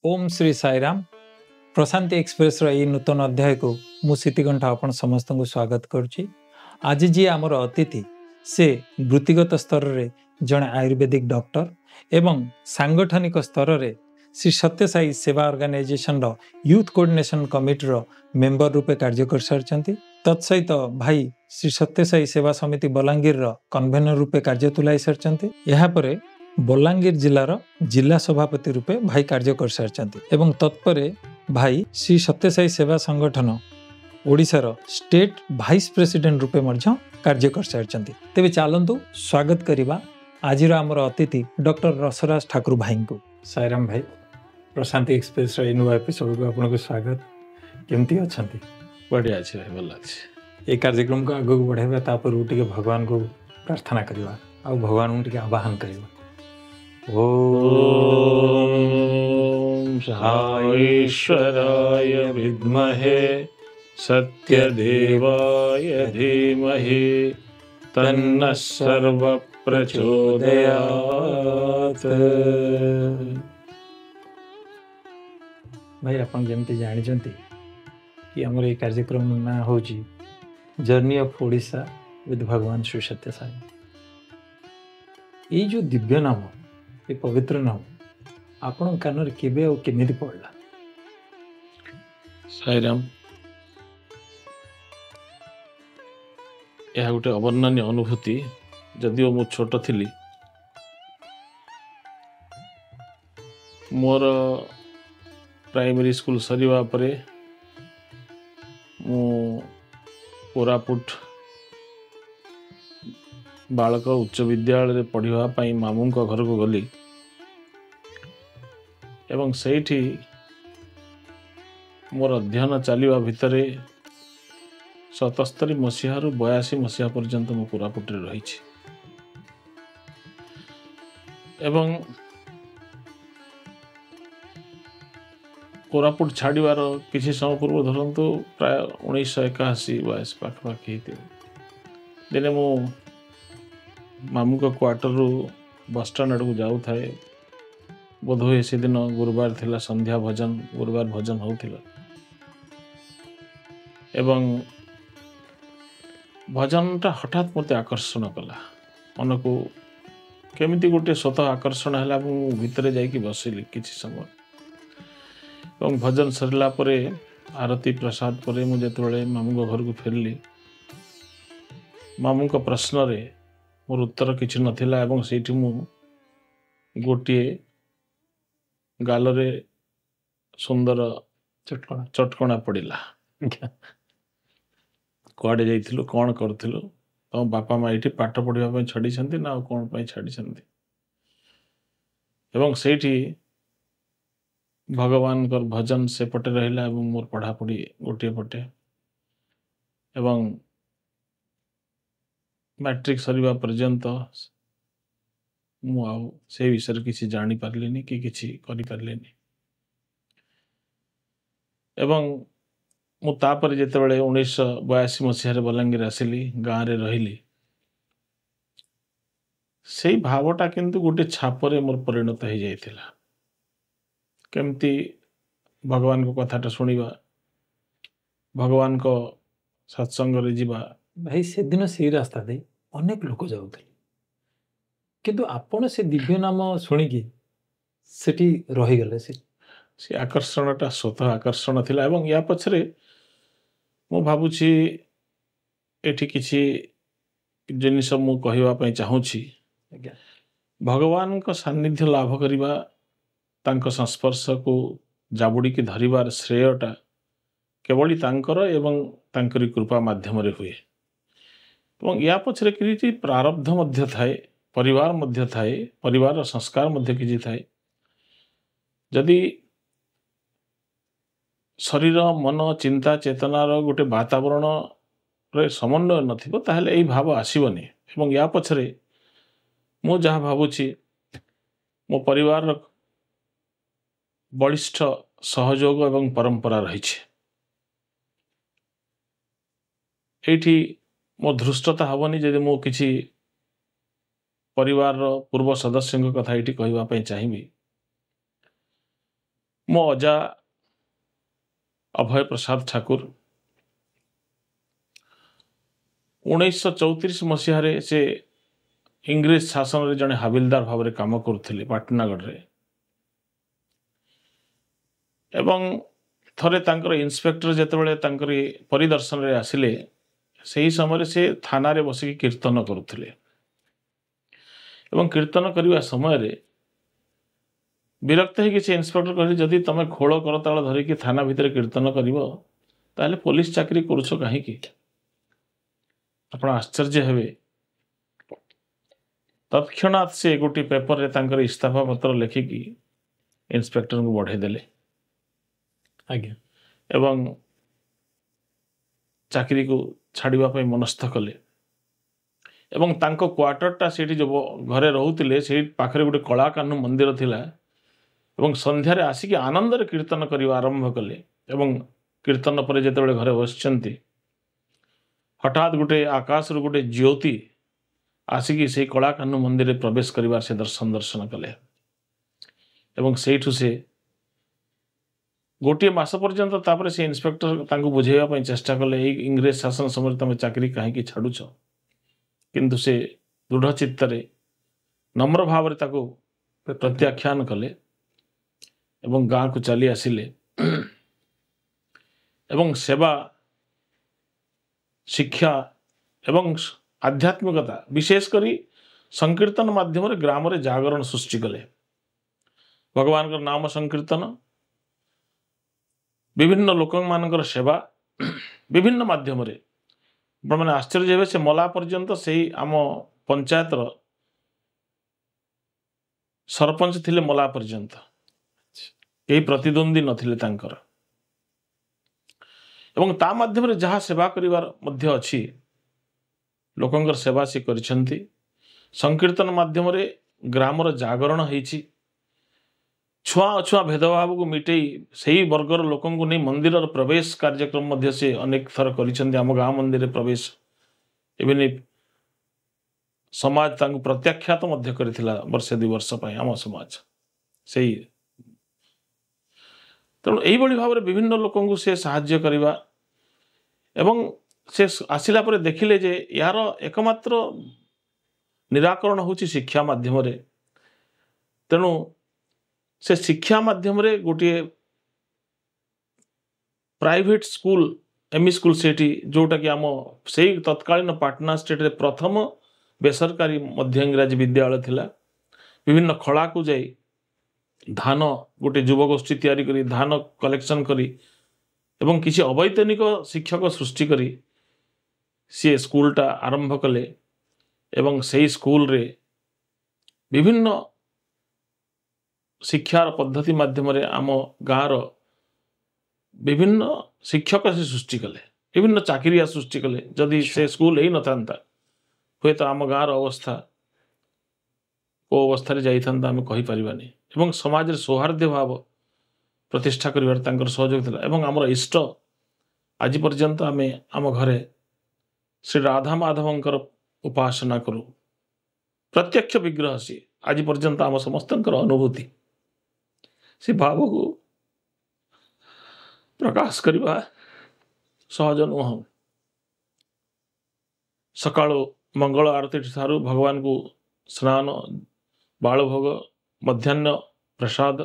ଓମ୍ ଶ୍ରୀ ସାଇରାମ। ପ୍ରଶାନ୍ତି ଏକ୍ସପ୍ରେସର ଏଇ ନୂତନ ଅଧ୍ୟାୟକୁ ମୁଁ ଶିତିକଣ୍ଠ ଆପଣ ସମସ୍ତଙ୍କୁ ସ୍ୱାଗତ କରୁଛି। ଆଜି ଯିଏ ଆମର ଅତିଥି, ସେ ବୃତ୍ତିଗତ ସ୍ତରରେ ଜଣେ ଆୟୁର୍ବେଦିକ ଡକ୍ଟର ଏବଂ ସାଂଗଠନିକ ସ୍ତରରେ ଶ୍ରୀ ସତ୍ୟସାଇ ସେବା ଅର୍ଗାନାଇଜେସନର ୟୁଥ୍ କୋଅର୍ଡିନେସନ କମିଟିର ମେମ୍ବର ରୂପେ କାର୍ଯ୍ୟ କରିସାରିଛନ୍ତି। ତତ୍ସହିତ ଭାଇ ଶ୍ରୀ ସତ୍ୟସାଇ ସେବା ସମିତି ବଲାଙ୍ଗୀରର କନଭେନର ରୂପେ କାର୍ଯ୍ୟ ତୁଲାଇ ସାରିଛନ୍ତି। ଏହାପରେ ବଲାଙ୍ଗୀର ଜିଲ୍ଲାର ଜିଲ୍ଲା ସଭାପତି ରୂପେ ଭାଇ କାର୍ଯ୍ୟ କରିସାରିଛନ୍ତି ଏବଂ ତତ୍ପରେ ଭାଇ ଶ୍ରୀ ସତ୍ୟସାଇ ସେବା ସଂଗଠନ ଓଡ଼ିଶାର ଷ୍ଟେଟ୍ ଭାଇସ୍ ପ୍ରେସିଡେଣ୍ଟ ରୂପେ ମଧ୍ୟ କାର୍ଯ୍ୟ କରିସାରିଛନ୍ତି। ତେବେ ଚାଲନ୍ତୁ ସ୍ୱାଗତ କରିବା ଆଜିର ଆମର ଅତିଥି ଡକ୍ଟର ରସରାଜ ଠାକୁର ଭାଇଙ୍କୁ। ସାଇରାମ ଭାଇ, ପ୍ରଶାନ୍ତି ଏକ୍ସପ୍ରେସର ଏଇ ନୂଆ ଏପିସୋଡ଼କୁ ଆପଣଙ୍କୁ ସ୍ୱାଗତ। କେମିତି ଅଛନ୍ତି? ବଢ଼ିଆ ଅଛି ଭାଇ, ଭଲ ଅଛି। ଏଇ କାର୍ଯ୍ୟକ୍ରମକୁ ଆଗକୁ ବଢ଼ାଇବା ତା ପୂର୍ବରୁ ଟିକେ ଭଗବାନଙ୍କୁ ପ୍ରାର୍ଥନା କରିବା ଆଉ ଭଗବାନଙ୍କୁ ଟିକେ ଆବାହନ କରିବା। ଓମ୍ ସାଈଶ୍ୱରାୟ ବିଦ୍ମହେ ସତ୍ୟଦେବାୟ ଧୀମହି ତନ୍ନଃ ସର୍ବ ପ୍ରଚୋଦୟାତ୍। ଭାଇ, ଆପଣ ଯେମିତି ଜାଣିଛନ୍ତି କି ଆମର ଏଇ କାର୍ଯ୍ୟକ୍ରମ ନାଁ ହେଉଛି ଜର୍ଣ୍ଣି ଅଫ୍ ଓଡ଼ିଶା ୱିଥ୍ ଭଗବାନ ଶ୍ରୀ ସତ୍ୟ ସାଇ। ଏଇ ଯେଉଁ ଦିବ୍ୟ ନାମ, ଏ ପବିତ୍ର ନାମ ଆପଣଙ୍କ କାନରେ କେବେ ଆଉ କେମିତି ପଡ଼ିଲା? ସାଇରାମ, ଏହା ଗୋଟେ ଅବର୍ଣ୍ଣନୀୟ ଅନୁଭୂତି। ଯଦିଓ ମୁଁ ଛୋଟ ଥିଲି, ମୋର ପ୍ରାଇମେରୀ ସ୍କୁଲ ସରିବା ପରେ ମୁଁ କୋରାପୁଟ ବାଳକ ଉଚ୍ଚ ବିଦ୍ୟାଳୟରେ ପଢ଼ିବା ପାଇଁ ମାମୁଁଙ୍କ ଘରକୁ ଗଲି ଏବଂ ସେଇଠି ମୋର ଅଧ୍ୟୟନ ଚାଲିବା ଭିତରେ 77 ମସିହାରୁ 82 ମସିହା ପର୍ଯ୍ୟନ୍ତ ମୁଁ କୋରାପୁଟରେ ରହିଛି ଏବଂ କୋରାପୁଟ ଛାଡ଼ିବାର କିଛି ସମୟ ପୂର୍ବ, ଧରନ୍ତୁ ପ୍ରାୟ 1981 ବୟସ ପାଖାପାଖି ହେଇଥିବ, ଦିନେ ମୁଁ ମାମୁଁଙ୍କ କ୍ୱାର୍ଟରରୁ ବସଷ୍ଟାଣ୍ଡ ଆଡ଼କୁ ଯାଉଥାଏ। ବୋଧହୁଏ ସେଦିନ ଗୁରୁବାର ଥିଲା, ସନ୍ଧ୍ୟା ଭଜନ, ଗୁରୁବାର ଭଜନ ହେଉଥିଲା ଏବଂ ଭଜନଟା ହଠାତ୍ ମୋତେ ଆକର୍ଷଣ କଲା। ମନକୁ କେମିତି ଗୋଟେ ସ୍ୱତଃ ଆକର୍ଷଣ ହେଲା। ମୁଁ ଭିତରେ ଯାଇକି ବସିଲି କିଛି ସମୟ ଏବଂ ଭଜନ ସରିଲା ପରେ, ଆରତୀ ପ୍ରସାଦ ପରେ ମୁଁ ଯେତେବେଳେ ମାମୁଁଙ୍କ ଘରକୁ ଫେରିଲି, ମାମୁଁଙ୍କ ପ୍ରଶ୍ନରେ ମୋର ଉତ୍ତର କିଛି ନଥିଲା ଏବଂ ସେଇଠି ମୁଁ ଗୋଟିଏ ଗାଲରେ ସୁନ୍ଦର ଚଟକଣା ଚଟକଣା ପଡ଼ିଲା। କୁଆଡ଼େ ଯାଇଥିଲୁ, କ'ଣ କରୁଥିଲୁ, ତମ ବାପା ମା ଏଇଠି ପାଠ ପଢ଼ିବା ପାଇଁ ଛାଡ଼ିଛନ୍ତି ନା ଆଉ କ'ଣ ପାଇଁ ଛାଡ଼ିଛନ୍ତି? ଏବଂ ସେଇଠି ଭଗବାନଙ୍କର ଭଜନ ସେପଟେ ରହିଲା ଏବଂ ମୋର ପଢ଼ାପଢ଼ି ଗୋଟିଏ ପଟେ। ଏବଂ ମ୍ୟାଟ୍ରିକ୍ ସରିବା ପର୍ଯ୍ୟନ୍ତ ମୁଁ ଆଉ ସେଇ ବିଷୟରେ କିଛି ଜାଣିପାରିଲିନି କି କିଛି କରିପାରିଲିନି। ଏବଂ ମୁଁ ତାପରେ ଯେତେବେଳେ 1982 ମସିହାରେ ବଲାଙ୍ଗୀର ଆସିଲି, ଗାଁରେ ରହିଲି, ସେଇ ଭାବଟା କିନ୍ତୁ ଗୋଟେ ଛାପରେ ମୋର ପରିଣତ ହେଇଯାଇଥିଲା। କେମିତି ଭଗବାନଙ୍କ କଥାଟା ଶୁଣିବା, ଭଗବାନଙ୍କ ସତ୍ସଙ୍ଗରେ ଯିବା। ଭାଇ, ସେଦିନ ସେଇ ରାସ୍ତା ଦେଇ ଅନେକ ଲୋକ ଯାଉଥିଲେ, କିନ୍ତୁ ଆପଣ ସେ ଦିବ୍ୟ ନାମ ଶୁଣିକି ସେଠି ରହିଗଲେ। ସେ ସେ ଆକର୍ଷଣଟା ସ୍ୱତଃ ଆକର୍ଷଣ ଥିଲା ଏବଂ ୟା ପଛରେ ମୁଁ ଭାବୁଛି ଏଠି କିଛି ଜିନିଷ ମୁଁ କହିବା ପାଇଁ ଚାହୁଁଛି। ଆଜ୍ଞା। ଭଗବାନଙ୍କ ସାନ୍ନିଧ୍ୟ ଲାଭ କରିବା, ତାଙ୍କ ସଂସ୍ପର୍ଶକୁ ଜାବୁଡ଼ିକି ଧରିବାର ଶ୍ରେୟଟା କେବଳ ତାଙ୍କର ଏବଂ ତାଙ୍କରି କୃପା ମାଧ୍ୟମରେ ହୁଏ। ଏବଂ ୟା ପଛରେ କିଛି ପ୍ରାରବ୍ଧ ମଧ୍ୟ ଥାଏ, ପରିବାର ମଧ୍ୟ ଥାଏ, ପରିବାରର ସଂସ୍କାର ମଧ୍ୟ କିଛି ଥାଏ। ଯଦି ଶରୀର, ମନ, ଚିନ୍ତା, ଚେତନାର ଗୋଟେ ବାତାବରଣରେ ସମନ୍ୱୟ ନଥିବ, ତାହେଲେ ଏଇ ଭାବ ଆସିବନି। ଏବଂ ୟା ପଛରେ ମୁଁ ଯାହା ଭାବୁଛି, ମୋ ପରିବାରର ବଳିଷ୍ଠ ସହଯୋଗ ଏବଂ ପରମ୍ପରା ରହିଛି। ଏଇଠି ମୋ ଧୃଷ୍ଟତା ହେବନି ଯଦି ମୁଁ କିଛି ପରିବାରର ପୂର୍ବ ସଦସ୍ୟଙ୍କ କଥା ଏଇଠି କହିବା ପାଇଁ ଚାହିଁବି। ମୋ ଅଜା ଅଭୟ ପ୍ରସାଦ ଠାକୁର 1934 ମସିହାରେ ସେ ଇଂରେଜ ଶାସନରେ ଜଣେ ହାବିଲଦାର ଭାବରେ କାମ କରୁଥିଲେ ପାଟନାଗଡ଼ରେ। ଏବଂ ଥରେ ତାଙ୍କର ଇନ୍ସପେକ୍ଟର ଯେତେବେଳେ ତାଙ୍କରି ପରିଦର୍ଶନରେ ଆସିଲେ, ସେହି ସମୟରେ ସେ ଥାନାରେ ବସିକି କୀର୍ତ୍ତନ କରୁଥିଲେ। ଏବଂ କୀର୍ତ୍ତନ କରିବା ସମୟରେ ବିରକ୍ତ ହେଇକି ସେ ଇନ୍ସପେକ୍ଟର କହିଲେ, ଯଦି ତମେ ଖୋଳ କରତାଳ ଧରିକି ଥାନା ଭିତରେ କୀର୍ତ୍ତନ କରିବ ତାହେଲେ ପୋଲିସ ଚାକିରି କରୁଛ କାହିଁକି? ଆପଣ ଆଶ୍ଚର୍ଯ୍ୟ ହେବେ, ତତ୍କ୍ଷଣାତ୍ ସେ ଗୋଟିଏ ପେପରରେ ତାଙ୍କର ଇସ୍ତଫା ପତ୍ର ଲେଖିକି ଇନ୍ସପେକ୍ଟରଙ୍କୁ ବଢ଼େଇ ଦେଲେ। ଆଜ୍ଞା। ଏବଂ ଚାକିରିକୁ ଛାଡ଼ିବା ପାଇଁ ମନସ୍ଥ କଲେ। ଏବଂ ତାଙ୍କ କ୍ୱାର୍ଟରଟା ସେଇଠି ଯେଉଁ ଘରେ ରହୁଥିଲେ ସେଇ ପାଖରେ ଗୋଟେ କଳାକାହ୍ନୁ ମନ୍ଦିର ଥିଲା। ଏବଂ ସନ୍ଧ୍ୟାରେ ଆସିକି ଆନନ୍ଦରେ କୀର୍ତ୍ତନ କରିବା ଆରମ୍ଭ କଲେ। ଏବଂ କୀର୍ତ୍ତନ ପରେ ଯେତେବେଳେ ଘରେ ବସିଛନ୍ତି, ହଠାତ୍ ଗୋଟେ ଆକାଶରୁ ଗୋଟେ ଜ୍ୟୋତି ଆସିକି ସେଇ କଳାକାହ୍ନୁ ମନ୍ଦିରରେ ପ୍ରବେଶ କରିବାର ସେ ଦର୍ଶନ କଲେ। ଏବଂ ସେଇଠୁ ସେ ଗୋଟିଏ ମାସ ପର୍ଯ୍ୟନ୍ତ ତାପରେ ସେ ଇନ୍ସପେକ୍ଟର ତାଙ୍କୁ ବୁଝେଇବା ପାଇଁ ଚେଷ୍ଟା କଲେ, ଏଇ ଇଂରେଜ ଶାସନ ସମୟରେ ତମେ ଚାକିରି କାହିଁକି ଛାଡ଼ୁଛ? କିନ୍ତୁ ସେ ଦୃଢ଼ ଚିତ୍ତରେ ନମ୍ର ଭାବରେ ତାକୁ ପ୍ରତ୍ୟାଖ୍ୟାନ କଲେ ଏବଂ ଗାଁକୁ ଚାଲି ଆସିଲେ। ଏବଂ ସେବା, ଶିକ୍ଷା ଏବଂ ଆଧ୍ୟାତ୍ମିକତା, ବିଶେଷ କରି ସଂକୀର୍ତ୍ତନ ମାଧ୍ୟମରେ ଗ୍ରାମରେ ଜାଗରଣ ସୃଷ୍ଟି କଲେ। ଭଗବାନଙ୍କର ନାମ ସଂକୀର୍ତ୍ତନ, ବିଭିନ୍ନ ଲୋକମାନଙ୍କର ସେବା ବିଭିନ୍ନ ମାଧ୍ୟମରେ। ଆପଣମାନେ ଆଶ୍ଚର୍ଯ୍ୟ ହେବେ, ସେ ମଲା ପର୍ଯ୍ୟନ୍ତ ସେଇ ଆମ ପଞ୍ଚାୟତର ସରପଞ୍ଚ ଥିଲେ ମଲା ପର୍ଯ୍ୟନ୍ତ, କେହି ପ୍ରତିଦ୍ୱନ୍ଦ୍ୱୀ ନଥିଲେ ତାଙ୍କର। ଏବଂ ତା ମାଧ୍ୟମରେ ଯାହା ସେବା କରିବାର ମଧ୍ୟ ଅଛି, ଲୋକଙ୍କର ସେବା ସେ କରିଛନ୍ତି। ସଂକୀର୍ତ୍ତନ ମାଧ୍ୟମରେ ଗ୍ରାମର ଜାଗରଣ ହେଇଛି। ଛୁଆଁ ଅଛୁଆଁ ଭେଦଭାବକୁ ମିଟେଇ ସେଇ ବର୍ଗର ଲୋକଙ୍କୁ ନେଇ ମନ୍ଦିରର ପ୍ରବେଶ କାର୍ଯ୍ୟକ୍ରମ ମଧ୍ୟ ସେ ଅନେକ ଥର କରିଛନ୍ତି। ଆମ ଗାଁ ମନ୍ଦିରରେ ପ୍ରବେଶ, ଇଭିନ୍ ସମାଜ ତାଙ୍କୁ ପ୍ରତ୍ୟାଖ୍ୟାତ ମଧ୍ୟ କରିଥିଲା ବର୍ଷେ 2 ବର୍ଷ ପାଇଁ ଆମ ସମାଜ ସେଇ। ତେଣୁ ଏଇଭଳି ଭାବରେ ବିଭିନ୍ନ ଲୋକଙ୍କୁ ସେ ସାହାଯ୍ୟ କରିବା। ଏବଂ ସେ ଆସିଲା ପରେ ଦେଖିଲେ ଯେ ଏହାର ଏକମାତ୍ର ନିରାକରଣ ହେଉଛି ଶିକ୍ଷା ମାଧ୍ୟମରେ। ତେଣୁ ସେ ଶିକ୍ଷା ମାଧ୍ୟମରେ ଗୋଟିଏ ପ୍ରାଇଭେଟ ସ୍କୁଲ, ଏମ୍ଇ ସ୍କୁଲ ସେଇଠି, ଯେଉଁଟାକି ଆମ ସେଇ ତତ୍କାଳୀନ ପାଟନା ଷ୍ଟେଟ୍ରେ ପ୍ରଥମ ବେସରକାରୀ ମଧ୍ୟ ଇଂରାଜୀ ବିଦ୍ୟାଳୟ ଥିଲା। ବିଭିନ୍ନ ଖଳାକୁ ଯାଇ ଧାନ ଗୋଟେ ଯୁବଗୋଷ୍ଠୀ ତିଆରି କରି ଧାନ କଲେକ୍ସନ୍ କରି ଏବଂ କିଛି ଅବୈତନିକ ଶିକ୍ଷକ ସୃଷ୍ଟି କରି ସିଏ ସ୍କୁଲଟା ଆରମ୍ଭ କଲେ। ଏବଂ ସେଇ ସ୍କୁଲରେ ବିଭିନ୍ନ ଶିକ୍ଷାର ପଦ୍ଧତି ମାଧ୍ୟମରେ ଆମ ଗାଁର ବିଭିନ୍ନ ଶିକ୍ଷକ ସେ ସୃଷ୍ଟି କଲେ, ବିଭିନ୍ନ ଚାକିରିଆ ସୃଷ୍ଟି କଲେ। ଯଦି ସେ ସ୍କୁଲ ହେଇନଥାନ୍ତା ହୁଏତ ଆମ ଗାଁର ଅବସ୍ଥା କେଉଁ ଅବସ୍ଥାରେ ଯାଇଥାନ୍ତା ଆମେ କହିପାରିବାନି। ଏବଂ ସମାଜରେ ସୌହାର୍ଦ୍ଦ୍ୟ ଭାବ ପ୍ରତିଷ୍ଠା କରିବାରେ ତାଙ୍କର ସହଯୋଗ ଥିଲା। ଏବଂ ଆମର ଇଷ୍ଟ ଆଜି ପର୍ଯ୍ୟନ୍ତ ଆମେ ଆମ ଘରେ ଶ୍ରୀ ରାଧା ମାଧବଙ୍କର ଉପାସନା କରୁ। ପ୍ରତ୍ୟକ୍ଷ ବିଗ୍ରହ ସିଏ ଆଜି ପର୍ଯ୍ୟନ୍ତ ଆମ ସମସ୍ତଙ୍କର ଅନୁଭୂତି। ସେ ଭାବକୁ ପ୍ରକାଶ କରିବା ସହଜ ନୁହଁ। ସକାଳୁ ମଙ୍ଗଳ ଆରତୀ ଠାରୁ ଭଗବାନଙ୍କୁ ସ୍ନାନ, ବାଳଭୋଗ, ମଧ୍ୟାହ୍ନ ପ୍ରସାଦ,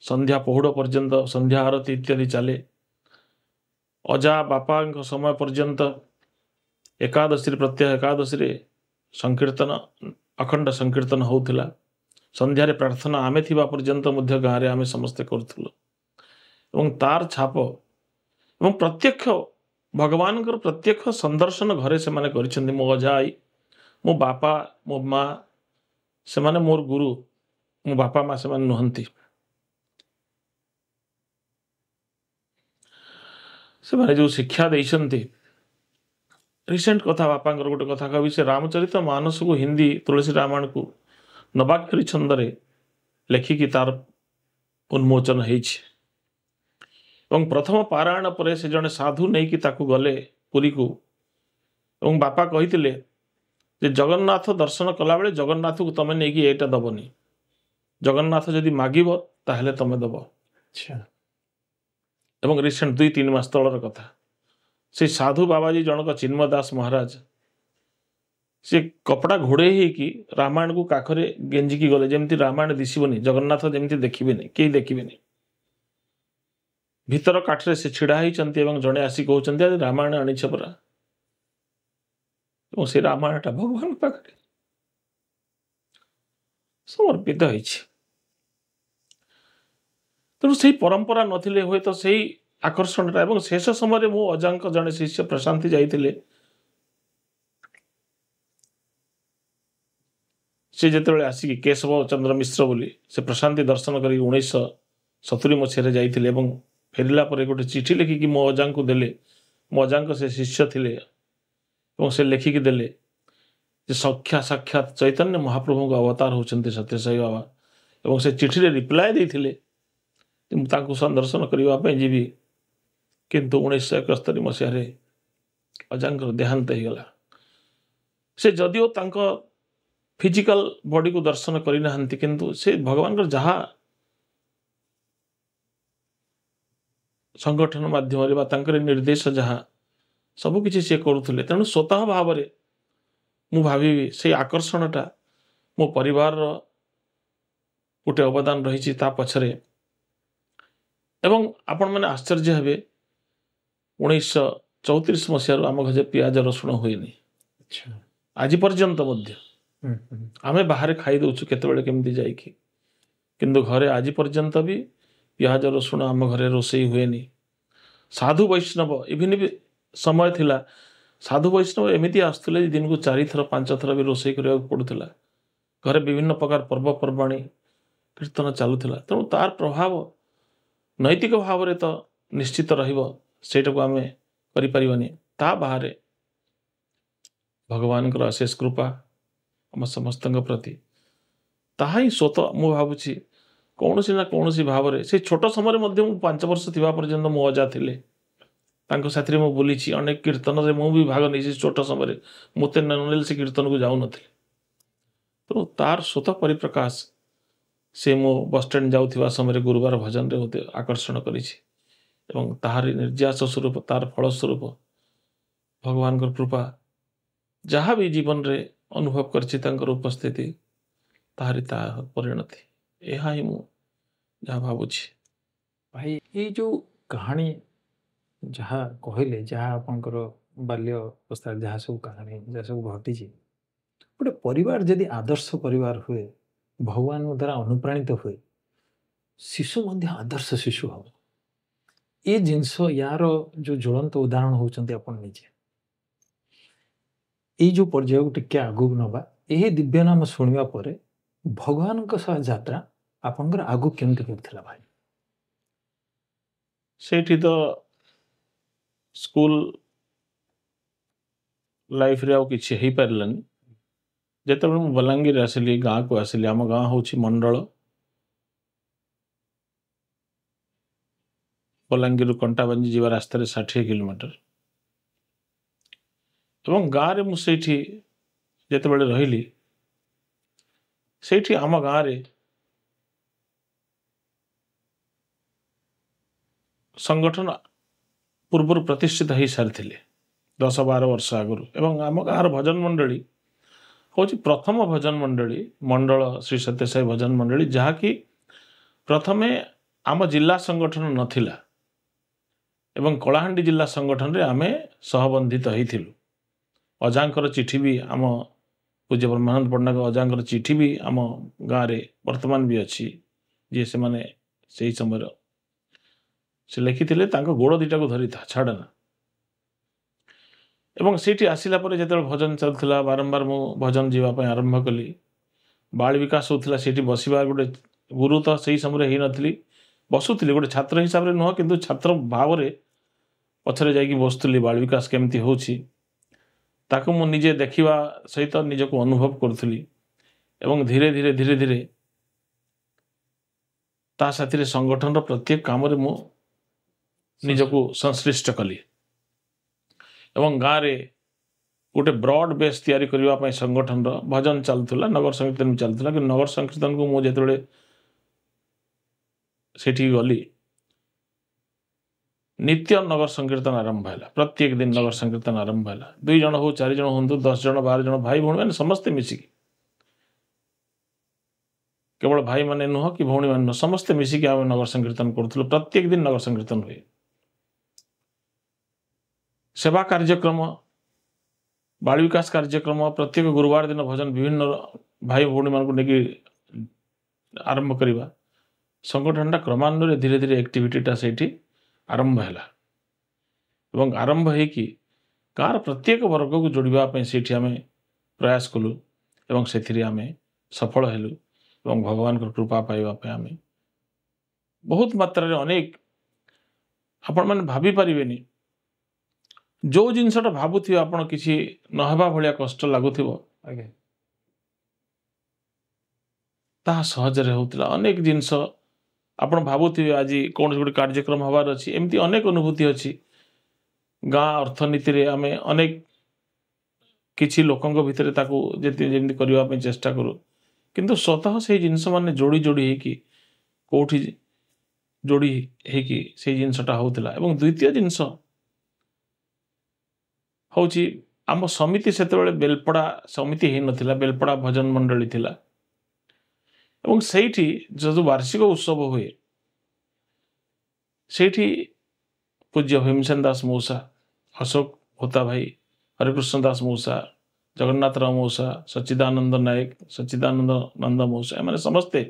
ସନ୍ଧ୍ୟା ପହୁଡ଼ ପର୍ଯ୍ୟନ୍ତ ସନ୍ଧ୍ୟା ଆରତୀ ଇତ୍ୟାଦି ଚାଲେ। ଅଜା ବାପାଙ୍କ ସମୟ ପର୍ଯ୍ୟନ୍ତ ଏକାଦଶୀରେ, ପ୍ରତ୍ୟହ ଏକାଦଶୀରେ ସଂକୀର୍ତ୍ତନ, ଅଖଣ୍ଡ ସଂକୀର୍ତ୍ତନ ହେଉଥିଲା। ସନ୍ଧ୍ୟାରେ ପ୍ରାର୍ଥନା ଆମେ ଥିବା ପର୍ଯ୍ୟନ୍ତ ମଧ୍ୟ ଗାଁରେ ଆମେ ସମସ୍ତେ କରୁଥିଲୁ। ଏବଂ ତାର ଛାପ ଏବଂ ପ୍ରତ୍ୟକ୍ଷ ଭଗବାନଙ୍କର ପ୍ରତ୍ୟକ୍ଷ ସନ୍ଦର୍ଶନ ଘରେ ସେମାନେ କରିଛନ୍ତି। ମୋ ଅଜା ଆଈ, ମୋ ବାପା, ମୋ ମା, ସେମାନେ ମୋର ଗୁରୁ। ମୋ ବାପା ମା ସେମାନେ ନୁହନ୍ତି। ସେମାନେ ଯେଉଁ ଶିକ୍ଷା ଦେଇଛନ୍ତି। ରିସେଣ୍ଟ କଥା ବାପାଙ୍କର ଗୋଟେ କଥା କହିବି। ସେ ରାମଚରିତ ମାନସକୁ ହିନ୍ଦୀ ତୁଳସୀ ରାମାୟଣକୁ ନବାକ୍ଷରୀ ଛନ୍ଦରେ ଲେଖିକି ତାର ଉନ୍ମୋଚନ ହେଇଛି। ଏବଂ ପ୍ରଥମ ପାରାୟଣ ପରେ ସେ ଜଣେ ସାଧୁ ନେଇକି ତାକୁ ଗଲେ ପୁରୀକୁ। ଏବଂ ବାପା କହିଥିଲେ ଯେ ଜଗନ୍ନାଥ ଦର୍ଶନ କଲାବେଳେ ଜଗନ୍ନାଥକୁ ତମେ ନେଇକି ଏଇଟା ଦବନି, ଜଗନ୍ନାଥ ଯଦି ମାଗିବ ତାହେଲେ ତମେ ଦବ। ଏବଂ ରିସେଣ୍ଟ 2-3 ମାସ ତଳର କଥା। ସେ ସାଧୁ ବାବାଜୀ ଜଣକ ଚିନ୍ମୟ ଦାସ ମହାରାଜ, ସେ କପଡ଼ା ଘୋଡ଼େଇ ହେଇକି ରାମାୟଣକୁ କାଖରେ ଗେଞ୍ଜିକି ଗଲେ, ଯେମିତି ରାମାୟଣ ଦିଶିବନି, ଜଗନ୍ନାଥ ଯେମିତି ଦେଖିବେନି, କେହି ଦେଖିବେନି। ଭିତର କାଠରେ ସେ ଛିଡ଼ା ହେଇଛନ୍ତି ଏବଂ ଜଣେ ଆସି କହୁଛନ୍ତି, ଆରେ ରାମାୟଣ ଆଣିଛ ପରା। ଏବଂ ସେ ରାମାୟଣଟା ଭଗବାନଙ୍କ ପାଖରେ ସମର୍ପିତ ହେଇଛି। ତେଣୁ ସେଇ ପରମ୍ପରା ନଥିଲେ ହୁଏତ ସେଇ ଆକର୍ଷଣଟା। ଏବଂ ଶେଷ ସମୟରେ ମୁଁ ଅଜାଙ୍କ ଜଣେ ଶିଷ୍ୟ ପ୍ରଶାନ୍ତି ଯାଇଥିଲେ, ସେ ଯେତେବେଳେ ଆସିକି କେଶବ ଚନ୍ଦ୍ର ମିଶ୍ର ବୋଲି ସେ ପ୍ରଶାନ୍ତି ଦର୍ଶନ କରିକି 1970 ମସିହାରେ ଯାଇଥିଲେ ଏବଂ ଫେରିଲା ପରେ ଗୋଟେ ଚିଠି ଲେଖିକି ମୋ ଅଜାଙ୍କୁ ଦେଲେ। ମୋ ଅଜାଙ୍କ ସେ ଶିଷ୍ୟ ଥିଲେ ଏବଂ ସେ ଲେଖିକି ଦେଲେ ଯେ ସାକ୍ଷାତ ଚୈତନ୍ୟ ମହାପ୍ରଭୁଙ୍କ ଅବତାର ହେଉଛନ୍ତି ସତ୍ୟସାଇ ବାବା। ଏବଂ ସେ ଚିଠିରେ ରିପ୍ଲାଏ ଦେଇଥିଲେ ମୁଁ ତାଙ୍କୁ ସନ୍ଦର୍ଶନ କରିବା ପାଇଁ ଯିବି, କିନ୍ତୁ 1971 ମସିହାରେ ଅଜାଙ୍କର ଦେହାନ୍ତ ହେଇଗଲା। ସେ ଯଦିଓ ତାଙ୍କ ଫିଜିକାଲ ବଡିକୁ ଦର୍ଶନ କରିନାହାନ୍ତି, କିନ୍ତୁ ସେ ଭଗବାନଙ୍କର ଯାହା ସଂଗଠନ ମାଧ୍ୟମରେ ବା ତାଙ୍କର ନିର୍ଦ୍ଦେଶ ଯାହା ସବୁକିଛି ସିଏ କରୁଥିଲେ। ତେଣୁ ସ୍ୱତଃ ଭାବରେ ମୁଁ ଭାବିବି ସେଇ ଆକର୍ଷଣଟା ମୋ ପରିବାରର ଗୋଟେ ଅବଦାନ ରହିଛି ତା ପଛରେ। ଏବଂ ଆପଣମାନେ ଆଶ୍ଚର୍ଯ୍ୟ ହେବେ, 1934 ମସିହାରୁ ଆମ ଘରେ ପିଆଜ ରସୁଣ ହୁଏନି ଆଜି ପର୍ଯ୍ୟନ୍ତ ମଧ୍ୟ। ଆମେ ବାହାରେ ଖାଇ ଦେଉଛୁ କେତେବେଳେ କେମିତି ଯାଇକି, କିନ୍ତୁ ଘରେ ଆଜି ପର୍ଯ୍ୟନ୍ତ ବି ପିଆଜ ରସୁଣ ଆମ ଘରେ ରୋଷେଇ ହୁଏନି। ସାଧୁ ବୈଷ୍ଣବ ଇଭିନ୍ ବି ସମୟ ଥିଲା, ସାଧୁ ବୈଷ୍ଣବ ଏମିତି ଆସୁଥିଲେ ଯେ ଦିନକୁ 4 ଥର 5 ଥର ବି ରୋଷେଇ କରିବାକୁ ପଡ଼ୁଥିଲା। ଘରେ ବିଭିନ୍ନ ପ୍ରକାର ପର୍ବପର୍ବାଣୀ କୀର୍ତ୍ତନ ଚାଲୁଥିଲା। ତେଣୁ ତାର ପ୍ରଭାବ ନୈତିକ ଭାବରେ ତ ନିଶ୍ଚିତ ରହିବ, ସେଇଟାକୁ ଆମେ କରିପାରିବାନି। ତା ବାହାରେ ଭଗବାନଙ୍କର ଅଶେଷ କୃପା ଆମ ସମସ୍ତଙ୍କ ପ୍ରତି, ତାହା ହିଁ ସ୍ୱତଃ ମୁଁ ଭାବୁଛି କୌଣସି ନା କୌଣସି ଭାବରେ। ସେ ଛୋଟ ସମୟରେ ମଧ୍ୟ ମୁଁ 5 ବର୍ଷ ଥିବା ପର୍ଯ୍ୟନ୍ତ ମୋ ଅଜା ଥିଲେ, ତାଙ୍କ ସାଥିରେ ମୁଁ ବୁଲିଛି, ଅନେକ କୀର୍ତ୍ତନରେ ମୁଁ ବି ଭାଗ ନେଇଛି। ଛୋଟ ସମୟରେ ମୋତେ ନ ନେଲେ ସେ କୀର୍ତ୍ତନକୁ ଯାଉନଥିଲେ। ତେଣୁ ତାର ସ୍ୱତଃ ପରିପ୍ରକାଶ ସେ ମୋ ବସଷ୍ଟାଣ୍ଡ ଯାଉଥିବା ସମୟରେ ଗୁରୁବାର ଭଜନରେ ମୋତେ ଆକର୍ଷଣ କରିଛି ଏବଂ ତାହାରି ନିର୍ଯାସ ସ୍ୱରୂପ, ତାର ଫଳସ୍ୱରୂପ ଭଗବାନଙ୍କର କୃପା ଯାହା ବି ଜୀବନରେ ଅନୁଭବ କରିଛି, ତାଙ୍କର ଉପସ୍ଥିତି, ତାହାରି ତା ପରିଣତି। ଏହା ହିଁ ମୁଁ ଯାହା ଭାବୁଛି। ଭାଇ, ଏଇ ଯୋଉ କାହାଣୀ ଯାହା କହିଲେ, ଯାହା ଆପଣଙ୍କର ବାଲ୍ୟ ଅବସ୍ଥାରେ ଯାହା ସବୁ କାହାଣୀ ଯାହା ସବୁ ଘଟିଛି, ଗୋଟେ ପରିବାର ଯଦି ଆଦର୍ଶ ପରିବାର ହୁଏ, ଭଗବାନଙ୍କ ଦ୍ୱାରା ଅନୁପ୍ରାଣିତ ହୁଏ, ଶିଶୁ ମଧ୍ୟ ଆଦର୍ଶ ଶିଶୁ ହବ। ଏ ଜିନିଷ ୟାର ଯୋଉ ଜ୍ୱଳନ୍ତ ଉଦାହରଣ ହେଉଛନ୍ତି ଆପଣ ନିଜେ। ଏଇ ଯୋଉ ପର୍ଯ୍ୟାୟକୁ ଟିକେ ଆଗକୁ ନବା, ଏହି ଦିବ୍ୟ ନାମ ଶୁଣିବା ପରେ ଭଗବାନଙ୍କ ସହ ଯାତ୍ରା ଆପଣଙ୍କର ଆଗକୁ କେମିତି ପଡୁଥିଲା ଭାଇ? ସେଇଠି ତ ସ୍କୁଲ ଲାଇଫରେ ଆଉ କିଛି ହେଇପାରିଲାନି। ଯେତେବେଳେ ମୁଁ ବଲାଙ୍ଗୀର ଆସିଲି, ଗାଁକୁ ଆସିଲି, ଆମ ଗାଁ ହେଉଛି ମଣ୍ଡଳ, ବଲାଙ୍ଗୀରରୁ କଣ୍ଟାବାଞ୍ଜି ଯିବା ରାସ୍ତାରେ 60 କିଲୋମିଟର। ଏବଂ ଗାଁରେ ମୁଁ ସେଇଠି ଯେତେବେଳେ ରହିଲି, ସେଇଠି ଆମ ଗାଁରେ ସଂଗଠନ ପୂର୍ବରୁ ପ୍ରତିଷ୍ଠିତ ହେଇସାରିଥିଲେ 10-12 ବର୍ଷ ଆଗରୁ। ଏବଂ ଆମ ଗାଁର ଭଜନ ମଣ୍ଡଳୀ ହେଉଛି ପ୍ରଥମ ଭଜନ ମଣ୍ଡଳୀ, ମଣ୍ଡଳ ଶ୍ରୀ ସତ୍ୟସାଇ ଭଜନ ମଣ୍ଡଳୀ, ଯାହାକି ପ୍ରଥମେ ଆମ ଜିଲ୍ଲା ସଂଗଠନ ନଥିଲା ଏବଂ କଳାହାଣ୍ଡି ଜିଲ୍ଲା ସଂଗଠନରେ ଆମେ ସହବନ୍ଧିତ ହେଇଥିଲୁ। ଅଜାଙ୍କର ଚିଠି ବି, ଆମ ପୂଜ୍ୟ ବ୍ରହ୍ମାନନ୍ଦ ପଟ୍ଟନାୟକ ଅଜାଙ୍କର ଚିଠି ବି ଆମ ଗାଁରେ ବର୍ତ୍ତମାନ ବି ଅଛି, ଯିଏ ସେମାନେ ସେଇ ସମୟର ସେ ଲେଖିଥିଲେ, ତାଙ୍କ ଗୋଡ଼ ଦୁଇଟାକୁ ଧରିଥା, ଛାଡ଼ନା। ଏବଂ ସେଇଠି ଆସିଲା ପରେ ଯେତେବେଳେ ଭଜନ ଚାଲୁଥିଲା, ବାରମ୍ବାର ମୁଁ ଭଜନ ଯିବା ପାଇଁ ଆରମ୍ଭ କଲି। ବାଳ ବିକାଶ ହେଉଥିଲା, ସେଇଠି ବସିବା ଗୋଟେ ଗୁରୁ ତ ସେଇ ସମୟରେ ହେଇନଥିଲି, ବସୁଥିଲି ଗୋଟେ ଛାତ୍ର ହିସାବରେ ନୁହଁ, କିନ୍ତୁ ଛାତ୍ର ଭାବରେ ପଛରେ ଯାଇକି ବସୁଥିଲି। ବାଳ ବିକାଶ କେମିତି ହେଉଛି ତାକୁ ମୁଁ ନିଜେ ଦେଖିବା ସହିତ ନିଜକୁ ଅନୁଭବ କରୁଥିଲି ଏବଂ ଧୀରେ ଧୀରେ ଧୀରେ ଧୀରେ ତା ସାଥିରେ ସଂଗଠନର ପ୍ରତ୍ୟେକ କାମରେ ମୁଁ ନିଜକୁ ସଂଶ୍ଳିଷ୍ଟ କଲି। ଏବଂ ଗାଁରେ ଗୋଟେ ବ୍ରଡ୍ ବେସ୍ ତିଆରି କରିବା ପାଇଁ ସଂଗଠନର ଭଜନ ଚାଲୁଥିଲା, ନଗର ସଂକୀର୍ତ୍ତନ ବି ଚାଲୁଥିଲା। କିନ୍ତୁ ନଗର ସଂକୀର୍ତ୍ତନକୁ ମୁଁ ଯେତେବେଳେ ସେଠିକି ଗଲି, ନିତ୍ୟ ନଗର ସଂକୀର୍ତ୍ତନ ଆରମ୍ଭ ହେଲା। ପ୍ରତ୍ୟେକ ଦିନ ନଗର ସଂକୀର୍ତ୍ତନ ଆରମ୍ଭ ହେଲା। 2 ଜଣ ହଉ, 4 ଜଣ ହୁଅନ୍ତୁ, 10 ଜଣ, 12 ଜଣ, ଭାଇ ଭଉଣୀ ମାନେ ସମସ୍ତେ ମିଶିକି, କେବଳ ଭାଇମାନେ ନୁହଁ କି ଭଉଣୀମାନେ ନୁହଁ, ସମସ୍ତେ ମିଶିକି ଆମେ ନଗର ସଂକୀର୍ତ୍ତନ କରୁଥିଲୁ। ପ୍ରତ୍ୟେକ ଦିନ ନଗର ସଂକୀର୍ତ୍ତନ ହୁଏ। ସେବା କାର୍ଯ୍ୟକ୍ରମ, ବାଳ ବିକାଶ କାର୍ଯ୍ୟକ୍ରମ, ପ୍ରତ୍ୟେକ ଗୁରୁବାର ଦିନ ଭଜନ ବିଭିନ୍ନ ଭାଇ ଭଉଣୀମାନଙ୍କୁ ନେଇକି ଆରମ୍ଭ କରିବା। ସଂଗଠନଟା କ୍ରମାନ୍ୱୟରେ ଧୀରେ ଧୀରେ ଆକ୍ଟିଭିଟିଟା ସେଇଠି ଆରମ୍ଭ ହେଲା ଏବଂ ଆରମ୍ଭ ହେଇକି ଗାଁର ପ୍ରତ୍ୟେକ ବର୍ଗକୁ ଯୋଡ଼ିବା ପାଇଁ ସେଇଠି ଆମେ ପ୍ରୟାସ କଲୁ ଏବଂ ସେଥିରେ ଆମେ ସଫଳ ହେଲୁ ଏବଂ ଭଗବାନଙ୍କର କୃପା ପାଇବା ପାଇଁ ଆମେ ବହୁତ ମାତ୍ରାରେ ଅନେକ, ଆପଣମାନେ ଭାବିପାରିବେନି, ଯେଉଁ ଜିନିଷଟା ଭାବୁଥିବେ ଆପଣ କିଛି ନହେବା ଭଳିଆ କଷ୍ଟ ଲାଗୁଥିବ, ଆଜ୍ଞା, ତାହା ସହଜରେ ହେଉଥିଲା। ଅନେକ ଜିନିଷ ଆପଣ ଭାବୁଥିବେ ଆଜି କୌଣସି ଗୋଟେ କାର୍ଯ୍ୟକ୍ରମ ହେବାର ଅଛି, ଏମିତି ଅନେକ ଅନୁଭୂତି ଅଛି। ଗାଁ ଅର୍ଥନୀତିରେ ଆମେ ଅନେକ କିଛି ଲୋକଙ୍କ ଭିତରେ ତାକୁ ଯେମିତି କରିବା ପାଇଁ ଚେଷ୍ଟା କରୁ, କିନ୍ତୁ ସ୍ୱତଃ ସେଇ ଜିନିଷ ମାନେ ଯୋଡ଼ି ଯୋଡ଼ି ହେଇକି କେଉଁଠି ଯୋଡ଼ି ହେଇକି ସେଇ ଜିନିଷଟା ହେଉଥିଲା। ଏବଂ ଦ୍ୱିତୀୟ ଜିନିଷ ହେଉଛି ଆମ ସମିତି ସେତେବେଳେ ବେଲପଡ଼ା ସମିତି ହେଇନଥିଲା, ବେଲପଡ଼ା ଭଜନ ମଣ୍ଡଳୀ ଥିଲା ଏବଂ ସେଇଠି ଯେଉଁ ବାର୍ଷିକ ଉତ୍ସବ ହୁଏ ସେଇଠି ପୂଜ୍ୟ ଭୀମସେନ ଦାସ ମଉସା, ଅଶୋକ ହୋତା ଭାଇ, ହରେକୃଷ୍ଣ ଦାସ ମଉସା, ଜଗନ୍ନାଥ ରାଓ ମଉସା, ସଚ୍ଚିଦାନନ୍ଦ ନାୟକ, ସଚ୍ଚିଦାନନ୍ଦ ନନ୍ଦ ମଉସା, ଏମାନେ ସମସ୍ତେ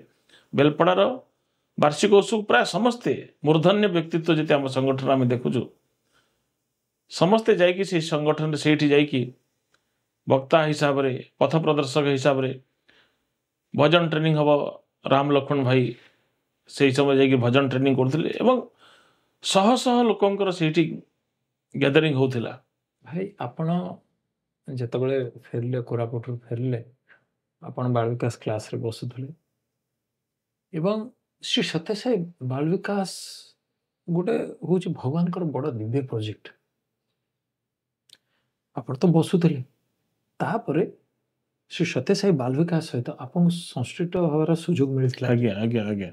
ବେଲପଡ଼ାର ବାର୍ଷିକ ଉତ୍ସବ ପ୍ରାୟ ସମସ୍ତେ ମୂର୍ଧନ୍ୟ ବ୍ୟକ୍ତିତ୍ୱ ଯେତେ ଆମ ସଂଗଠନ ଆମେ ଦେଖୁଛୁ, ସମସ୍ତେ ଯାଇକି ସେଇ ସଂଗଠନରେ ସେଇଠି ଯାଇକି ବକ୍ତା ହିସାବରେ, ପଥ ପ୍ରଦର୍ଶକ ହିସାବରେ ଭଜନ ଟ୍ରେନିଂ ହେବ। ରାମ ଲକ୍ଷ୍ମଣ ଭାଇ ସେଇ ସମୟ ଯାଇକି ଭଜନ ଟ୍ରେନିଂ କରୁଥିଲେ ଏବଂ ଶହ ଶହ ଲୋକଙ୍କର ସେଇଠି ଗ୍ୟାଦରିଂ ହେଉଥିଲା। ଭାଇ, ଆପଣ ଯେତେବେଳେ ଫେରିଲେ, କୋରାପୁଟରୁ ଫେରିଲେ, ଆପଣ ବାଳ ବିକାଶ କ୍ଲାସରେ ବସୁଥିଲେ ଏବଂ ଶ୍ରୀ ସତ୍ୟସାଇ ବାଳ ବିକାଶ ଗୋଟେ ହେଉଛି ଭଗବାନଙ୍କର ବଡ଼ ଦିବ୍ୟ ପ୍ରୋଜେକ୍ଟ। ଆପଣ ତ ବସୁଥିଲେ, ତାପରେ ଶ୍ରୀ ସତ୍ୟସାଇ ବାଳ ବିକାଶ ସହିତ ଆପଣଙ୍କୁ ସଂଶ୍ଳିଷ୍ଟ ହେବାର ସୁଯୋଗ ମିଳିଥିଲା? ଆଜ୍ଞା ଆଜ୍ଞା ଆଜ୍ଞା।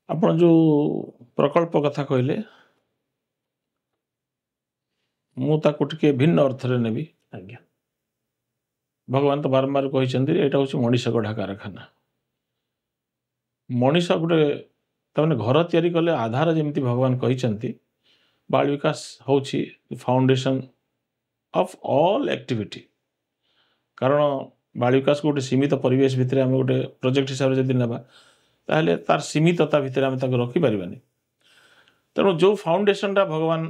ଆପଣ ଯେଉଁ ପ୍ରକଳ୍ପ କଥା କହିଲେ, ମୁଁ ତାକୁ ଟିକେ ଭିନ୍ନ ଅର୍ଥରେ ନେବି। ଆଜ୍ଞା। ଭଗବାନ ତ ବାରମ୍ବାର କହିଛନ୍ତି ଏଇଟା ହେଉଛି ମଣିଷ ଗଢ଼ା କାରଖାନା। ମଣିଷ ଗୋଟେ, ତାମାନେ ଘର ତିଆରି କଲେ ଆଧାର ଯେମିତି ଭଗବାନ କହିଛନ୍ତି, ବାଳ ବିକାଶ ହେଉଛି ଫାଉଣ୍ଡେସନ୍ ଅଫ୍ ଅଲ୍ ଆକ୍ଟିଭିଟି। କାରଣ ବାଳ ବିକାଶକୁ ଗୋଟେ ସୀମିତ ପରିବେଶ ଭିତରେ ଆମେ ଗୋଟେ ପ୍ରୋଜେକ୍ଟ ହିସାବରେ ଯଦି ନେବା, ତାହେଲେ ତାର ସୀମିତତା ଭିତରେ ଆମେ ତାକୁ ରଖିପାରିବାନି। ତେଣୁ ଯେଉଁ ଫାଉଣ୍ଡେସନଟା ଭଗବାନ,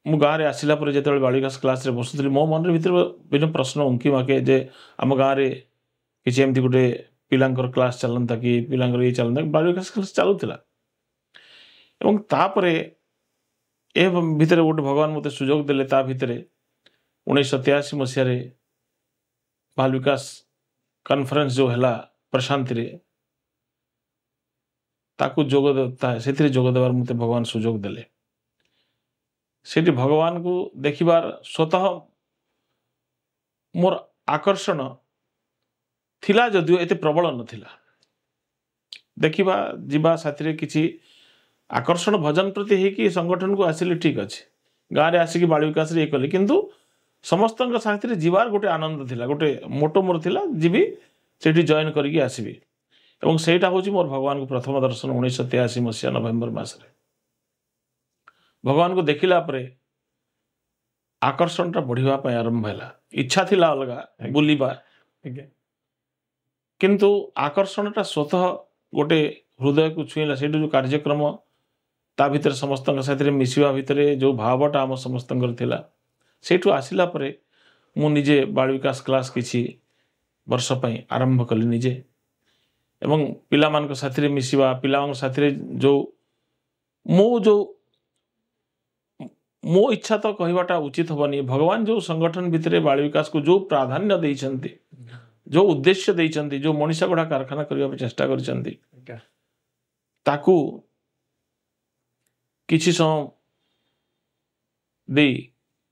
ମୁଁ ଗାଁରେ ଆସିଲା ପରେ ଯେତେବେଳେ ବାଳ ବିକାଶ କ୍ଲାସ୍ରେ ବସୁଥିଲି, ମୋ ମନରେ ଭିତରେ ବିଭିନ୍ନ ପ୍ରଶ୍ନ ଉଙ୍କି ମାକେ ଯେ ଆମ ଗାଁରେ କିଛି ଏମିତି ଗୋଟେ ପିଲାଙ୍କର କ୍ଲାସ୍ ଚାଲନ୍ତା କି, ପିଲାଙ୍କର ଇଏ ଚାଲନ୍ତା କି, ବାଳ ବିକାଶ କ୍ଲାସ୍ ଚାଲୁଥିଲା। ଏବଂ ତାପରେ ଏ ଭିତରେ ଗୋଟେ ଭଗବାନ ମୋତେ ସୁଯୋଗ ଦେଲେ। ତା ଭିତରେ 1983 ମସିହାରେ ବାଳ ବିକାଶ କନଫରେନ୍ସ ଯେଉଁ ହେଲା ପ୍ରଶାନ୍ତିରେ, ତାକୁ ଯୋଗ, ସେଥିରେ ଯୋଗ ଦେବାର ମୋତେ ଭଗବାନ ସୁଯୋଗ ଦେଲେ। ସେଠି ଭଗବାନଙ୍କୁ ଦେଖିବାର ସ୍ୱତଃ ମୋର ଆକର୍ଷଣ ଥିଲା, ଯଦିଓ ଏତେ ପ୍ରବଳ ନଥିଲା। ଦେଖିବା ଯିବା ସାଥିରେ କିଛି ଆକର୍ଷଣ ଭଜନ ପ୍ରତି ହେଇକି ସଂଗଠନକୁ ଆସିଲି, ଠିକ୍ ଅଛି, ଗାଁରେ ଆସିକି ବାଳ ବିକାଶରେ ଇଏ କଲି, କିନ୍ତୁ ସମସ୍ତଙ୍କ ସାଥିରେ ଯିବାର ଗୋଟେ ଆନନ୍ଦ ଥିଲା, ଗୋଟେ ମୋଟୋ ମୋର ଥିଲା, ଯିବି ସେଇଠି ଜଏନ୍ କରିକି ଆସିବି। ଏବଂ ସେଇଟା ହେଉଛି ମୋର ଭଗବାନଙ୍କୁ ପ୍ରଥମ ଦର୍ଶନ 1983 ମସିହା ନଭେମ୍ବର ମାସରେ। ଭଗବାନଙ୍କୁ ଦେଖିଲା ପରେ ଆକର୍ଷଣଟା ବଢ଼ିବା ପାଇଁ ଆରମ୍ଭ ହେଲା। ଇଚ୍ଛା ଥିଲା ଅଲଗା ବୁଲିବା, କିନ୍ତୁ ଆକର୍ଷଣଟା ସ୍ୱତଃ ଗୋଟେ ହୃଦୟକୁ ଛୁଇଁଲା। ସେଇଠୁ ଯେଉଁ କାର୍ଯ୍ୟକ୍ରମ, ତା ଭିତରେ ସମସ୍ତଙ୍କ ସାଥିରେ ମିଶିବା ଭିତରେ ଯେଉଁ ଭାବଟା ଆମ ସମସ୍ତଙ୍କର ଥିଲା, ସେଇଠୁ ଆସିଲା ପରେ ମୁଁ ନିଜେ ବାଳ ବିକାଶ କ୍ଲାସ୍ କିଛି ବର୍ଷ ପାଇଁ ଆରମ୍ଭ କଲି ନିଜେ। ଏବଂ ପିଲାମାନଙ୍କ ସାଥିରେ ମିଶିବା, ପିଲାମାନଙ୍କ ସାଥିରେ ଯେଉଁ ମୁଁ ଯେଉଁ ମୋ ଇଚ୍ଛା ତ କହିବାଟା ଉଚିତ ହେବନି, ଭଗବାନ ଯେଉଁ ସଂଗଠନ ଭିତରେ ବାଳ ବିକାଶକୁ ଯେଉଁ ପ୍ରାଧାନ୍ୟ ଦେଇଛନ୍ତି, ଯେଉଁ ଉଦ୍ଦେଶ୍ୟ ଦେଇଛନ୍ତି, ଯେଉଁ ମଣିଷ ଗଢ଼ା କାରଖାନା କରିବା ପାଇଁ ଚେଷ୍ଟା କରିଛନ୍ତି, ତାକୁ କିଛି ସମୟ ଦେଇ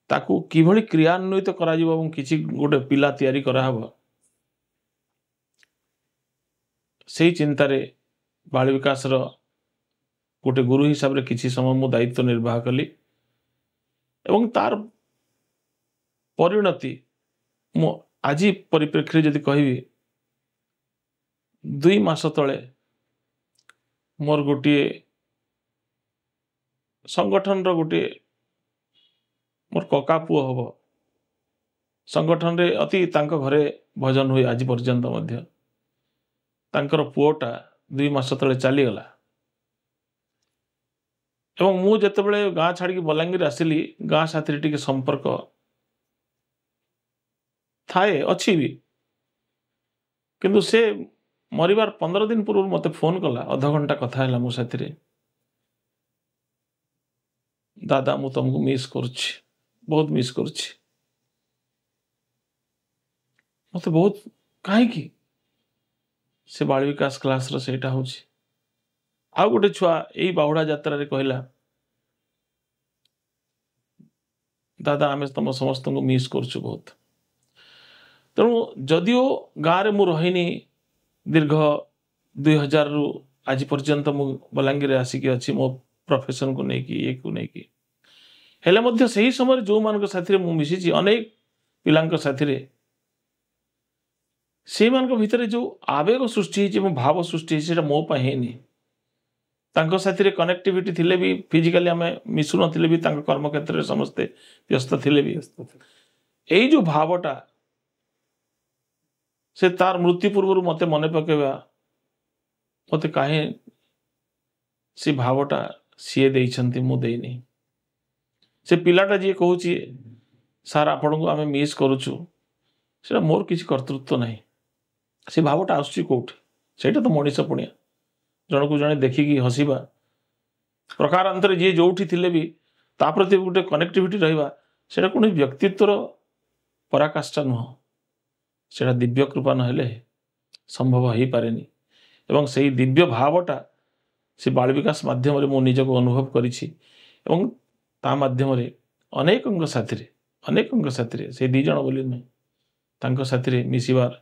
ତାକୁ କିଭଳି କ୍ରିୟାନ୍ୱିତ କରାଯିବ ଏବଂ କିଛି ଗୋଟେ ପିଲା ତିଆରି କରାହେବ, ସେଇ ଚିନ୍ତାରେ ବାଳ ବିକାଶର ଗୋଟେ ଗୁରୁ ହିସାବରେ କିଛି ସମୟ ମୁଁ ଦାୟିତ୍ୱ ନିର୍ବାହ କଲି ଏବଂ ତାର ପରିଣତି ମୁଁ ଆଜି ପରିପ୍ରେକ୍ଷୀରେ ଯଦି କହିବି, 2 ମାସ ତଳେ ମୋର ଗୋଟିଏ ସଂଗଠନର ଗୋଟିଏ ମୋର କକା ପୁଅ ହବ, ସଂଗଠନରେ ଅତି ତାଙ୍କ ଘରେ ଭଜନ ହୁଏ ଆଜି ପର୍ଯ୍ୟନ୍ତ ମଧ୍ୟ, ତାଙ୍କର ପୁଅଟା 2 ମାସ ତଳେ ଚାଲିଗଲା। ଏବଂ ମୁଁ ଯେତେବେଳେ ଗାଁ ଛାଡ଼ିକି ବଲାଙ୍ଗୀର ଆସିଲି, ଗାଁ ସାଥିରେ ଟିକେ ସମ୍ପର୍କ ଥାଏ, ଅଛି ବି, କିନ୍ତୁ ସେ ମରିବାର 15 ଦିନ ପୂର୍ବରୁ ମୋତେ ଫୋନ୍ କଲା, ଅଧଘଣ୍ଟା କଥା ହେଲା ମୋ ସାଥିରେ। ଦାଦା ମୁଁ ତମକୁ ମିସ୍ କରୁଛି, ବହୁତ ମିସ୍ କରୁଛି। ମୋତେ ବହୁତ, କାହିଁକି ସେ ବାଳ ବିକାଶ କ୍ଲାସର ସେଇଟା ହେଉଛି। ଆଉ ଗୋଟେ ଛୁଆ ଏଇ ବାହୁଡ଼ା ଯାତ୍ରାରେ କହିଲା, ଦାଦା ଆମେ ତମ ସମସ୍ତଙ୍କୁ ମିସ୍ କରୁଛୁ ବହୁତ। ତେଣୁ ଯଦିଓ ଗାଁରେ ମୁଁ ରହିନି ଦୀର୍ଘ 2000ରୁ ଆଜି ପର୍ଯ୍ୟନ୍ତ ମୁଁ ବଲାଙ୍ଗୀରରେ ଆସିକି ଅଛି ମୋ ପ୍ରଫେସନକୁ ନେଇକି, ଇଏକୁ ନେଇକି, ହେଲେ ମଧ୍ୟ ସେହି ସମୟରେ ଯେଉଁମାନଙ୍କ ସାଥିରେ ମୁଁ ମିଶିଛି, ଅନେକ ପିଲାଙ୍କ ସାଥିରେ, ସେଇମାନଙ୍କ ଭିତରେ ଯେଉଁ ଆବେଗ ସୃଷ୍ଟି ହେଇଛି ଏବଂ ଭାବ ସୃଷ୍ଟି ହେଇଛି, ସେଇଟା ମୋ ପାଇଁ ହେଇନି। ତାଙ୍କ ସାଥିରେ କନେକ୍ଟିଭିଟି ଥିଲେ ବି, ଫିଜିକାଲି ଆମେ ମିଶୁନଥିଲେ ବି, ତାଙ୍କ କର୍ମକ୍ଷେତ୍ରରେ ସମସ୍ତେ ବ୍ୟସ୍ତ ଥିଲେ ବି, ଏଇ ଯେଉଁ ଭାବଟା ସେ ତାର ମୃତ୍ୟୁ ପୂର୍ବରୁ ମୋତେ ମନେ ପକାଇବା, ମୋତେ କାହିଁ ସେ ଭାବଟା ସିଏ ଦେଇଛନ୍ତି, ମୁଁ ଦେଇନି। ସେ ପିଲାଟା ଯିଏ କହୁଛି ସାର୍ ଆପଣଙ୍କୁ ଆମେ ମିସ୍ କରୁଛୁ, ସେଇଟା ମୋର କିଛି କର୍ତ୍ତୃତ୍ୱ ନାହିଁ। ସେ ଭାବଟା ଆସୁଛି କେଉଁଠି? ସେଇଟା ତ ମଣିଷ ପୁଣିଆ, ଜଣକୁ ଜଣେ ଦେଖିକି ହସିବା, ପ୍ରକାରାନ୍ତରେ ଯିଏ ଯେଉଁଠି ଥିଲେ ବି ତା ପ୍ରତି ଗୋଟେ କନେକ୍ଟିଭିଟି ରହିବା, ସେଇଟା କୌଣସି ବ୍ୟକ୍ତିତ୍ୱର ପରାକାଷ୍ଠା ନୁହଁ, ସେଇଟା ଦିବ୍ୟ କୃପା ନହେଲେ ସମ୍ଭବ ହେଇପାରେନି। ଏବଂ ସେଇ ଦିବ୍ୟ ଭାବଟା ସେ ବାଳ ବିକାଶ ମାଧ୍ୟମରେ ମୁଁ ନିଜକୁ ଅନୁଭବ କରିଛି ଏବଂ ତା ମାଧ୍ୟମରେ ଅନେକଙ୍କ ସାଥିରେ, ଅନେକଙ୍କ ସାଥିରେ, ସେଇ 2 ଜଣ ବୋଲି ନୁହେଁ, ତାଙ୍କ ସାଥିରେ ମିଶିବାର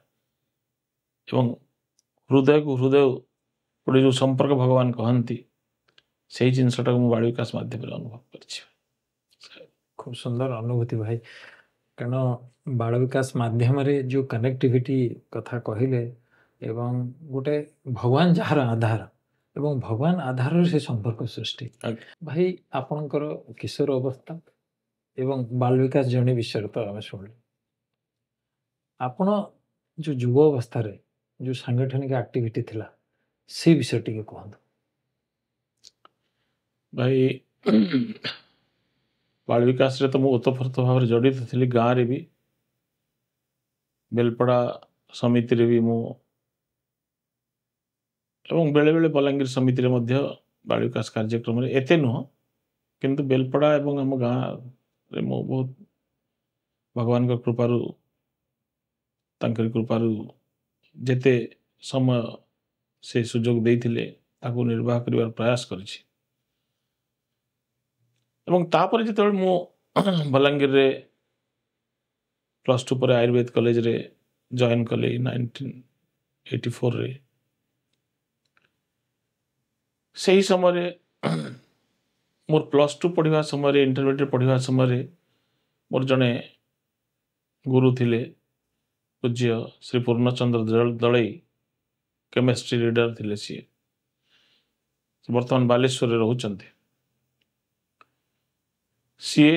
ଏବଂ ହୃଦୟକୁ ହୃଦୟ ଗୋଟେ ଯେଉଁ ସମ୍ପର୍କ ଭଗବାନ କହନ୍ତି, ସେଇ ଜିନିଷଟାକୁ ମୁଁ ବାଳ ବିକାଶ ମାଧ୍ୟମରେ ଅନୁଭବ କରିଛି। ଖୁବ୍ ସୁନ୍ଦର ଅନୁଭୂତି ଭାଇ। କାରଣ ବାଳ ବିକାଶ ମାଧ୍ୟମରେ ଯେଉଁ କନେକ୍ଟିଭିଟି କଥା କହିଲେ, ଏବଂ ଗୋଟେ ଭଗବାନ ଯାହାର ଆଧାର ଏବଂ ଭଗବାନ ଆଧାରରେ ସେ ସମ୍ପର୍କ ସୃଷ୍ଟି। ଭାଇ ଆପଣଙ୍କର କିଶୋର ଅବସ୍ଥା ଏବଂ ବାଳ ବିକାଶ ଜର୍ଣ୍ଣି ବିଷୟରେ ତ ଆମେ ଶୁଣିଲୁ। ଆପଣ ଯେଉଁ ଯୁବ ଅବସ୍ଥାରେ ଯେଉଁ ସାଂଗଠନିକ ଆକ୍ଟିଭିଟି ଥିଲା, ସେ ବିଷୟରେ ଟିକେ କୁହନ୍ତୁ। ଭାଇ ବାଳ ବିକାଶରେ ତ ମୁଁ ଓତପ୍ରୋତ ଭାବରେ ଜଡ଼ିତ ଥିଲି, ଗାଁରେ ବି, ବେଲପଡ଼ା ସମିତିରେ ବି ମୁଁ, ଏବଂ ବେଳେବେଳେ ବଲାଙ୍ଗୀର ସମିତିରେ ମଧ୍ୟ ବାଳ ବିକାଶ କାର୍ଯ୍ୟକ୍ରମରେ ଏତେ ନୁହଁ, କିନ୍ତୁ ବେଲପଡ଼ା ଏବଂ ଆମ ଗାଁରେ ମୁଁ ବହୁତ ଭଗବାନଙ୍କ କୃପାରୁ, ତାଙ୍କରି କୃପାରୁ ଯେତେ ସମୟ ସେ ସୁଯୋଗ ଦେଇଥିଲେ ତାକୁ ନିର୍ବାହ କରିବାର ପ୍ରୟାସ କରିଛି। ଏବଂ ତାପରେ ଯେତେବେଳେ ମୁଁ ବଲାଙ୍ଗୀରରେ +2 ପରେ ଆୟୁର୍ବେଦ କଲେଜରେ ଜଏନ୍ କଲି 1984ରେ, ସେହି ସମୟରେ ମୋର +2 ପଢ଼ିବା ସମୟରେ, ଇଣ୍ଟରମିଡ଼ିଏଟ୍ ପଢ଼ିବା ସମୟରେ ମୋର ଜଣେ ଗୁରୁ ଥିଲେ, ପୂଜ୍ୟ ଶ୍ରୀ ପୂର୍ଣ୍ଣଚନ୍ଦ୍ର ଦଳେଇ, କେମିଷ୍ଟ୍ରି ଲିଡର ଥିଲେ ସିଏ, ବର୍ତ୍ତମାନ ବାଲେଶ୍ୱରରେ ରହୁଛନ୍ତି। ସିଏ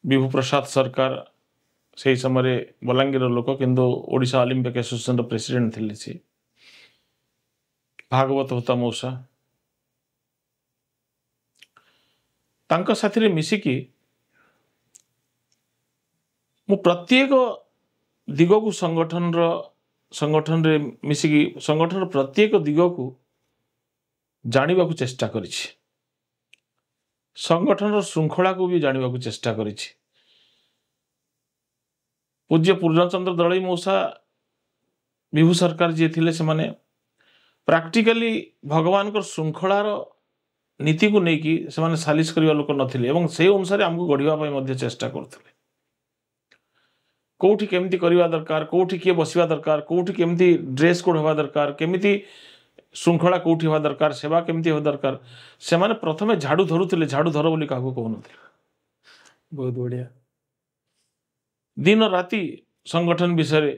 ବିଭୁ ପ୍ରସାଦ ସରକାର, ସେହି ସମୟରେ ବଲାଙ୍ଗୀରର ଲୋକ, କିନ୍ତୁ ଓଡ଼ିଶା ଅଲିମ୍ପିକ୍ ଆସୋସିଏସନର ପ୍ରେସିଡେଣ୍ଟ ଥିଲେ ସିଏ, ଭାଗବତ ହୋତା ମଉସା, ତାଙ୍କ ସାଥିରେ ମିଶିକି ମୁଁ ପ୍ରତ୍ୟେକ ଦିଗକୁ ସଂଗଠନରେ ମିଶିକି ସଂଗଠନର ପ୍ରତ୍ୟେକ ଦିଗକୁ ଜାଣିବାକୁ ଚେଷ୍ଟା କରିଛି, ସଂଗଠନର ଶୃଙ୍ଖଳାକୁ ବି ଜାଣିବାକୁ ଚେଷ୍ଟା କରିଛି। ପୂଜ୍ୟ ପୂର୍ଣ୍ଣଚନ୍ଦ୍ର ଦଳେଇ ମଉସା, ବିଭୁ ସରକାର ଯିଏ ଥିଲେ, ସେମାନେ ପ୍ରାକ୍ଟିକାଲି ଭଗବାନଙ୍କର ଶୃଙ୍ଖଳାର ନୀତିକୁ ନେଇକି ସେମାନେ ସାଲିସ କରିବା ଲୋକ ନଥିଲେ ଏବଂ ସେଇ ଅନୁସାରେ ଆମକୁ ଗଢ଼ିବା ପାଇଁ ମଧ୍ୟ ଚେଷ୍ଟା କରୁଥିଲେ। କୋଉଠି କେମିତି କରିବା ଦରକାର, କୋଉଠି କିଏ ବସିବା ଦରକାର, କୋଉଠି କେମିତି ଡ୍ରେସ୍ କୋଡ୍ ହେବା ଦରକାର, କେମିତି ଶୃଙ୍ଖଳା କେଉଁଠି ହେବା ଦରକାର, ସେବା କେମିତି ହେବା ଦରକାର, ସେମାନେ ପ୍ରଥମେ ଝାଡ଼ୁ ଧରୁଥିଲେ, ଝାଡ଼ୁ ଧର ବୋଲି କାହାକୁ କହୁନଥିଲେ। ବହୁତ ବଢ଼ିଆ। ଦିନ ରାତି ସଂଗଠନ ବିଷୟରେ,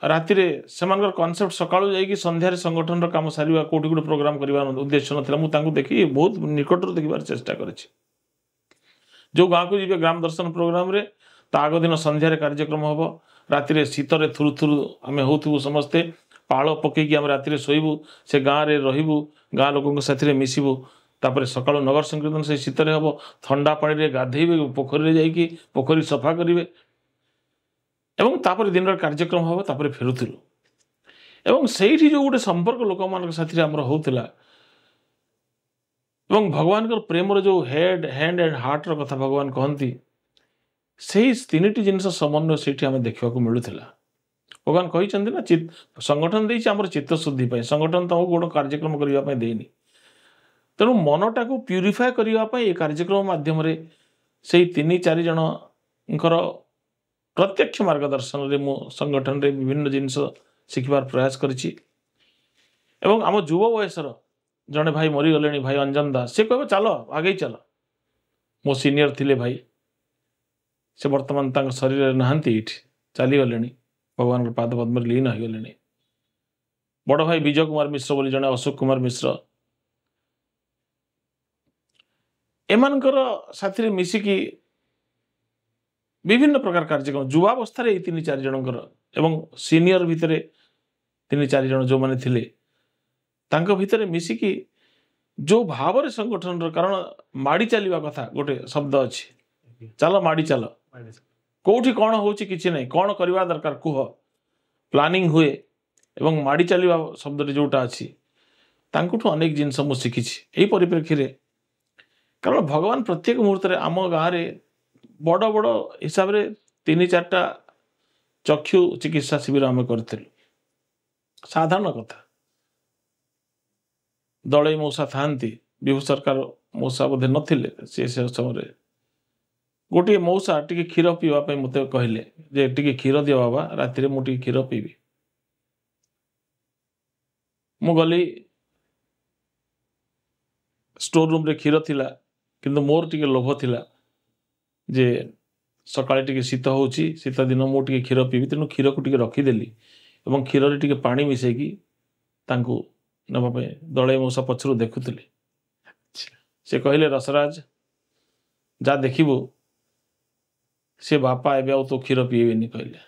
ରାତିରେ ସେମାନଙ୍କର କନସେପ୍ଟ ସକାଳୁ ଯାଇକି ସନ୍ଧ୍ୟାରେ ସଂଗଠନର କାମ ସାରିବା, କେଉଁଠି ଗୋଟେ ପ୍ରୋଗ୍ରାମ କରିବା ଉଦ୍ଦେଶ୍ୟ ନଥିଲା। ମୁଁ ତାଙ୍କୁ ଦେଖି ବହୁତ ନିକଟରୁ ଦେଖିବାର ଚେଷ୍ଟା କରିଛି। ଯେଉଁ ଗାଁକୁ ଯିବେ ଗ୍ରାମ ଦର୍ଶନ ପ୍ରୋଗ୍ରାମରେ, ତା ଆଗ ଦିନ ସନ୍ଧ୍ୟାରେ କାର୍ଯ୍ୟକ୍ରମ ହେବ, ରାତିରେ ଶୀତରେ ଥୁରୁ ଥୁରୁ ଆମେ ହେଉଥିବୁ ସମସ୍ତେ, ପାଳ ପକେଇକି ଆମେ ରାତିରେ ଶୋଇବୁ, ସେ ଗାଁରେ ରହିବୁ, ଗାଁ ଲୋକଙ୍କ ସାଥିରେ ମିଶିବୁ। ତାପରେ ସକାଳୁ ନଗର ସଂକୀର୍ତ୍ତନ ସେଇ ଶୀତରେ ହେବ, ଥଣ୍ଡା ପାଣିରେ ଗାଧେଇବେ, ପୋଖରୀରେ ଯାଇକି ପୋଖରୀ ସଫା କରିବେ, ଏବଂ ତାପରେ ଦିନର କାର୍ଯ୍ୟକ୍ରମ ହେବ, ତାପରେ ଫେରୁଥିଲୁ। ଏବଂ ସେଇଠି ଯେଉଁ ଗୋଟେ ସମ୍ପର୍କ ଲୋକମାନଙ୍କ ସାଥିରେ ଆମର ହେଉଥିଲା, ଏବଂ ଭଗବାନଙ୍କର ପ୍ରେମର ଯେଉଁ ହେଡ୍, ହ୍ୟାଣ୍ଡ ଆଣ୍ଡ ହାର୍ଟର କଥା ଭଗବାନ କହନ୍ତି, ସେଇ ତିନିଟି ଜିନିଷ ସମନ୍ୱୟ ସେଇଠି ଆମେ ଦେଖିବାକୁ ମିଳୁଥିଲା। ଭଗବାନ କହିଛନ୍ତି ନା, ସଂଗଠନ ଦେଇଛି ଆମର ଚିତ୍ତଶୁଦ୍ଧି ପାଇଁ, ସଂଗଠନ ତମକୁ ଗୋଟେ କାର୍ଯ୍ୟକ୍ରମ କରିବା ପାଇଁ ଦେଇନି। ତେଣୁ ମନଟାକୁ ପ୍ୟୁରିଫାଏ କରିବା ପାଇଁ ଏ କାର୍ଯ୍ୟକ୍ରମ ମାଧ୍ୟମରେ ସେଇ 3-4 ଜଣଙ୍କର ପ୍ରତ୍ୟକ୍ଷ ମାର୍ଗଦର୍ଶନରେ ମୁଁ ସଂଗଠନରେ ବିଭିନ୍ନ ଜିନିଷ ଶିଖିବାର ପ୍ରୟାସ କରିଛି। ଏବଂ ଆମ ଯୁବ ବୟସର ଜଣେ ଭାଇ ମରିଗଲେଣି, ଭାଇ ଅଞ୍ଜନ ଦାସ, ସେ କହିବ ଚାଲ ଆଗେଇ ଚାଲ। ମୋ ସିନିୟର ଥିଲେ ଭାଇ, ସେ ବର୍ତ୍ତମାନ ତାଙ୍କ ଶରୀରରେ ନାହାନ୍ତି, ଏଇଠି ଚାଲିଗଲେଣି, ଭଗବାନଙ୍କ ପାଦ ପଦ୍ମରେ ଲୀନ ହୋଇଗଲେଣି। ବଡ଼ ଭାଇ ବିଜୟ କୁମାର ମିଶ୍ର ବୋଲି ଜଣେ, ଅଶୋକ କୁମାର ମିଶ୍ର, ଏମାନଙ୍କର ସାଥିରେ ମିଶିକି ବିଭିନ୍ନ ପ୍ରକାର କାର୍ଯ୍ୟକ୍ରମ ଯୁବାବସ୍ଥାରେ ଏଇ 3-4 ଜଣଙ୍କର ଏବଂ ସିନିୟର ଭିତରେ 3-4 ଜଣ ଯେଉଁମାନେ ଥିଲେ ତାଙ୍କ ଭିତରେ ମିଶିକି ଯେଉଁ ଭାବରେ ସଂଗଠନର, କାରଣ ମାଡ଼ି ଚାଲିବା କଥା ଗୋଟେ ଶବ୍ଦ ଅଛି, ଚାଲ ମାଡ଼ି ଚାଲ, କେଉଁଠି କ'ଣ ହେଉଛି କିଛି ନାହିଁ, କ'ଣ କରିବା ଦରକାର କୁହ, ପ୍ଲାନିଂ ହୁଏ। ଏବଂ ମାଡ଼ି ଚାଲିବା ଶବ୍ଦଟି ଯେଉଁଟା ଅଛି, ତାଙ୍କଠୁ ଅନେକ ଜିନିଷ ମୁଁ ଶିଖିଛି ଏଇ ପରିପ୍ରେକ୍ଷୀରେ। କାରଣ ଭଗବାନ ପ୍ରତ୍ୟେକ ମୁହୂର୍ତ୍ତରେ ଆମ ଗାଁରେ ବଡ଼ ବଡ଼ ହିସାବରେ 3-4ଟା ଚକ୍ଷୁ ଚିକିତ୍ସା ଶିବିର ଆମେ କରିଥିଲୁ। ସାଧାରଣ କଥା, ଦଳେଇ ମଉସା ଥାଆନ୍ତି, ବିଭୁ ସରକାର ମଉସା ବୋଧେ ନଥିଲେ ସେ ସମୟରେ। ଗୋଟିଏ ମଉସା ଟିକେ କ୍ଷୀର ପିଇବା ପାଇଁ ମୋତେ କହିଲେ ଯେ ଟିକେ କ୍ଷୀର ଦିଅ ବାବା, ରାତିରେ ମୁଁ ଟିକେ କ୍ଷୀର ପିଇବି। ମୁଁ ଗଲି, ଷ୍ଟୋର ରୁମ୍ରେ କ୍ଷୀର ଥିଲା, କିନ୍ତୁ ମୋର ଟିକେ ଲୋଭ ଥିଲା ଯେ ସକାଳେ ଟିକେ ଶୀତ ହେଉଛି, ଶୀତ ଦିନ ମୁଁ ଟିକେ କ୍ଷୀର ପିଇବି, ତେଣୁ କ୍ଷୀରକୁ ଟିକେ ରଖିଦେଲି ଏବଂ କ୍ଷୀରରେ ଟିକେ ପାଣି ମିଶାଇକି ତାଙ୍କୁ ନେବା ପାଇଁ ଦଳେଇ ମଉସା ପଛରୁ ଦେଖୁଥିଲେ। ସେ କହିଲେ, ରସରାଜ ଯା ଦେଖିବୁ, ସେ ବାପା ଏବେ ଆଉ ତୋ କ୍ଷୀର ପିଇବେନି କହିଲେ।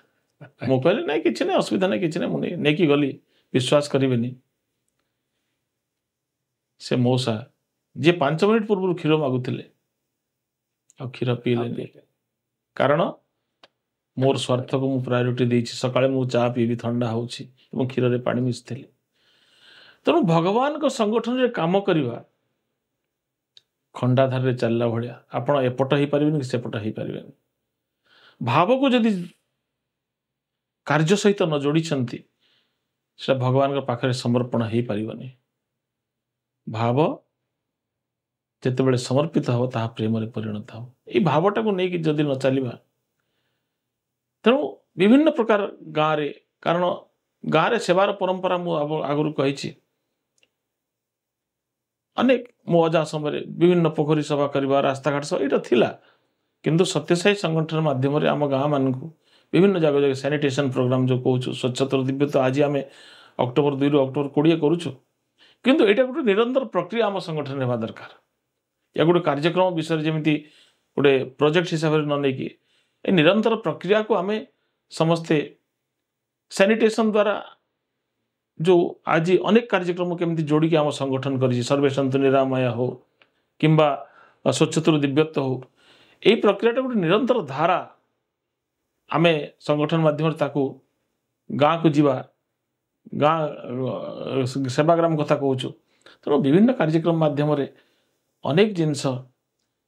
ମୁଁ କହିଲି ନାଇଁ କିଛି ନାହିଁ, ଅସୁବିଧା ନାହିଁ, କିଛି ନାହିଁ। ମୁଁ ନେଇକି ଗଲି, ବିଶ୍ୱାସ କରିବେନି, ସେ ମଉସା ଯିଏ 5 ମିନିଟ୍ ପୂର୍ବରୁ କ୍ଷୀର ମାଗୁଥିଲେ ଆଉ କ୍ଷୀର ପିଇଲେନି। କାରଣ ମୋର ସ୍ୱାର୍ଥକୁ ମୁଁ ପ୍ରାୟୋରିଟି ଦେଇଛି। ସକାଳେ ମୁଁ ଚା ପିଇବି, ଥଣ୍ଡା ହେଉଛି, ଏବଂ କ୍ଷୀରରେ ପାଣି ମିଶିଥିଲି। ତେଣୁ ଭଗବାନଙ୍କ ସଂଗଠନରେ କାମ କରିବା ଖଣ୍ଡାଧାରରେ ଚାଲିଲା ଭଳିଆ, ଆପଣ ଏପଟ ହେଇପାରିବେନି କି ସେପଟ ହେଇପାରିବେନି। ଭାବକୁ ଯଦି କାର୍ଯ୍ୟ ସହିତ ନ ଯୋଡ଼ିଛନ୍ତି, ସେଟା ଭଗବାନଙ୍କ ପାଖରେ ସମର୍ପଣ ହେଇପାରିବନି। ଭାବ ଯେତେବେଳେ ସମର୍ପିତ ହେବ, ତାହା ପ୍ରେମରେ ପରିଣତ ହେବ। ଏଇ ଭାବଟାକୁ ନେଇକି ଯଦି ନ ଚାଲିବା, ତେଣୁ ବିଭିନ୍ନ ପ୍ରକାର ଗାଁରେ, କାରଣ ଗାଁରେ ସେବାର ପରମ୍ପରା ମୁଁ ଆଗରୁ କହିଛି, ଅନେକ ମୋ ଅଜା ସମୟରେ ବିଭିନ୍ନ ପୋଖରୀ ସଫା କରିବା, ରାସ୍ତାଘାଟ ସଫା, ଏଇଟା ଥିଲା। କିନ୍ତୁ ସତ୍ୟସାଇ ସଂଗଠନ ମାଧ୍ୟମରେ ଆମ ଗାଁମାନଙ୍କୁ ବିଭିନ୍ନ ଜାଗା ଜାଗା ସାନିଟେସନ ପ୍ରୋଗ୍ରାମ ଯେଉଁ କହୁଛୁ, ସ୍ୱଚ୍ଛତାର ଦିବ୍ୟତା, ଆଜି ଆମେ ଅକ୍ଟୋବର 2ରୁ ଅକ୍ଟୋବର 20 କରୁଛୁ, କିନ୍ତୁ ଏଇଟା ଗୋଟେ ନିରନ୍ତର ପ୍ରକ୍ରିୟା ଆମ ସଂଗଠନ ହେବା ଦରକାର। ୟା ଗୋଟେ କାର୍ଯ୍ୟକ୍ରମ ବିଷୟରେ ଯେମିତି ଗୋଟେ ପ୍ରୋଜେକ୍ଟ ହିସାବରେ ନ ନେଇକି ଏ ନିରନ୍ତର ପ୍ରକ୍ରିୟାକୁ ଆମେ ସମସ୍ତେ ସାନିଟେସନ ଦ୍ୱାରା ଯେଉଁ ଆଜି ଅନେକ କାର୍ଯ୍ୟକ୍ରମ କେମିତି ଯୋଡ଼ିକି ଆମ ସଂଗଠନ କରିଛି, ସର୍ବେ ସନ୍ତୁ ନିରାମୟ ହଉ କିମ୍ବା ସ୍ୱଚ୍ଛତାରୁ ଦିବ୍ୟତ୍ୱ ହଉ, ଏଇ ପ୍ରକ୍ରିୟାଟା ଗୋଟେ ନିରନ୍ତର ଧାରା। ଆମେ ସଂଗଠନ ମାଧ୍ୟମରେ ତାକୁ ଗାଁକୁ ଯିବା, ଗାଁ ସେବାଗ୍ରାମ କଥା କହୁଛୁ। ତେଣୁ ବିଭିନ୍ନ କାର୍ଯ୍ୟକ୍ରମ ମାଧ୍ୟମରେ ଅନେକ ଜିନିଷ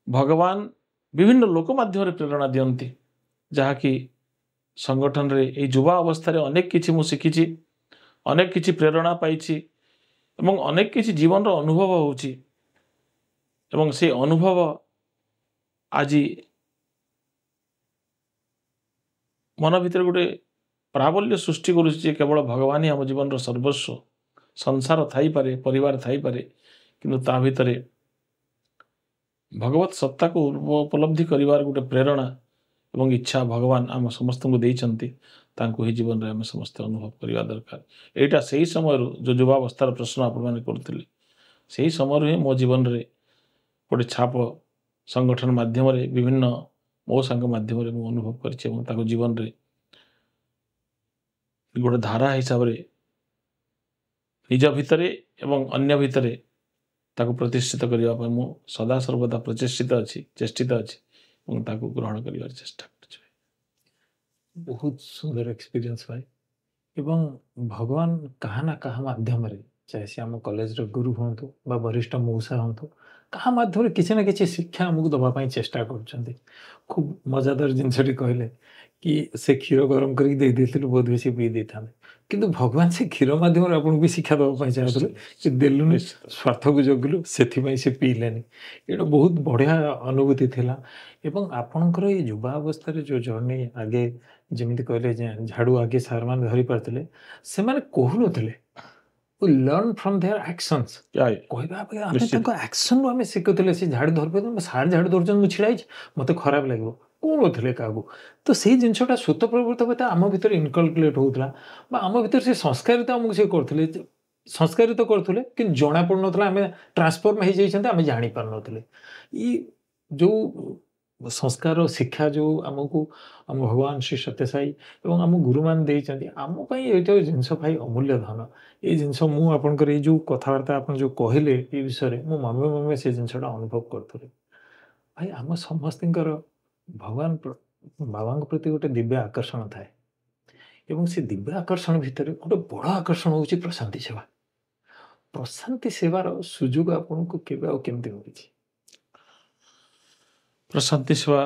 ଭଗବାନ ବିଭିନ୍ନ ଲୋକ ମାଧ୍ୟମରେ ପ୍ରେରଣା ଦିଅନ୍ତି, ଯାହାକି ସଂଗଠନରେ ଏଇ ଯୁବା ଅବସ୍ଥାରେ ଅନେକ କିଛି ମୁଁ ଶିଖିଛି, ଅନେକ କିଛି ପ୍ରେରଣା ପାଇଛି ଏବଂ ଅନେକ କିଛି ଜୀବନର ଅନୁଭବ ହେଉଛି। ଏବଂ ସେ ଅନୁଭବ ଆଜି ମନ ଭିତରେ ଗୋଟେ ପ୍ରାବଲ୍ୟ ସୃଷ୍ଟି କରୁଛି ଯେ କେବଳ ଭଗବାନ ହିଁ ଆମ ଜୀବନର ସର୍ବସ୍ୱ, ସଂସାର ଥାଇପାରେ, ପରିବାର ଥାଇପାରେ, କିନ୍ତୁ ତା ଭିତରେ ଭଗବତ ସତ୍ତାକୁ ଉପଲବ୍ଧି କରିବାର ଗୋଟେ ପ୍ରେରଣା ଏବଂ ଇଚ୍ଛା ଭଗବାନ ଆମ ସମସ୍ତଙ୍କୁ ଦେଇଛନ୍ତି। ତାଙ୍କୁ ହିଁ ଜୀବନରେ ଆମେ ସମସ୍ତେ ଅନୁଭବ କରିବା ଦରକାର। ଏଇଟା ସେଇ ସମୟରୁ ଯେଉଁ ଯୁବାବସ୍ଥାର ପ୍ରଶ୍ନ ଆପଣମାନେ କରୁଥିଲେ, ସେଇ ସମୟରୁ ହିଁ ମୋ ଜୀବନରେ ଗୋଟେ ଛାପ ସଂଗଠନ ମାଧ୍ୟମରେ, ବିଭିନ୍ନ ମଉସାଙ୍କ ମାଧ୍ୟମରେ ମୁଁ ଅନୁଭବ କରିଛି ଏବଂ ତାକୁ ଜୀବନରେ ଗୋଟେ ଧାରା ହିସାବରେ ନିଜ ଭିତରେ ଏବଂ ଅନ୍ୟ ଭିତରେ ତାକୁ ପ୍ରତିଷ୍ଠିତ କରିବା ପାଇଁ ମୁଁ ସଦାସର୍ବଦା ପ୍ରଚେଷ୍ଟିତ ଅଛି, ଚେଷ୍ଟିତ ଅଛି ଏବଂ ତାକୁ ଗ୍ରହଣ କରିବାର ଚେଷ୍ଟା କରୁଛି। ବହୁତ ସୁନ୍ଦର ଏକ୍ସପିରିଏନ୍ସ ଭାଇ। ଏବଂ ଭଗବାନ କାହା ନା କାହା ମାଧ୍ୟମରେ, ଚାହେ ସେ ଆମ କଲେଜର ଗୁରୁ ହୁଅନ୍ତୁ ବା ବରିଷ୍ଠ ମଉସା ହୁଅନ୍ତୁ, କାହା ମାଧ୍ୟମରେ କିଛି ନା କିଛି ଶିକ୍ଷା ଆମକୁ ଦେବା ପାଇଁ ଚେଷ୍ଟା କରୁଛନ୍ତି। ଖୁବ୍ ମଜାଦାର ଜିନିଷଟି କହିଲେ କି ସେ କ୍ଷୀର ଗରମ କରିକି ଦେଇ ଦେଇଥିଲୁ, ବୋଧ ହୁଏ ସେ ପିଇ ଦେଇଥାନ୍ତେ, କିନ୍ତୁ ଭଗବାନ ସେ କ୍ଷୀର ମାଧ୍ୟମରେ ଆପଣଙ୍କୁ ବି ଶିକ୍ଷା ଦେବା ପାଇଁ ଚାହୁଁଥିଲେ କି ଦେଲୁନି, ସ୍ୱାର୍ଥକୁ ଜଗିଲୁ, ସେଥିପାଇଁ ସେ ପିଇଲେନି। ଏଇଟା ବହୁତ ବଢ଼ିଆ ଅନୁଭୂତି ଥିଲା। ଏବଂ ଆପଣଙ୍କର ଏଇ ଯୁବା ଅବସ୍ଥାରେ ଯେଉଁ ଜର୍ଣ୍ଣି, ଆଗେ ଯେମିତି କହିଲେ ଯେ ଝାଡ଼ୁ ଆଗେ ସାର୍ମାନେ ଧରି ପାରୁଥିଲେ, ସେମାନେ କହୁନଥିଲେ, we learn from their actions. କହିବା ଅପେକ୍ଷା ଆମେ ତାଙ୍କ ଆକ୍ସନରୁ ଆମେ ଶିଖୁଥିଲେ। ସେ ଝାଡ଼ୁ ଧରି, ସାର୍ ଝାଡ଼ୁ ଧରୁଛନ୍ତି, ମୁଁ ଛିଡ଼ା ହେଇଛି, ମୋତେ ଖରାପ ଲାଗିବ, କହୁନଥିଲେ କାହାକୁ। ତ ସେଇ ଜିନିଷଟା ସ୍ୱତଃପ୍ରବୃତ୍ତ ଭାବେ ଆମ ଭିତରେ ଇନକଲକୁଲେଟ୍ ହେଉଥିଲା ବା ଆମ ଭିତରେ ସେ ସଂସ୍କାରିତ ଆମକୁ ସେ କରୁଥିଲେ, ସଂସ୍କାରିତ କରୁଥିଲେ, କିନ୍ତୁ ଜଣା ପଡ଼ୁନଥିଲା। ଆମେ ଟ୍ରାନ୍ସଫର୍ମ ହେଇଯାଇଛନ୍ତି, ଆମେ ଜାଣିପାରୁନଥିଲେ। ଏଇ ଯେଉଁ ସଂସ୍କାର ଶିକ୍ଷା ଯେଉଁ ଆମକୁ ଆମ ଭଗବାନ ଶ୍ରୀ ସତ୍ୟସାଇ ଏବଂ ଆମ ଗୁରୁମାନେ ଦେଇଛନ୍ତି, ଆମ ପାଇଁ ଏଇଟା ଜିନିଷ ଭାଇ ଅମୂଲ୍ୟ ଧନ। ଏଇ ଜିନିଷ ମୁଁ ଆପଣଙ୍କର ଏଇ ଯେଉଁ କଥାବାର୍ତ୍ତା ଆପଣ ଯେଉଁ କହିଲେ ଏଇ ବିଷୟରେ, ମୁଁ ମମେ ମମେ ସେ ଜିନିଷଟା ଅନୁଭବ କରୁଥିଲି। ଭାଇ, ଆମ ସମସ୍ତଙ୍କର ଭଗବାନ ବାବାଙ୍କ ପ୍ରତି ଗୋଟେ ଦିବ୍ୟ ଆକର୍ଷଣ ଥାଏ ଏବଂ ସେ ଦିବ୍ୟ ଆକର୍ଷଣ ଭିତରେ ଗୋଟେ ବଡ଼ ଆକର୍ଷଣ ହେଉଛି ପ୍ରଶାନ୍ତି ସେବା। ପ୍ରଶାନ୍ତି ସେବାର ସୁଯୋଗ ଆପଣଙ୍କୁ କେବେ ଆଉ କେମିତି ମିଳିଛି? ପ୍ରଶାନ୍ତି ସେବା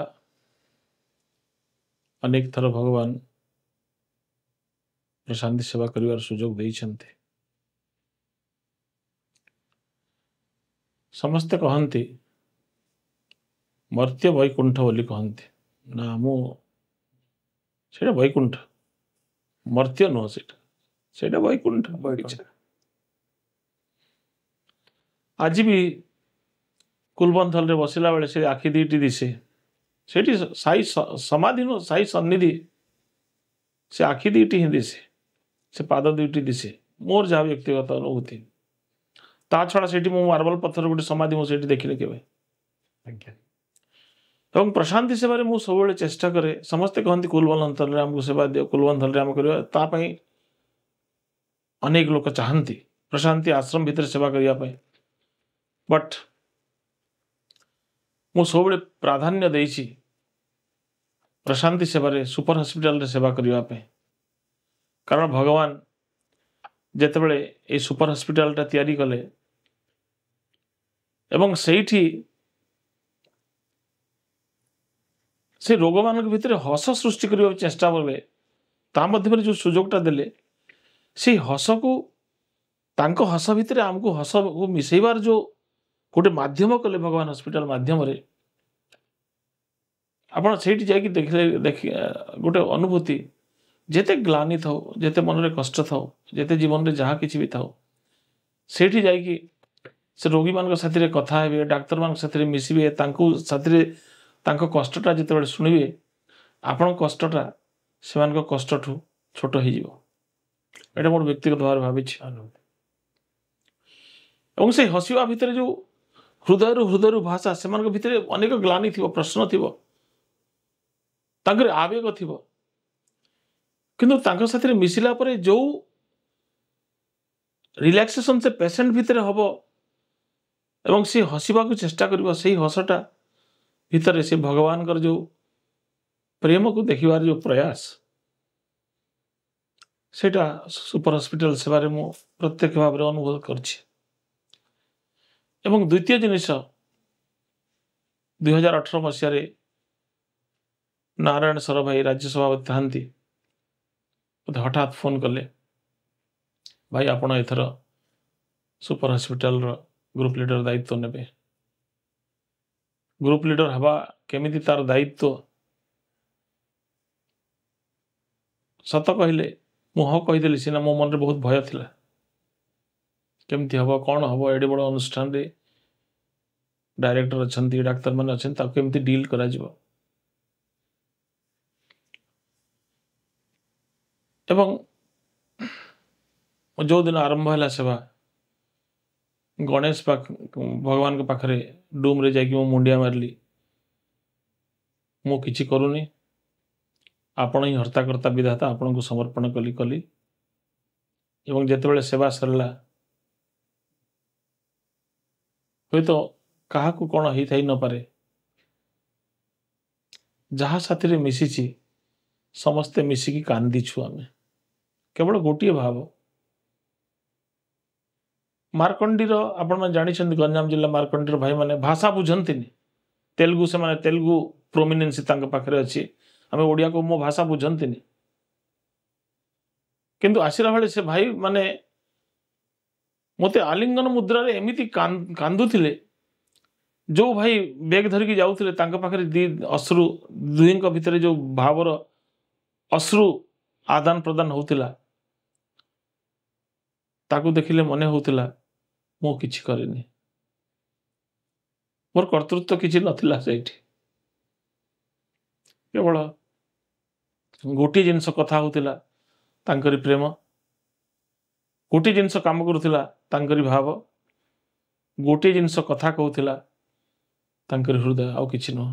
ଅନେକ ଥର ଭଗବାନ ପ୍ରଶାନ୍ତି ସେବା କରିବାର ସୁଯୋଗ ଦେଇଛନ୍ତି। ସମସ୍ତେ କହନ୍ତି ମର୍ତ୍ତ୍ୟ ବୈକୁଣ୍ଠ ବୋଲି କହନ୍ତି ନା, ମୁଁ ସେଇଟା ବୈକୁଣ୍ଠ, ମର୍ତ୍ତ୍ୟ ନୁହଁ, ସେଇଟା ସେଇଟା ବୈକୁଣ୍ଠ। ଆଜି ବି କୁଲବନ୍ଧଲରେ ବସିଲା ବେଳେ ସେ ଆଖି ଦୁଇଟି ଦିଶେ, ସେଇଠି ସାଇ ସମାଧି ନୁହଁ, ସାଇ ସନ୍ନିଧି, ସେ ଆଖି ଦୁଇଟି ହିଁ ଦିଶେ, ସେ ପାଦ ଦୁଇଟି ଦିଶେ। ମୋର ଯାହା ବ୍ୟକ୍ତିଗତ ଅନୁଭୂତି। ତା ଛଡ଼ା ସେଇଠି ମୁଁ ମାର୍ବଲ ପଥର ଗୋଟେ ସମାଧି ମୁଁ ସେଇଠି ଦେଖିନି କେବେ। ଆଜ୍ଞା। ଏବଂ ପ୍ରଶାନ୍ତି ସେବାରେ ମୁଁ ସବୁବେଳେ ଚେଷ୍ଟା କରେ। ସମସ୍ତେ କହନ୍ତି କୁଲବନ୍ଧଲରେ ଆମକୁ ସେବା ଦିଅ, କୁଲବନ୍ଧଲରେ ଆମେ କରିବା, ତା ପାଇଁ ଅନେକ ଲୋକ ଚାହାନ୍ତି ପ୍ରଶାନ୍ତି ଆଶ୍ରମ ଭିତରେ ସେବା କରିବା ପାଇଁ। ବଟ୍ ମୁଁ ସବୁବେଳେ ପ୍ରାଧାନ୍ୟ ଦେଇଛି ପ୍ରଶାନ୍ତି ସେବାରେ ସୁପର ହସ୍ପିଟାଲରେ ସେବା କରିବା ପାଇଁ। କାରଣ ଭଗବାନ ଯେତେବେଳେ ଏଇ ସୁପର ହସ୍ପିଟାଲଟା ତିଆରି କଲେ ଏବଂ ସେଇଠି ସେ ରୋଗମାନଙ୍କ ଭିତରେ ହସ ସୃଷ୍ଟି କରିବାକୁ ଚେଷ୍ଟା କଲେ, ତା ମଧ୍ୟରେ ଯେଉଁ ସୁଯୋଗଟା ଦେଲେ, ସେଇ ହସକୁ, ତାଙ୍କ ହସ ଭିତରେ ଆମକୁ ହସକୁ ମିଶେଇବାର ଯେଉଁ ଗୋଟେ ମାଧ୍ୟମ କଲେ ଭଗବାନ ହସ୍ପିଟାଲ ମାଧ୍ୟମରେ, ଆପଣ ସେଇଠି ଯାଇକି ଦେଖିଲେ ଦେଖି ଗୋଟେ ଅନୁଭୂତି, ଯେତେ ଗ୍ଲାନି ଥାଉ, ଯେତେ ମନରେ କଷ୍ଟ ଥାଉ, ଯେତେ ଜୀବନରେ ଯାହା କିଛି ବି ଥାଉ, ସେଇଠି ଯାଇକି ସେ ରୋଗୀମାନଙ୍କ ସାଥିରେ କଥା ହେବେ, ଡାକ୍ତରମାନଙ୍କ ସାଥିରେ ମିଶିବେ, ତାଙ୍କୁ ସାଥିରେ ତାଙ୍କ କଷ୍ଟଟା ଯେତେବେଳେ ଶୁଣିବେ, ଆପଣଙ୍କ କଷ୍ଟଟା ସେମାନଙ୍କ କଷ୍ଟଠୁ ଛୋଟ ହେଇଯିବ। ଏଇଟା ମୋର ବ୍ୟକ୍ତିଗତ ଭାବରେ ଭାବିଛି। ଏବଂ ସେଇ ହସିବା ଭିତରେ ଯେଉଁ ହୃଦୟରୁ ହୃଦୟରୁ ଭାଷା, ସେମାନଙ୍କ ଭିତରେ ଅନେକ ଗ୍ଲାନି ଥିବ, ପ୍ରଶ୍ନ ଥିବ, ତାଙ୍କର ଆବେଗ ଥିବ, କିନ୍ତୁ ତାଙ୍କ ସାଥିରେ ମିଶିଲା ପରେ ଯେଉଁ ରିଲାକ୍ସେସନ୍ ସେ ପେସେଣ୍ଟ ଭିତରେ ହବ ଏବଂ ସେ ହସିବାକୁ ଚେଷ୍ଟା କରିବ, ସେଇ ହସଟା ଭିତରେ ସେ ଭଗବାନଙ୍କର ଯେଉଁ ପ୍ରେମକୁ ଦେଖିବାର ଯେଉଁ ପ୍ରୟାସ, ସେଇଟା ସୁପର ହସ୍ପିଟାଲ ସେବାରେ ମୁଁ ପ୍ରତ୍ୟକ୍ଷ ଭାବରେ ଅନୁଭବ କରିଛି। ଏବଂ ଦ୍ୱିତୀୟ ଜିନିଷ, 2018 ମସିହାରେ ନାରାୟଣ ସର ଭାଇ ରାଜ୍ୟ ସଭାପତି ଥାନ୍ତି, ମୋତେ ହଠାତ୍ ଫୋନ୍ କଲେ, ଭାଇ ଆପଣ ଏଥର ସୁପର ହସ୍ପିଟାଲର ଗ୍ରୁପ୍ ଲିଡର ଦାୟିତ୍ୱ ନେବେ। ଗ୍ରୁପ୍ ଲିଡର ହେବା କେମିତି ତାର ଦାୟିତ୍ୱ, ସତ କହିଲେ ମୁଁ ହଁ କହିଦେଲି ସିନା, ମୋ ମନରେ ବହୁତ ଭୟ ଥିଲା। କେମିତି ହେବ, କ'ଣ ହେବ, ଏଡ଼େ ବଡ଼ ଅନୁଷ୍ଠାନରେ ଡାଇରେକ୍ଟର ଅଛନ୍ତି, ଡାକ୍ତରମାନେ ଅଛନ୍ତି, ତାକୁ କେମିତି ଡିଲ୍ କରାଯିବ। ଏବଂ ଯେଉଁଦିନ ଆରମ୍ଭ ହେଲା ସେବା, ଗଣେଶ ଭଗବାନଙ୍କ ପାଖରେ ଡୁମ୍ରେ ଯାଇକି ମୁଁ ମୁଣ୍ଡିଆ ମାରିଲି, ମୁଁ କିଛି କରୁନି, ଆପଣ ହିଁ ହର୍ତ୍ତାକର୍ତ୍ତା ବିଧାତା, ଆପଣଙ୍କୁ ସମର୍ପଣ କଲି କଲି। ଏବଂ ଯେତେବେଳେ ସେବା ସରିଲା, ହୁଏତ କାହାକୁ କ'ଣ ହେଇଥାଇ ନପାରେ, ଯାହା ସାଥିରେ ମିଶିଛି ସମସ୍ତେ ମିଶିକି କାନ୍ଦିଛୁ ଆମେ। କେବଳ ଗୋଟିଏ ଭାବ, ମାର୍କଣ୍ଡିର, ଆପଣମାନେ ଜାଣିଛନ୍ତି ଗଞ୍ଜାମ ଜିଲ୍ଲା ମାର୍କଣ୍ଡିର ଭାଇମାନେ ଭାଷା ବୁଝନ୍ତିନି, ତେଲୁଗୁ, ସେମାନେ ତେଲୁଗୁ ପ୍ରୋମିନେନ୍ସି ତାଙ୍କ ପାଖରେ ଅଛି, ଆମେ ଓଡ଼ିଆକୁ ମୋ ଭାଷା ବୁଝନ୍ତିନି। କିନ୍ତୁ ଆସିଲା ବେଳେ ସେ ଭାଇ ମାନେ ମୋତେ ଆଲିଙ୍ଗନ ମୁଦ୍ରାରେ ଏମିତି କାନ୍ଦୁଥିଲେ, ଯେଉଁ ଭାଇ ବେଗ ଧରିକି ଯାଉଥିଲେ ତାଙ୍କ ପାଖରେ ଦି ଅଶ୍ରୁ, ଦୁହିଁଙ୍କ ଭିତରେ ଯେଉଁ ଭାବର ଅଶ୍ରୁ ଆଦାନ ପ୍ରଦାନ ହେଉଥିଲା, ତାକୁ ଦେଖିଲେ ମନେ ହେଉଥିଲା ମୁଁ କିଛି କରିନି, ମୋର କର୍ତ୍ତୃତ୍ୱ କିଛି ନଥିଲା ସେଇଠି। କେବଳ ଗୋଟିଏ ଜିନିଷ କଥା ହେଉଥିଲା, ତାଙ୍କରି ପ୍ରେମ, ଗୋଟିଏ ଜିନିଷ କାମ କରୁଥିଲା, ତାଙ୍କରି ଭାବ, ଗୋଟିଏ ଜିନିଷ କଥା କହୁଥିଲା, ତାଙ୍କରି ହୃଦୟ, ଆଉ କିଛି ନୁହଁ।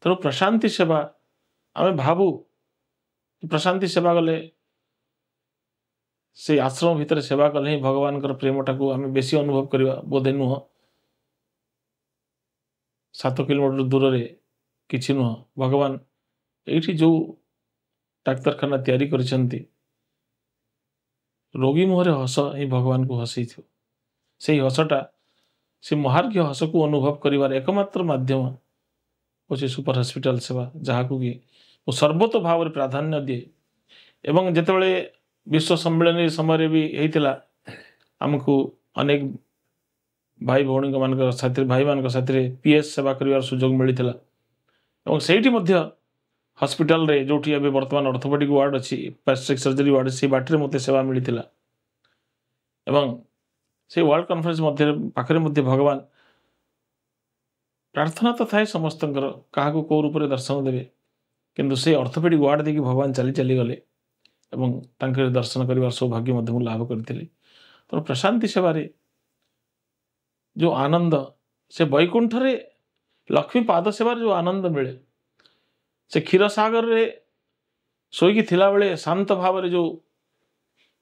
ତେଣୁ ପ୍ରଶାନ୍ତି ସେବା, ଆମେ ଭାବୁ ପ୍ରଶାନ୍ତି ସେବା ଗଲେ, ସେଇ ଆଶ୍ରମ ଭିତରେ ସେବା କଲେ ହିଁ ଭଗବାନଙ୍କର ପ୍ରେମଟାକୁ ଆମେ ବେଶୀ ଅନୁଭବ କରିବା, ବୋଧେ ନୁହଁ। 7 କିଲୋମିଟର ଦୂରରେ କିଛି ନୁହଁ, ଭଗବାନ ଏଇଠି ଯେଉଁ ଡାକ୍ତରଖାନା ତିଆରି କରିଛନ୍ତି, ରୋଗୀ ମୁହଁରେ ହସ ହିଁ ଭଗବାନଙ୍କୁ ହସେଇଥିବ। ସେଇ ହସଟା, ସେ ମହାର୍ଘ୍ୟ ହସକୁ ଅନୁଭବ କରିବାର ଏକମାତ୍ର ମାଧ୍ୟମ ହେଉଛି ସୁପର ହସ୍ପିଟାଲ ସେବା, ଯାହାକୁ କି ମୁଁ ସର୍ବୋତ୍ତ ଭାବରେ ପ୍ରାଧାନ୍ୟ ଦିଏ। ଏବଂ ଯେତେବେଳେ ବିଶ୍ୱ ସମ୍ମିଳନୀ ସମୟରେ ବି ହେଇଥିଲା, ଆମକୁ ଅନେକ ଭାଇ ଭଉଣୀଙ୍କ ମାନଙ୍କ ସାଥିରେ, ଭାଇମାନଙ୍କ ସାଥିରେ PS ସେବା କରିବାର ସୁଯୋଗ ମିଳିଥିଲା। ଏବଂ ସେଇଠି ମଧ୍ୟ ହସ୍ପିଟାଲରେ ଯେଉଁଠି ଏବେ ବର୍ତ୍ତମାନ ଅର୍ଥୋପେଡିକ୍ ୱାର୍ଡ଼ ଅଛି, ପ୍ଲାଷ୍ଟିକ୍ ସର୍ଜରୀ ୱାର୍ଡ଼, ସେଇ ବାଟରେ ମୋତେ ସେବା ମିଳିଥିଲା। ଏବଂ ସେଇ ୱାର୍ଲଡ କନଫରେନ୍ସ ମଧ୍ୟରେ ପାଖରେ ମଧ୍ୟ ଭଗବାନ ପ୍ରାର୍ଥନା ତ ଥାଏ ସମସ୍ତଙ୍କର, କାହାକୁ କେଉଁ ରୂପରେ ଦର୍ଶନ ଦେବେ, କିନ୍ତୁ ସେଇ ଅର୍ଥୋପେଡିକ୍ ୱାର୍ଡ଼ ଦେଇକି ଭଗବାନ ଚାଲି ଚାଲିଗଲେ ଏବଂ ତାଙ୍କର ଦର୍ଶନ କରିବାର ସୌଭାଗ୍ୟ ମଧ୍ୟ ମୁଁ ଲାଭ କରିଥିଲି। ତେଣୁ ପ୍ରଶାନ୍ତି ସେବାରେ ଯେଉଁ ଆନନ୍ଦ, ସେ ବୈକୁଣ୍ଠରେ ଲକ୍ଷ୍ମୀ ପାଦ ସେବାରେ ଯେଉଁ ଆନନ୍ଦ ମିଳେ, ସେ କ୍ଷୀରସାଗରରେ ଶୋଇକି ଥିଲାବେଳେ ଶାନ୍ତ ଭାବରେ ଯେଉଁ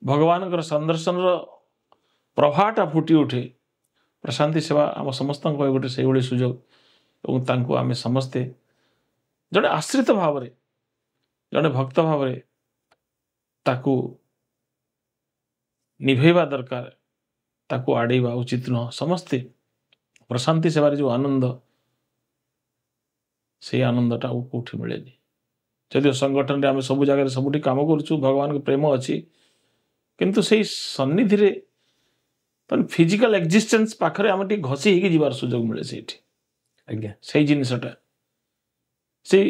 ଭଗବାନଙ୍କର ସନ୍ଦର୍ଶନର ପ୍ରଭାଟା ଫୁଟି ଉଠେ, ପ୍ରଶାନ୍ତି ସେବା ଆମ ସମସ୍ତଙ୍କ ପାଇଁ ଗୋଟେ ସେଇଭଳି ସୁଯୋଗ। ଏବଂ ତାଙ୍କୁ ଆମେ ସମସ୍ତେ ଜଣେ ଆଶ୍ରିତ ଭାବରେ, ଜଣେ ଭକ୍ତ ଭାବରେ ତାକୁ ନିଭେଇବା ଦରକାର, ତାକୁ ଆଡ଼େଇବା ଉଚିତ ନୁହଁ। ସମସ୍ତେ ପ୍ରଶାନ୍ତି ସେବାରେ ଯେଉଁ ଆନନ୍ଦ, ସେଇ ଆନନ୍ଦଟା ଆଉ କେଉଁଠି ମିଳେନି। ଯଦିଓ ସଂଗଠନରେ ଆମେ ସବୁ ଜାଗାରେ ସବୁଠି କାମ କରୁଛୁ, ଭଗବାନଙ୍କ ପ୍ରେମ ଅଛି, କିନ୍ତୁ ସେଇ ସନ୍ନିଧିରେ ଫିଜିକାଲ ଏକ୍ଜିଷ୍ଟେନ୍ସ ପାଖରେ ଆମେ ଟିକେ ଘଷି ହେଇକି ଯିବାର ସୁଯୋଗ ମିଳେ ସେଇଠି। ଆଜ୍ଞା, ସେଇ ଜିନିଷଟା, ସେଇ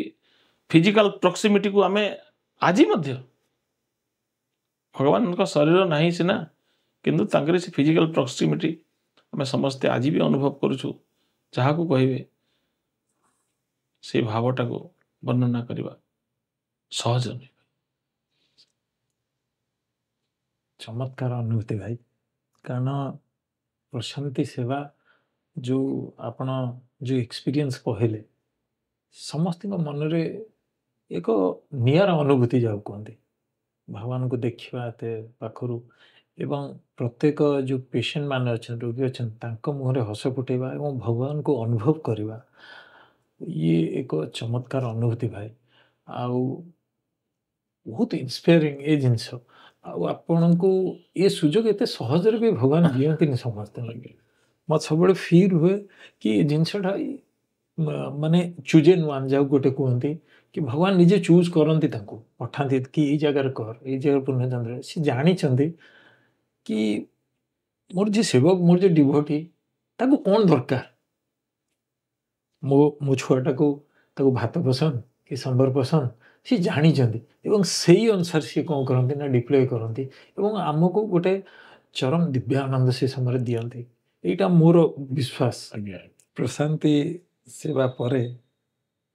ଫିଜିକାଲ ପ୍ରକ୍ସିମିଟିକୁ ଆମେ ଆଜି ମଧ୍ୟ, ଭଗବାନଙ୍କ ଶରୀର ନାହିଁ ସିନା, କିନ୍ତୁ ତାଙ୍କର ସେ ଫିଜିକାଲ ପ୍ରକ୍ସିମିଟି ଆମେ ସମସ୍ତେ ଆଜି ବି ଅନୁଭବ କରୁଛୁ। ଯାହାକୁ କହିବେ ସେଇ ଭାବଟାକୁ ବର୍ଣ୍ଣନା କରିବା ସହଜ ନୁହେଁ। ଚମତ୍କାର ଅନୁଭୂତି ଭାଇ। କାରଣ ପ୍ରଶାନ୍ତି ସେବା ଯେଉଁ ଆପଣ ଯେଉଁ ଏକ୍ସପିରିଏନ୍ସ କହିଲେ, ସମସ୍ତଙ୍କ ମନରେ ଏକ ନିଆରା ଅନୁଭୂତି ଯାହାକୁ କୁହନ୍ତି, ଭଗବାନଙ୍କୁ ଦେଖିବା ଏତେ ପାଖରୁ, ଏବଂ ପ୍ରତ୍ୟେକ ଯେଉଁ ପେସେଣ୍ଟ ମାନେ ଅଛନ୍ତି, ରୋଗୀ ଅଛନ୍ତି, ତାଙ୍କ ମୁହଁରେ ହସ ଫୁଟେଇବା ଏବଂ ଭଗବାନଙ୍କୁ ଅନୁଭବ କରିବା, ଇଏ ଏକ ଚମତ୍କାର ଅନୁଭୂତି ଭାଇ। ଆଉ ବହୁତ ଇନ୍ସପାୟାରିଂ ଏ ଜିନିଷ। ଆଉ ଆପଣଙ୍କୁ ଏ ସୁଯୋଗ ଏତେ ସହଜରେ ବି ଭଗବାନ ଦିଅନ୍ତିନି ସମସ୍ତଙ୍କୁ। ମୋତେ ସବୁବେଳେ ଫିଲ୍ ହୁଏ କି ଏ ଜିନିଷଟା ମାନେ ଚୁଜେନ୍ ୱାନ୍ ଯାହାକୁ ଗୋଟେ କୁହନ୍ତି, କି ଭଗବାନ ନିଜେ ଚୁଜ୍ କରନ୍ତି, ତାଙ୍କୁ ପଠାନ୍ତି କି ଏଇ ଜାଗାରେ କର, ଏଇ ଜାଗାରେ ପୂର୍ଣ୍ଣଚନ୍ଦ୍ର। ସେ ଜାଣିଛନ୍ତି କି ମୋର ଯିଏ ସେବକ, ମୋର ଯିଏ ଡିଭୋଟି, ତାକୁ କ'ଣ ଦରକାର। ମୋ ଛୁଆଟାକୁ ତାକୁ ଭାତ ପସନ୍ଦ କି ସମ୍ବର ପସନ୍ଦ, ସିଏ ଜାଣିଛନ୍ତି, ଏବଂ ସେଇ ଅନୁସାରେ ସିଏ କ'ଣ କରନ୍ତି ନା ଡିପ୍ଲୟ କରନ୍ତି, ଏବଂ ଆମକୁ ଗୋଟେ ଚରମ ଦିବ୍ୟ ଆନନ୍ଦ ସେ ସମୟରେ ଦିଅନ୍ତି। ଏଇଟା ମୋର ବିଶ୍ୱାସ। ଆଜ୍ଞା। ପ୍ରଶାନ୍ତି ସେବା ପରେ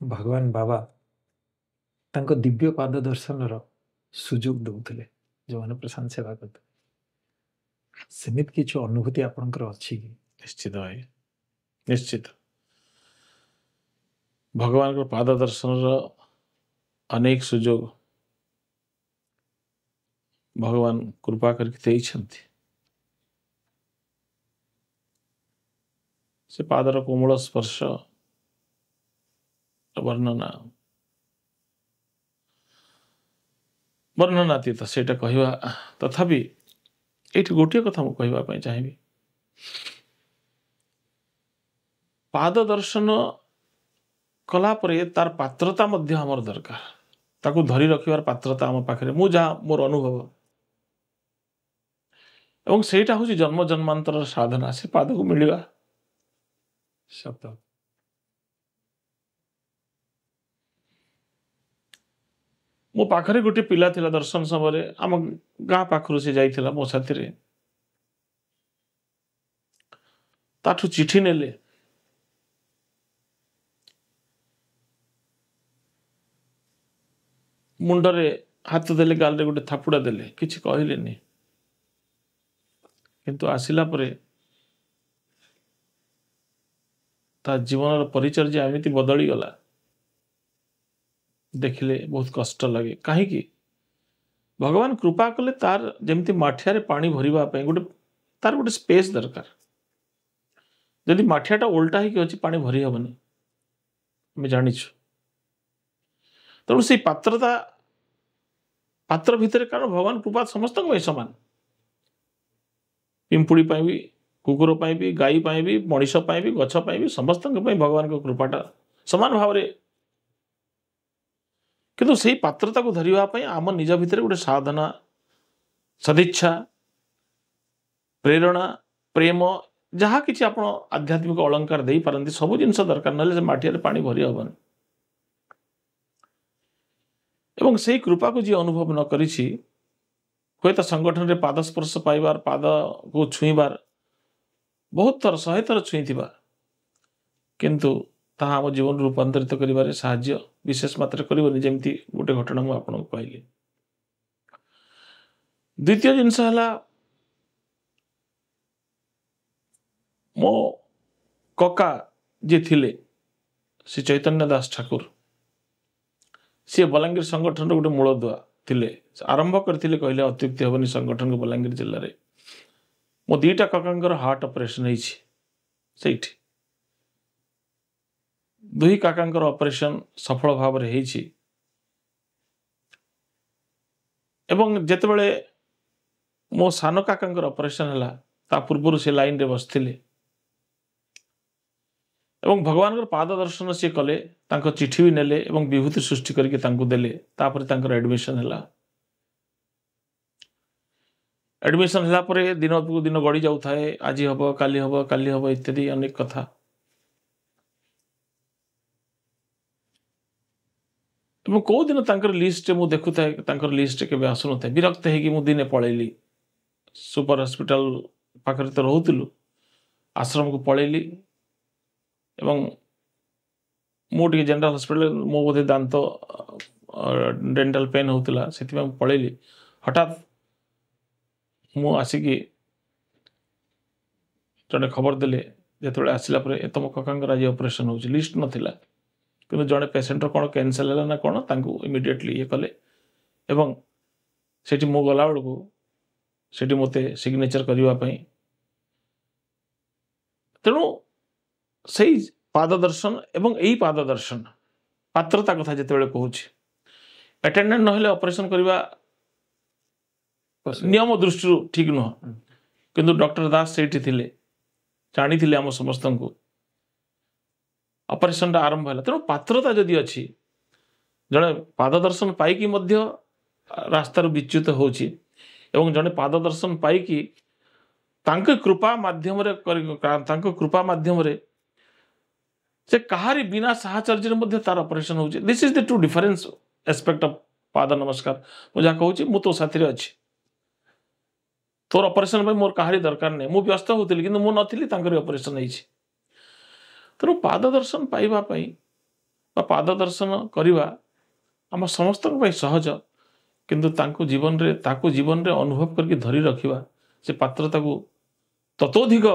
ଭଗବାନ ବାବା ତାଙ୍କ ଦିବ୍ୟ ପାଦ ଦର୍ଶନର ସୁଯୋଗ ଦଉଥିଲେ ଯେଉଁମାନେ ପ୍ରଶାନ୍ତି ସେବା କରୁଥିଲେ। ସେମିତି କିଛି ଅନୁଭୂତି ଆପଣଙ୍କର ଅଛି କି? ନିଶ୍ଚିତ ଭାଇ, ନିଶ୍ଚିତ। ଭଗବାନଙ୍କ ପାଦ ଦର୍ଶନର ଅନେକ ସୁଯୋଗ ଭଗବାନ କୃପା କରିକି ଦେଇଛନ୍ତି। ସେ ପାଦର କୋମଳ ସ୍ପର୍ଶ ବର୍ଣ୍ଣନା ବର୍ଣ୍ଣନାତୀତ, ସେଇଟା କହିବା। ତଥାପି ଏଇଠି ଗୋଟିଏ କଥା ମୁଁ କହିବା ପାଇଁ ଚାହିଁବି, ପାଦ ଦର୍ଶନ କଲା ପରେ ତାର ପାତ୍ରତା ମଧ୍ୟ ଆମର ଦରକାର। ତାକୁ ଧରି ରଖିବାର ପାତ୍ରତା ଆମ ପାଖରେ, ମୁଁ ଯାହା ମୋର ଅନୁଭବ, ଏବଂ ସେଇଟା ହେଉଛି ଜନ୍ମ ଜନ୍ମାନ୍ତରର ସାଧନା, ସେ ପାଦକୁ ମିଳିବା। ସତ। ମୋ ପାଖରେ ଗୋଟେ ପିଲା ଥିଲା ଦର୍ଶନ ସମୟରେ, ଆମ ଗାଁ ପାଖରୁ ସେ ଯାଇଥିଲା ମୋ ସାଥିରେ। ତାଠୁ ଚିଠି ନେଲେ, ମୁଣ୍ଡରେ ହାତ ଦେଲେ, ଗାଲରେ ଗୋଟେ ଥାପୁଡ଼ା ଦେଲେ, କିଛି କହିଲେନି। କିନ୍ତୁ ଆସିଲା ପରେ ତା ଜୀବନର ପରିଚର୍ଯ୍ୟା ଏମିତି ବଦଳିଗଲା, ଦେଖିଲେ ବହୁତ କଷ୍ଟ ଲାଗେ। କାହିଁକି? ଭଗବାନ କୃପା କଲେ ତାର ଯେମିତି ମାଠିଆରେ ପାଣି ଭରିବା ପାଇଁ ଗୋଟେ ତାର ଗୋଟେ ସ୍ପେସ୍ ଦରକାର। ଯଦି ମାଠିଆଟା ଓଲଟା ହେଇକି ଅଛି ପାଣି ଭରି ହେବନି, ଆମେ ଜାଣିଛୁ। ତେଣୁ ସେଇ ପାତ୍ରତା, ପାତ୍ର ଭିତରେ, କାରଣ ଭଗବାନ କୃପା ସମସ୍ତଙ୍କ ପାଇଁ ସମାନ, ପିମ୍ପୁଡ଼ି ପାଇଁ ବି, କୁକୁର ପାଇଁ ବି, ଗାଈ ପାଇଁ ବି, ମଣିଷ ପାଇଁ ବି, ଗଛ ପାଇଁ ବି, ସମସ୍ତଙ୍କ ପାଇଁ ଭଗବାନଙ୍କ କୃପାଟା ସମାନ ଭାବରେ। କିନ୍ତୁ ସେଇ ପାତ୍ରତାକୁ ଧରିବା ପାଇଁ ଆମ ନିଜ ଭିତରେ ଗୋଟେ ସାଧନା, ସଦିଚ୍ଛା, ପ୍ରେରଣା, ପ୍ରେମ, ଯାହା କିଛି ଆପଣ ଆଧ୍ୟାତ୍ମିକ ଅଳଙ୍କାର ଦେଇପାରନ୍ତି, ସବୁ ଜିନିଷ ଦରକାର, ନହେଲେ ସେ ମାଠିଆରେ ପାଣି ଭରି ହେବନି। ଏବଂ ସେଇ କୃପାକୁ ଯିଏ ଅନୁଭବ ନ କରିଛି, ହୁଏତ ସଂଗଠନରେ ପାଦ ସ୍ପର୍ଶ ପାଇବାର, ପାଦକୁ ଛୁଇଁବାର ବହୁତ ଥର, 100 ଥର ଛୁଇଁଥିବା, କିନ୍ତୁ ତାହା ଆମ ଜୀବନ ରୂପାନ୍ତରିତ କରିବାରେ ସାହାଯ୍ୟ ବିଶେଷ ମାତ୍ରାରେ କରିବନି। ଯେମିତି ଗୋଟେ ଘଟଣା ମୁଁ ଆପଣଙ୍କୁ କହିଲି। ଦ୍ୱିତୀୟ ଜିନିଷ ହେଲା, ମୋ କକା ଯିଏ ଥିଲେ, ଶ୍ରୀ ଚୈତନ୍ୟ ଦାସ ଠାକୁର, ସିଏ ବଲାଙ୍ଗୀର ସଂଗଠନର ଗୋଟେ ମୂଳଦୁଆ ଥିଲେ, ଆରମ୍ଭ କରିଥିଲେ କହିଲେ ଅତ୍ୟୁକ୍ତି ହେବନି ସଂଗଠନକୁ ବଲାଙ୍ଗୀର ଜିଲ୍ଲାରେ। ମୋ 2ଟା କକାଙ୍କର ହାର୍ଟ ଅପରେସନ୍ ହେଇଛି ସେଇଠି। 2 କାକାଙ୍କର ଅପରେସନ୍ ସଫଳ ଭାବରେ ହେଇଛି। ଏବଂ ଯେତେବେଳେ ମୋ ସାନ କାକାଙ୍କର ଅପରେସନ୍ ହେଲା, ତା ପୂର୍ବରୁ ସେ ଲାଇନରେ ବସିଥିଲେ ଏବଂ ଭଗବାନଙ୍କର ପାଦ ଦର୍ଶନ ସିଏ କଲେ, ତାଙ୍କ ଚିଠି ବି ନେଲେ ଏବଂ ବିଭୂତି ସୃଷ୍ଟି କରିକି ତାଙ୍କୁ ଦେଲେ। ତାପରେ ତାଙ୍କର ଆଡ଼ମିସନ୍ ହେଲା। ଆଡ଼ମିସନ୍ ହେଲା ପରେ ଦିନକୁ ଦିନ ଗଡ଼ି ଯାଉଥାଏ, ଆଜି ହବ, କାଲି ହବ, କାଲି ହବ, ଇତ୍ୟାଦି ଅନେକ କଥା। ଏବଂ କେଉଁ ଦିନ ତାଙ୍କର ଲିଷ୍ଟରେ ମୁଁ ଦେଖୁଥାଏ, ତାଙ୍କର ଲିଷ୍ଟରେ କେବେ ଆସୁନଥାଏ। ବିରକ୍ତ ହେଇକି ମୁଁ ଦିନେ ପଳେଇଲି, ସୁପର ହସ୍ପିଟାଲ ପାଖରେ ତ ରହୁଥିଲୁ, ଆଶ୍ରମକୁ ପଳେଇଲି। ଏବଂ ମୁଁ ଟିକେ ଜେନେରାଲ ହସ୍ପିଟାଲ, ମୋ ବୋଧେ ଦାନ୍ତ ଡେଣ୍ଟାଲ ପେନ୍ ହେଉଥିଲା, ସେଥିପାଇଁ ମୁଁ ପଳେଇଲି। ହଠାତ୍ ମୁଁ ଆସିକି ଜଣେ ଖବର ଦେଲେ, ଯେତେବେଳେ ଆସିଲା ପରେ ତମ କକାଙ୍କର ଆଜି ଅପରେସନ୍ ହେଉଛି, ଲିଷ୍ଟ ନଥିଲା, କିନ୍ତୁ ଜଣେ ପେସେଣ୍ଟର କ'ଣ କ୍ୟାନସେଲ୍ ହେଲା ନା କ'ଣ, ତାଙ୍କୁ ଇମିଡ଼ିଏଟଲି ଇଏ କଲେ। ଏବଂ ସେଠି ମୁଁ ଗଲାବେଳକୁ ସେଠି ମୋତେ ସିଗ୍ନେଚର କରିବା ପାଇଁ। ତେଣୁ ସେଇ ପାଦ ଦର୍ଶନ ଏବଂ ଏଇ ପାଦ ଦର୍ଶନ ପାତ୍ରତା କଥା ଯେତେବେଳେ କହୁଛି, ଆଟେଣ୍ଡାଣ୍ଟ ନହେଲେ ଅପରେସନ୍ କରିବା ନିୟମ ଦୃଷ୍ଟିରୁ ଠିକ୍ ନୁହଁ, କିନ୍ତୁ ଡକ୍ଟର ଦାସ ସେଇଠି ଥିଲେ, ଜାଣିଥିଲେ ଆମ ସମସ୍ତଙ୍କୁ। ଅପରେସନଟା ଆରମ୍ଭ ହେଲା। ତେଣୁ ପାତ୍ରତା ଯଦି ଅଛି, ଜଣେ ପାଦ ଦର୍ଶନ ପାଇକି ମଧ୍ୟ ରାସ୍ତାରୁ ବିଚ୍ୟୁତ ହେଉଛି, ଏବଂ ଜଣେ ପାଦ ଦର୍ଶନ ପାଇକି ତାଙ୍କ କୃପା ମାଧ୍ୟମରେ, ତାଙ୍କ କୃପା ମାଧ୍ୟମରେ ସେ କାହାରି ବିନା ସାହଚର୍ଯ୍ୟରେ ମଧ୍ୟ ତାର ଅପରେସନ ହେଉଛି। This is the two difference aspect of ପାଦ ନମସ୍କାର। ମୁଁ ଯାହା କହୁଛି, ମୁଁ ତୋ ସାଥିରେ ଅଛି। ତୋର ଅପରେସନ୍ ପାଇଁ ମୋର କାହାରି ଦରକାର ନାହିଁ। ମୁଁ ବ୍ୟସ୍ତ ହେଉଥିଲି, କିନ୍ତୁ ମୁଁ ନଥିଲି, ତାଙ୍କରି ଅପରେସନ୍ ହେଇଛି। ତେଣୁ ପାଦ ଦର୍ଶନ ପାଇବା ପାଇଁ ବା ପାଦ ଦର୍ଶନ କରିବା ଆମ ସମସ୍ତଙ୍କ ପାଇଁ ସହଜ, କିନ୍ତୁ ତାଙ୍କୁ ଜୀବନରେ, ତାକୁ ଜୀବନରେ ଅନୁଭବ କରିକି ଧରି ରଖିବା ସେ ପାତ୍ରତାକୁ ତତୋଧିକ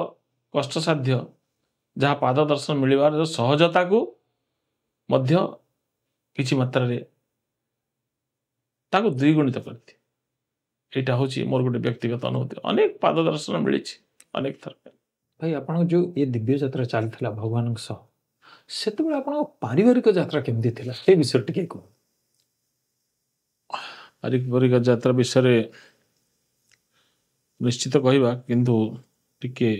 କଷ୍ଟସାଧ୍ୟ, ଯାହା ପାଦ ଦର୍ଶନ ମିଳିବାର ସହଜତାକୁ ମଧ୍ୟ କିଛି ମାତ୍ରାରେ ତାକୁ ଦ୍ୱିଗୁଣିତ କରିଦିଏ। ଏଇଟା ହେଉଛି ମୋର ଗୋଟେ ବ୍ୟକ୍ତିଗତ ଅନୁଭୂତି। ଅନେକ ପାଦ ଦର୍ଶନ ମିଳିଛି ଅନେକ ଥର। ଭାଇ, ଆପଣଙ୍କ ଯୋଉ ଏ ଦିବ୍ୟ ଯାତ୍ରା ଚାଲିଥିଲା ଭଗବାନଙ୍କ ସହ, ସେତେବେଳେ ଆପଣଙ୍କ ପାରିବାରିକ ଯାତ୍ରା କେମିତି ଥିଲା, ସେ ବିଷୟରେ ଟିକେ କୁହ। ପାରିବାରିକ ଯାତ୍ରା ବିଷୟରେ ନିଶ୍ଚିତ କହିବା, କିନ୍ତୁ ଟିକେ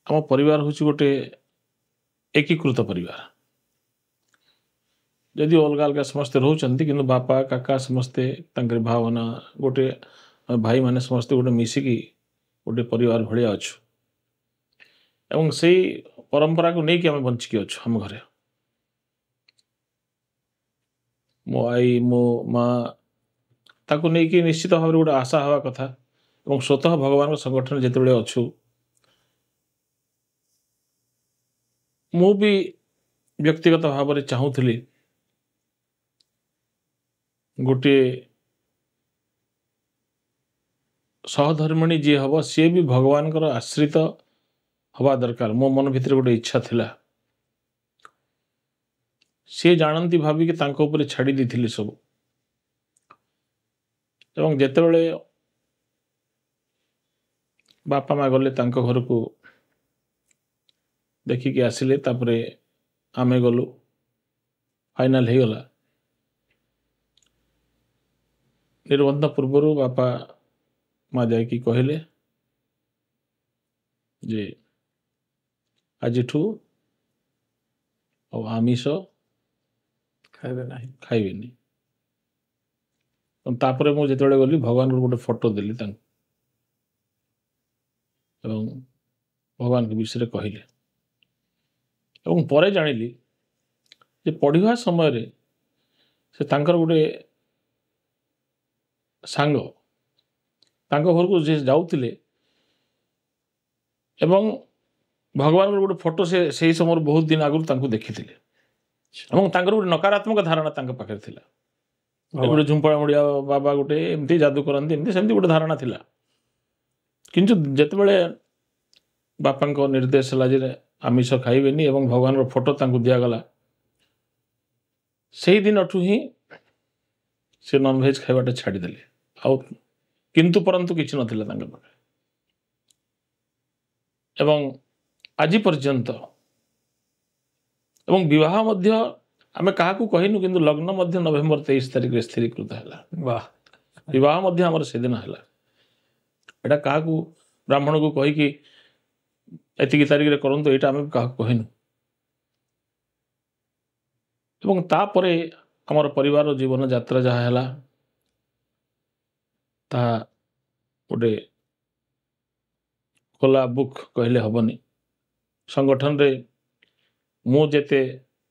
ଆମ ପରିବାର ହେଉଛି ଗୋଟେ ଏକୀକୃତ ପରିବାର। ଯଦିଓ ଅଲଗା ଅଲଗା ସମସ୍ତେ ରହୁଛନ୍ତି, କିନ୍ତୁ ବାପା କାକା ସମସ୍ତେ ତାଙ୍କର ଭାବନା ଗୋଟେ, ଭାଇମାନେ ସମସ୍ତେ ଗୋଟେ ମିଶିକି ଗୋଟେ ପରିବାର ଭଳିଆ ଅଛୁ, ଏବଂ ସେଇ ପରମ୍ପରାକୁ ନେଇକି ଆମେ ବଞ୍ଚିକି ଅଛୁ। ଆମ ଘରେ ମୋ ଆଈ, ମୋ ମା, ତାକୁ ନେଇକି ନିଶ୍ଚିତ ଭାବରେ ଗୋଟେ ଆଶା ହେବା କଥା। ଏବଂ ସ୍ୱତଃ ଭଗବାନଙ୍କ ସଂଗଠନ ଯେତେବେଳେ ଅଛୁ, ମୁଁ ବି ବ୍ୟକ୍ତିଗତ ଭାବରେ ଚାହୁଁଥିଲି ଗୋଟିଏ ସହଧର୍ମିଣୀ ଯିଏ ହେବ ସିଏ ବି ଭଗବାନଙ୍କର ଆଶ୍ରିତ ହେବା ଦରକାର। ମୋ ମନ ଭିତରେ ଗୋଟେ ଇଚ୍ଛା ଥିଲା। ସିଏ ଜାଣନ୍ତି ଭାବିକି ତାଙ୍କ ଉପରେ ଛାଡ଼ି ଦେଇଥିଲି ସବୁ। ଏବଂ ଯେତେବେଳେ ବାପା ମା ଗଲେ ତାଙ୍କ ଘରକୁ ଦେଖିକି ଆସିଲେ, ତାପରେ ଆମେ ଗଲୁ, ଫାଇନାଲ ହେଇଗଲା। ନିର୍ବନ୍ଧ ପୂର୍ବରୁ ବାପା ମା ଯାଇକି କହିଲେ ଯେ ଆଜିଠୁ ଆଉ ଆମିଷ ଖାଇବେ ନାହିଁ, ଖାଇବେନି। ତାପରେ ମୁଁ ଯେତେବେଳେ ଗଲି, ଭଗବାନଙ୍କର ଗୋଟେ ଫଟୋ ଦେଲି ତାଙ୍କୁ ଏବଂ ଭଗବାନଙ୍କ ବିଷୟରେ କହିଲେ। ଏବଂ ପରେ ଜାଣିଲି ଯେ ପଢ଼ିବା ସମୟରେ ସେ ତାଙ୍କର ଗୋଟେ ସାଙ୍ଗ, ତାଙ୍କ ଘରକୁ ସେ ଯାଉଥିଲେ ଏବଂ ଭଗବାନଙ୍କର ଗୋଟେ ଫଟୋ ସେ ସେଇ ସମୟରେ ବହୁତ ଦିନ ଆଗରୁ ତାଙ୍କୁ ଦେଖିଥିଲେ, ଏବଂ ତାଙ୍କର ଗୋଟେ ନକାରାତ୍ମକ ଧାରଣା ତାଙ୍କ ପାଖରେ ଥିଲା। ଗୋଟେ ଝୁମ୍ପା ମୁଡ଼ିଆ ବାବା ଗୋଟେ ଏମିତି ଯାଦୁ କରନ୍ତି, ଏମିତି ସେମିତି ଗୋଟେ ଧାରଣା ଥିଲା। କିନ୍ତୁ ଯେତେବେଳେ ବାପାଙ୍କ ନିର୍ଦ୍ଦେଶ ହେଲା ଯେ ଆମିଷ ଖାଇବେନି ଏବଂ ଭଗବାନଙ୍କର ଫଟୋ ତାଙ୍କୁ ଦିଆଗଲା, ସେଇ ଦିନଠୁ ହିଁ ସେ ନନଭେଜ୍ ଖାଇବାଟା ଛାଡ଼ିଦେଲେ। ଆଉ କିନ୍ତୁ ପରନ୍ତୁ କିଛି ନଥିଲା ତାଙ୍କ ପାଖରେ। ଏବଂ ଆଜି ପର୍ଯ୍ୟନ୍ତ, ଏବଂ ବିବାହ ମଧ୍ୟ ଆମେ କାହାକୁ କହିନୁ, କିନ୍ତୁ ଲଗ୍ନ ମଧ୍ୟ ନଭେମ୍ବର 23 ତାରିଖରେ ସ୍ଥିରୀକୃତ ହେଲା। ବାহ! ବିବାହ ମଧ୍ୟ ଆମର ସେଦିନ ହେଲା। ଏଇଟା କାହାକୁ ବ୍ରାହ୍ମଣକୁ କହିକି ଏତିକି ତାରିଖରେ କରନ୍ତୁ, ଏଇଟା ଆମେ କାହାକୁ କହିନୁ। ଏବଂ ତାପରେ ଆମର ପରିବାର ଜୀବନ ଯାତ୍ରା ଯାହା ହେଲା, ତାହା ଗୋଟେ ଖୋଲା ବୁକ୍ କହିଲେ ହେବନି। ସଂଗଠନରେ ମୁଁ ଯେତେ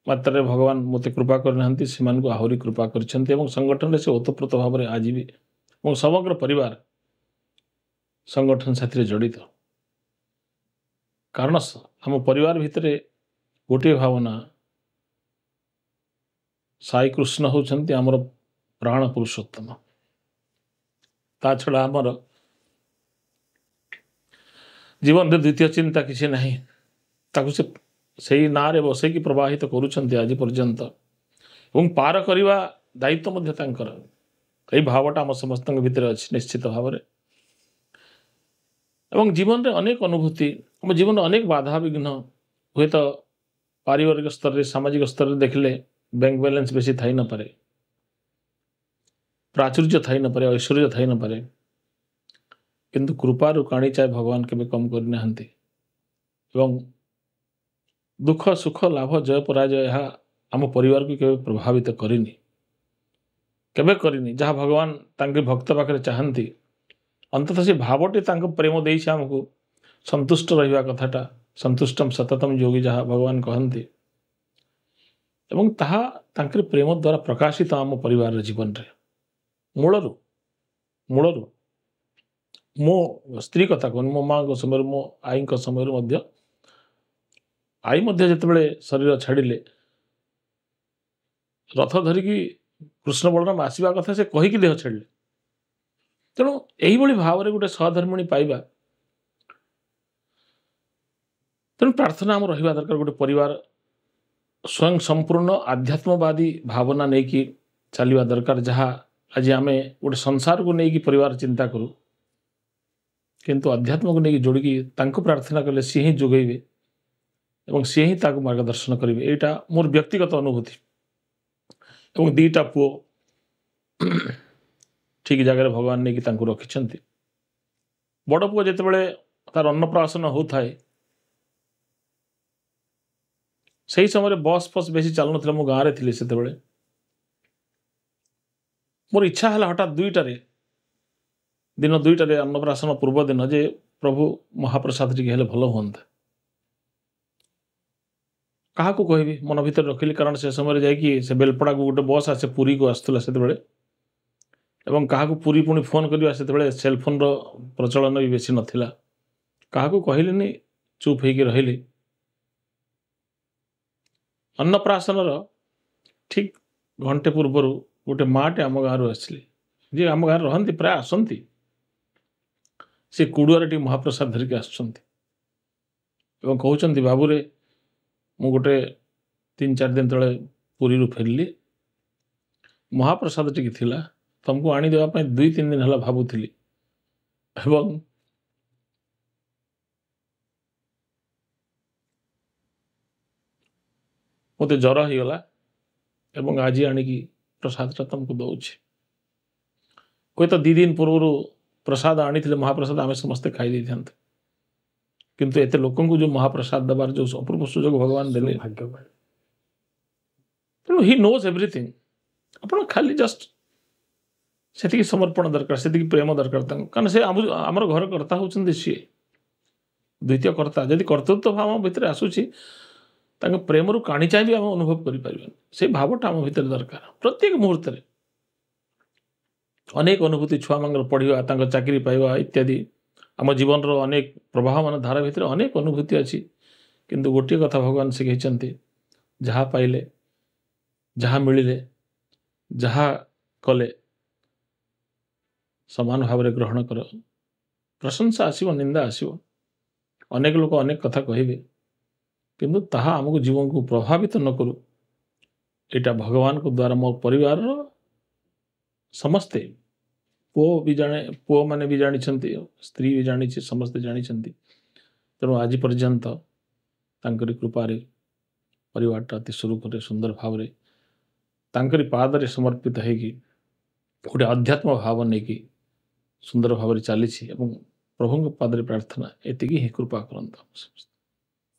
ମାତ୍ରାରେ ଭଗବାନ ମୋତେ କୃପା କରିନାହାନ୍ତି, ସେମାନଙ୍କୁ ଆହୁରି କୃପା କରିଛନ୍ତି, ଏବଂ ସଂଗଠନରେ ସେ ଓତପ୍ରୋତ ଭାବରେ ଆଜି ବି ଏବଂ ସମଗ୍ର ପରିବାର ସଂଗଠନ ସାଥିରେ ଜଡ଼ିତ। କାରଣ ଆମ ପରିବାର ଭିତରେ ଗୋଟିଏ ଭାବନା, ସାଇ କୃଷ୍ଣ ହେଉଛନ୍ତି ଆମର ପ୍ରାଣ ପୁରୁଷୋତ୍ତମ। ତା ଛଡ଼ା ଆମର ଜୀବନରେ ଦ୍ୱିତୀୟ ଚିନ୍ତା କିଛି ନାହିଁ। ତାକୁ ସେ ସେଇ ନାଁରେ ବସେଇକି ପ୍ରବାହିତ କରୁଛନ୍ତି ଆଜି ପର୍ଯ୍ୟନ୍ତ, ଏବଂ ପାର କରିବା ଦାୟିତ୍ୱ ମଧ୍ୟ ତାଙ୍କର। ଏଇ ଭାବଟା ଆମ ସମସ୍ତଙ୍କ ଭିତରେ ଅଛି ନିଶ୍ଚିତ ଭାବରେ। ଏବଂ ଜୀବନରେ ଅନେକ ଅନୁଭୂତି, ଆମ ଜୀବନରେ ଅନେକ ବାଧାବିଘ୍ନ, ହୁଏତ ପାରିବାରିକ ସ୍ତରରେ, ସାମାଜିକ ସ୍ତରରେ ଦେଖିଲେ ବ୍ୟାଙ୍କ ବାଲାନ୍ସ ବେଶୀ ଥାଇ ନପାରେ, ପ୍ରାଚୁର୍ଯ୍ୟ ଥାଇ ନପାରେ, ଐଶ୍ୱର୍ଯ୍ୟ ଥାଇ ନପାରେ, କିନ୍ତୁ କୃପାରୁ କାଣିଚାଏ ଭଗବାନ କେବେ କମ୍ କରିନାହାନ୍ତି। ଏବଂ ଦୁଃଖ ସୁଖ ଲାଭ ଜୟ ପରାଜୟ ଏହା ଆମ ପରିବାରକୁ କେବେ ପ୍ରଭାବିତ କରିନି, କେବେ କରିନି। ଯାହା ଭଗବାନ ତାଙ୍କ ଭକ୍ତ ପାଖରେ ଚାହାନ୍ତି, ଅନ୍ତତଃ ସେ ଭାବଟି ତାଙ୍କ ପ୍ରେମ ଦେଇଛି ଆମକୁ, ସନ୍ତୁଷ୍ଟ ରହିବା କଥାଟା, ସନ୍ତୁଷ୍ଟମ ସତତମ ଯୋଗୀ ଯାହା ଭଗବାନ କହନ୍ତି, ଏବଂ ତାହା ତାଙ୍କର ପ୍ରେମ ଦ୍ୱାରା ପ୍ରକାଶିତ ଆମ ପରିବାରର ଜୀବନରେ ମୂଳରୁ ମୂଳରୁ। ମୋ ସ୍ତ୍ରୀ କଥା କହୁନି, ମୋ ମାଆଙ୍କ ସମୟରୁ, ମୋ ଆଈଙ୍କ ସମୟରୁ ମଧ୍ୟ, ଆଈ ମଧ୍ୟ ଯେତେବେଳେ ଶରୀର ଛାଡ଼ିଲେ, ରଥ ଧରିକି କୃଷ୍ଣ ବଳରାମ ଆସିବା କଥା ସେ କହିକି ଦେହ ଛାଡ଼ିଲେ। ତେଣୁ ଏଇଭଳି ଭାବରେ ଗୋଟେ ସହଧର୍ମିଣୀ ପାଇବା, ତେଣୁ ପ୍ରାର୍ଥନା ଆମର ରହିବା ଦରକାର। ଗୋଟେ ପରିବାର ସ୍ୱୟଂ ସମ୍ପୂର୍ଣ୍ଣ ଆଧ୍ୟାତ୍ମବାଦୀ ଭାବନା ନେଇକି ଚାଲିବା ଦରକାର। ଯାହା ଆଜି ଆମେ ଗୋଟେ ସଂସାରକୁ ନେଇକି ପରିବାର ଚିନ୍ତା କରୁ, କିନ୍ତୁ ଅଧ୍ୟାତ୍ମକୁ ନେଇକି ଯୋଡ଼ିକି ତାଙ୍କୁ ପ୍ରାର୍ଥନା କଲେ ସିଏ ହିଁ ଯୋଗେଇବେ ଏବଂ ସିଏ ହିଁ ତାକୁ ମାର୍ଗଦର୍ଶନ କରିବେ। ଏଇଟା ମୋର ବ୍ୟକ୍ତିଗତ ଅନୁଭୂତି। ଏବଂ 2ଟା ପୁଅ ଠିକ ଜାଗାରେ ଭଗବାନ ନେଇକି ତାଙ୍କୁ ରଖିଛନ୍ତି। ବଡ଼ ପୁଅ ଯେତେବେଳେ ତାର ଅନ୍ନପ୍ରାଶନ ହେଉଥାଏ, ସେଇ ସମୟରେ ବସ୍ ଫସ୍ ବେଶୀ ଚାଲୁନଥିଲା, ମୁଁ ଗାଁରେ ଥିଲି ସେତେବେଳେ। ମୋର ଇଚ୍ଛା ହେଲା ହଠାତ୍ 2ଟାରେ, ଦିନ 2ଟାରେ ଅନ୍ନପ୍ରାଶନ ପୂର୍ବ ଦିନ, ଯେ ପ୍ରଭୁ ମହାପ୍ରସାଦ ଟିକେ ହେଲେ ଭଲ ହୁଅନ୍ତା। କାହାକୁ କହିବି, ମନ ଭିତରେ ରଖିଲି, କାରଣ ସେ ସମୟରେ ଯାଇକି ସେ ବେଲପଡ଼ାକୁ ଗୋଟେ ବସ୍ ଆସେ, ପୁରୀକୁ ଆସୁଥିଲା ସେତେବେଳେ, ଏବଂ କାହାକୁ ପୁରୀ ପୁଣି ଫୋନ୍ କରିବା, ସେତେବେଳେ ସେଲଫୋନ୍ର ପ୍ରଚଳନ ବି ବେଶୀ ନଥିଲା। କାହାକୁ କହିଲିନି, ଚୁପ୍ ହେଇକି ରହିଲି। ଅନ୍ନପ୍ରାଶନର ଠିକ୍ ଘଣ୍ଟେ ପୂର୍ବରୁ ଗୋଟେ ମାଆଟେ ଆମ ଗାଁରୁ ଆସିଲେ, ଯିଏ ଆମ ଗାଁରେ ରହନ୍ତି, ପ୍ରାୟ ଆସନ୍ତି। ସେ କୁଡ଼ୁଆରେ ଟିକେ ମହାପ୍ରସାଦ ଧରିକି ଆସୁଛନ୍ତି ଏବଂ କହୁଛନ୍ତି, ବାବୁରେ ମୁଁ ଗୋଟେ 3-4 ଦିନ ତଳେ ପୁରୀରୁ ଫେରିଲି, ମହାପ୍ରସାଦ ଟିକେ ଥିଲା, ତମକୁ ଆଣିଦେବା ପାଇଁ 2-3 ଦିନ ହେଲା ଭାବୁଥିଲି, ଏବଂ ମୋତେ ଜ୍ୱର ହେଇଗଲା ଏବଂ ଆଜି ଆଣିକି ପ୍ରସାଦଟା ତମକୁ ଦଉଛି। ହୁଏତ 2 ଦିନ ପୂର୍ବରୁ ପ୍ରସାଦ ଆଣିଥିଲେ, ମହାପ୍ରସାଦ ଆମେ ସମସ୍ତେ ଖାଇ ଦେଇଥାନ୍ତେ, କିନ୍ତୁ ଏତେ ଲୋକଙ୍କୁ ଯେଉଁ ମହାପ୍ରସାଦ ଦେବାର ଯେଉଁ ଅପୂର୍ବ ସୁଯୋଗ ଭଗବାନ ଦେଲେ, ଭାଗ୍ୟବାନ। ତେଣୁ ହି ନୋଜ୍ ଏଭ୍ରିଥିଙ୍ଗ। ଆପଣ ଖାଲି ଜଷ୍ଟ ସେତିକି ସମର୍ପଣ ଦରକାର, ସେତିକି ପ୍ରେମ ଦରକାର ତାଙ୍କୁ, କାରଣ ସେ ଆମର ଘର କର୍ତ୍ତା ହେଉଛନ୍ତି ସିଏ, ଦ୍ୱିତୀୟ କର୍ତ୍ତା। ଯଦି କର୍ତ୍ତୃତ୍ୱ ଭାବ ଆମ ଭିତରେ ଆସୁଛି, ତାଙ୍କ ପ୍ରେମରୁ କାଣି ଚାହିଁ ବି ଆମେ ଅନୁଭବ କରିପାରିବାନି। ସେଇ ଭାବଟା ଆମ ଭିତରେ ଦରକାର ପ୍ରତ୍ୟେକ ମୁହୂର୍ତ୍ତରେ। ଅନେକ ଅନୁଭୂତି, ଛୁଆମାନଙ୍କର ପଢ଼ିବା, ତାଙ୍କ ଚାକିରି ପାଇବା ଇତ୍ୟାଦି, ଆମ ଜୀବନର ଅନେକ ପ୍ରବାହମାନ ଧାରା ଭିତରେ ଅନେକ ଅନୁଭୂତି ଅଛି। କିନ୍ତୁ ଗୋଟିଏ କଥା ଭଗବାନ ଶିଖେଇଛନ୍ତି, ଯାହା ପାଇଲେ, ଯାହା ମିଳିଲେ, ଯାହା କଲେ, ସମାନ ଭାବରେ ଗ୍ରହଣ କର। ପ୍ରଶଂସା ଆସିବ, ନିନ୍ଦା ଆସିବ, ଅନେକ ଲୋକ ଅନେକ କଥା କହିବେ, କିନ୍ତୁ ତାହା ଆମକୁ ଜୀବନକୁ ପ୍ରଭାବିତ ନ କରୁ। ଏଇଟା ଭଗବାନଙ୍କ ଦ୍ୱାରା ମୋ ପରିବାରର ସମସ୍ତେ, ପୁଅ ବି ଜାଣେ, ପୁଅମାନେ ବି ଜାଣିଛନ୍ତି, ସ୍ତ୍ରୀ ବି ଜାଣିଛି, ସମସ୍ତେ ଜାଣିଛନ୍ତି। ତେଣୁ ଆଜି ପର୍ଯ୍ୟନ୍ତ ତାଙ୍କରି କୃପାରେ ପରିବାରଟା ଅତି ସୁରୁଖୁରୁରେ ସୁନ୍ଦର ଭାବରେ ତାଙ୍କରି ପାଦରେ ସମର୍ପିତ ହେଇକି ଗୋଟେ ଅଧ୍ୟାତ୍ମ ଭାବ ନେଇକି ସୁନ୍ଦର ଭାବରେ ଚାଲିଛି। ଏବଂ ପ୍ରଭୁଙ୍କ ପାଦରେ ପ୍ରାର୍ଥନା ଏତିକି ହିଁ କୃପା କରନ୍ତୁ ଆମ ସମସ୍ତେ।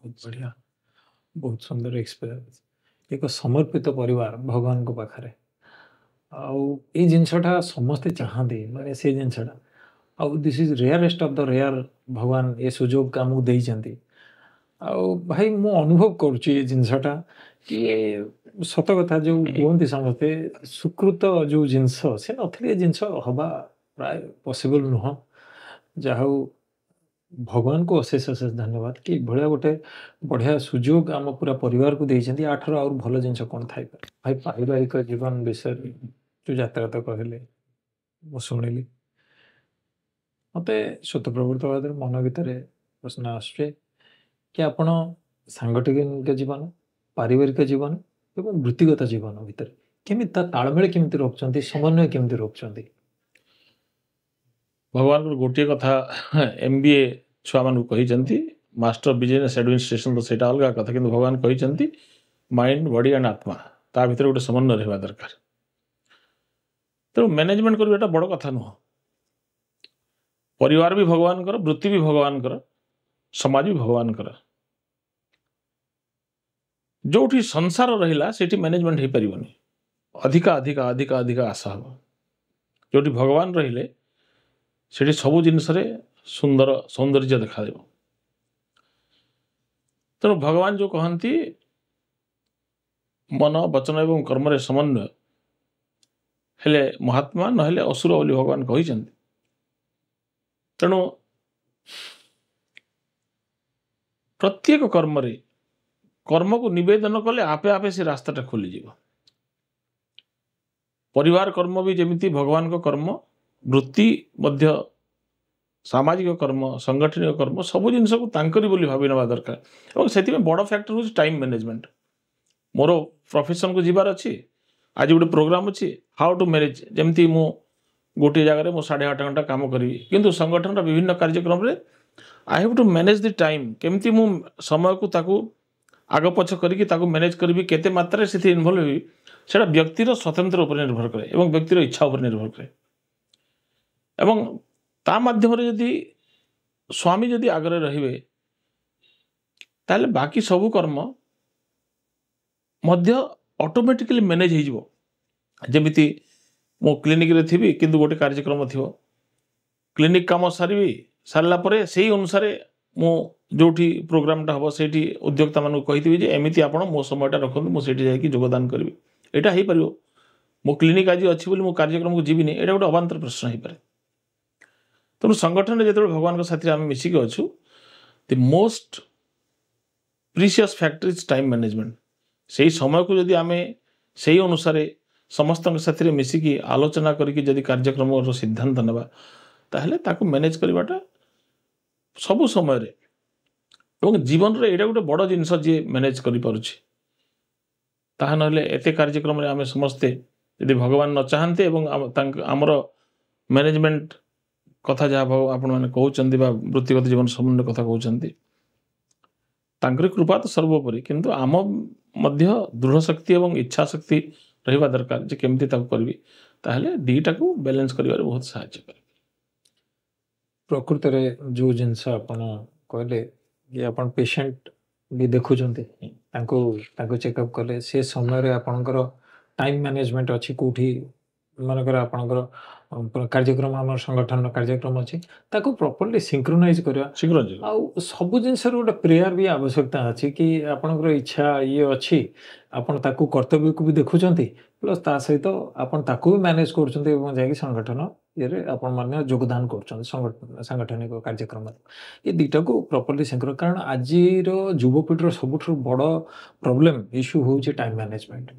ବହୁତ ବଢ଼ିଆ, ବହୁତ ସୁନ୍ଦର ଏକ୍ସପିରିଏନ୍ସ। ଏକ ସମର୍ପିତ ପରିବାର ଭଗବାନଙ୍କ ପାଖରେ। ଆଉ ଏଇ ଜିନିଷଟା ସମସ୍ତେ ଚାହାନ୍ତି, ମାନେ ସେଇ ଜିନିଷଟା। ଆଉ this is rarest of the rare, ଭଗବାନ ଏ ସୁଯୋଗ ଆମକୁ ଦେଇଛନ୍ତି। ଆଉ ଭାଇ ମୁଁ ଅନୁଭବ କରୁଛି ଏ ଜିନିଷଟା କି ସତ କଥା ଯେଉଁ କୁହନ୍ତି ସମସ୍ତେ, ସୁକୃତ ଯେଉଁ ଜିନିଷ ସେ ନଥିଲେ ଏ ଜିନିଷ ହବା ପ୍ରାୟ ପସିବଲ୍ ନୁହଁ। ଯାହା ହଉ ଭଗବାନଙ୍କୁ ଅଶେଷ ଅଶେଷ ଧନ୍ୟବାଦ କି ଏଭଳିଆ ଗୋଟେ ବଢ଼ିଆ ସୁଯୋଗ ଆମ ପୁରା ପରିବାରକୁ ଦେଇଛନ୍ତି। ଆଠାରୁ ଆହୁରି ଭଲ ଜିନିଷ କ'ଣ ଥାଇପାରେ। ଭାଇ ପାରିବାରିକ ଜୀବନ ବିଷୟରେ ଯେଉଁ ଯାତ୍ରା ତ କହିଲେ ମୁଁ ଶୁଣିଲି, ମୋତେ ସ୍ୱତଃପ୍ରବୃତ୍ତ ଭାବରେ ମନ ଭିତରେ ପ୍ରଶ୍ନ ଆସୁଛି କି ଆପଣ ସାଂଗଠନିକ ଜୀବନ, ପାରିବାରିକ ଜୀବନ ଏବଂ ବୃତ୍ତିଗତ ଜୀବନ ଭିତରେ କେମିତି ତା ତାଳମେଳ କେମିତି ରଖୁଛନ୍ତି, ସମନ୍ୱୟ କେମିତି ରଖୁଛନ୍ତି? ଭଗବାନଙ୍କର ଗୋଟିଏ କଥା MBA ଛୁଆମାନଙ୍କୁ କହିଛନ୍ତି, ମାଷ୍ଟର ବିଜନେସ୍ ଆଡମିନିଷ୍ଟ୍ରେସନ ତ ସେଇଟା ଅଲଗା କଥା, କିନ୍ତୁ ଭଗବାନ କହିଛନ୍ତି ମାଇଣ୍ଡ, ବଡି ଆଣ୍ଡ ଆତ୍ମା, ତା ଭିତରେ ଗୋଟେ ସମନ୍ୱୟ ରହିବା ଦରକାର। ତେଣୁ ମ୍ୟାନେଜମେଣ୍ଟ କରିବାଟା ବଡ଼ କଥା ନୁହଁ। ପରିବାର ବି ଭଗବାନଙ୍କର, ବୃତ୍ତି ବି ଭଗବାନଙ୍କର, ସମାଜ ବି ଭଗବାନଙ୍କର। ଯୋଉଠି ସଂସାର ରହିଲା ସେଇଠି ମ୍ୟାନେଜମେଣ୍ଟ ହେଇପାରିବନି, ଅଧିକା ଅଧିକା ଅଧିକା ଅଧିକା ଆଶା ହେବ। ଯୋଉଠି ଭଗବାନ ରହିଲେ ସେଠି ସବୁ ଜିନିଷରେ ସୁନ୍ଦର ସୌନ୍ଦର୍ଯ୍ୟ ଦେଖାଦେବ। ତେଣୁ ଭଗବାନ ଯେଉଁ କହନ୍ତି ମନ, ବଚନ ଏବଂ କର୍ମରେ ସମନ୍ୱୟ ହେଲେ ମହାତ୍ମା, ନହେଲେ ଅସୁର ବୋଲି ଭଗବାନ କହିଛନ୍ତି। ତେଣୁ ପ୍ରତ୍ୟେକ କର୍ମରେ କର୍ମକୁ ନିବେଦନ କଲେ ଆପେ ଆପେ ସେ ରାସ୍ତାଟା ଖୋଲିଯିବ। ପରିବାର କର୍ମ ବି ଯେମିତି ଭଗବାନଙ୍କ କର୍ମ, ବୃତ୍ତି ମଧ୍ୟ ସାମାଜିକ କର୍ମ, ସାଂଗଠନିକ କର୍ମ, ସବୁ ଜିନିଷକୁ ତାଙ୍କରି ବୋଲି ଭାବି ନେବା ଦରକାର। ଏବଂ ସେଥିପାଇଁ ବଡ଼ ଫ୍ୟାକ୍ଟର ହେଉଛି ଟାଇମ୍ ମ୍ୟାନେଜମେଣ୍ଟ। ମୋର ପ୍ରଫେସନକୁ ଯିବାର ଅଛି, ଆଜି ଗୋଟେ ପ୍ରୋଗ୍ରାମ ଅଛି, how to manage. ଯେମିତି ମୁଁ ଗୋଟିଏ ଜାଗାରେ ମୁଁ 8.5 ଘଣ୍ଟା କାମ କରିବି, କିନ୍ତୁ ସଂଗଠନର ବିଭିନ୍ନ କାର୍ଯ୍ୟକ୍ରମରେ I have to manage the time. କେମିତି ମୁଁ ସମୟକୁ ତାକୁ ଆଗ ପଛ କରିକି ତାକୁ ମ୍ୟାନେଜ୍ କରିବି, କେତେ ମାତ୍ରାରେ ସେଥିରେ ଇନଭଲ୍ଭ ହେବି, ସେଇଟା ବ୍ୟକ୍ତିର ସ୍ୱତନ୍ତ୍ର ଉପରେ ନିର୍ଭର କରେ ଏବଂ ବ୍ୟକ୍ତିର ଇଚ୍ଛା ଉପରେ ନିର୍ଭର କରେ। ଏବଂ ତା ମାଧ୍ୟମରେ ଯଦି ସ୍ୱାମୀ ଯଦି ଆଗରେ ରହିବେ, ତାହେଲେ ବାକି ସବୁ କର୍ମ ମଧ୍ୟ ଅଟୋମେଟିକାଲି ମ୍ୟାନେଜ୍ ହେଇଯିବ। ଯେମିତି ମୁଁ କ୍ଲିନିକ୍ରେ ଥିବି, କିନ୍ତୁ ଗୋଟେ କାର୍ଯ୍ୟକ୍ରମ ଥିବ, କ୍ଲିନିକ୍ କାମ ସାରିବି, ସାରିଲା ପରେ ସେଇ ଅନୁସାରେ ମୁଁ ଯେଉଁଠି ପ୍ରୋଗ୍ରାମଟା ହେବ ସେଇଠି ଉଦ୍ୟୋକ୍ତାମାନଙ୍କୁ କହିଥିବି ଯେ ଏମିତି ଆପଣ ମୋ ସମୟଟା ରଖନ୍ତୁ, ମୁଁ ସେଇଠି ଯାଇକି ଯୋଗଦାନ କରିବି। ଏଇଟା ହେଇପାରିବ। ମୋ କ୍ଲିନିକ୍ ଆଜି ଅଛି ବୋଲି ମୁଁ କାର୍ଯ୍ୟକ୍ରମକୁ ଯିବିନି, ଏଇଟା ଗୋଟେ ଅବାନ୍ତର ପ୍ରଶ୍ନ ହେଇପାରେ। ତେଣୁ ସଂଗଠନରେ ଯେତେବେଳେ ଭଗବାନଙ୍କ ସାଥିରେ ଆମେ ମିଶିକି ଅଛୁ, the most precious factor is time management. ସେଇ ସମୟକୁ ଯଦି ଆମେ ସେଇ ଅନୁସାରେ ସମସ୍ତଙ୍କ ସାଥିରେ ମିଶିକି ଆଲୋଚନା କରିକି ଯଦି କାର୍ଯ୍ୟକ୍ରମର ସିଦ୍ଧାନ୍ତ ନେବା, ତାହେଲେ ତାକୁ ମ୍ୟାନେଜ୍ କରିବାଟା ସବୁ ସମୟରେ ଏବଂ ଜୀବନରେ ଏଇଟା ଗୋଟେ ବଡ଼ ଜିନିଷ ଯିଏ ମ୍ୟାନେଜ୍ କରିପାରୁଛି। ତାହା ନହେଲେ ଏତେ କାର୍ଯ୍ୟକ୍ରମରେ ଆମେ ସମସ୍ତେ ଯଦି ଭଗବାନ ନ ଚାହାନ୍ତି ଏବଂ ତାଙ୍କ ଆମର ମ୍ୟାନେଜମେଣ୍ଟ କଥା ଯାହା ଆପଣମାନେ କହୁଛନ୍ତି ବା ବୃତ୍ତିଗତ ଜୀବନ ସମ୍ବନ୍ଧୀୟ କଥା କହୁଛନ୍ତି, ତାଙ୍କରି କୃପା ତ ସର୍ବୋପରି, କିନ୍ତୁ ଆମ ମଧ୍ୟ ଦୃଢ଼ ଶକ୍ତି ଏବଂ ଇଚ୍ଛା ଶକ୍ତି ରହିବା ଦରକାର ଯେ କେମିତି ତାକୁ କରିବି, ତାହେଲେ ଦୁଇଟାକୁ ବାଲାନ୍ସ କରିବାରେ ବହୁତ ସାହାଯ୍ୟ କରେ। ପ୍ରକୃତରେ ଯେଉଁ ଜିନିଷ ଆପଣ କହିଲେ କି ଆପଣ ପେସେଣ୍ଟ ବି ଦେଖୁଛନ୍ତି, ତାଙ୍କୁ ତାଙ୍କୁ ଚେକଅପ୍ କଲେ, ସେ ସମୟରେ ଆପଣଙ୍କର ଟାଇମ୍ ମ୍ୟାନେଜମେଣ୍ଟ ଅଛି, କେଉଁଠି ମନେକର ଆପଣଙ୍କର କାର୍ଯ୍ୟକ୍ରମ, ଆମର ସଂଗଠନର କାର୍ଯ୍ୟକ୍ରମ ଅଛି, ତାକୁ ପ୍ରପରଲି ସିଙ୍କ୍ରୋନାଇଜ୍ କରିବା। ଆଉ ସବୁ ଜିନିଷର ଗୋଟେ ପ୍ରେୟାର ବି ଆବଶ୍ୟକତା ଅଛି କି ଆପଣଙ୍କର ଇଚ୍ଛା ଇଏ ଅଛି, ଆପଣ ତାକୁ କର୍ତ୍ତବ୍ୟକୁ ବି ଦେଖୁଛନ୍ତି, ପ୍ଲସ୍ ତା ସହିତ ଆପଣ ତାକୁ ବି ମ୍ୟାନେଜ୍ କରୁଛନ୍ତି ଏବଂ ଯାଇକି ସଂଗଠନ ଇଏରେ ଆପଣ ମାନେ ଯୋଗଦାନ କରୁଛନ୍ତି ସାଂଗଠନିକ କାର୍ଯ୍ୟକ୍ରମରେ। ଏ ଦୁଇଟାକୁ ପ୍ରପରଲି ସିଙ୍କ୍ରୋ, କାରଣ ଆଜିର ଯୁବପିଢ଼ିର ସବୁଠାରୁ ବଡ଼ ପ୍ରୋବ୍ଲେମ୍ ଇସ୍ୟୁ ହେଉଛି ଟାଇମ୍ ମ୍ୟାନେଜମେଣ୍ଟ।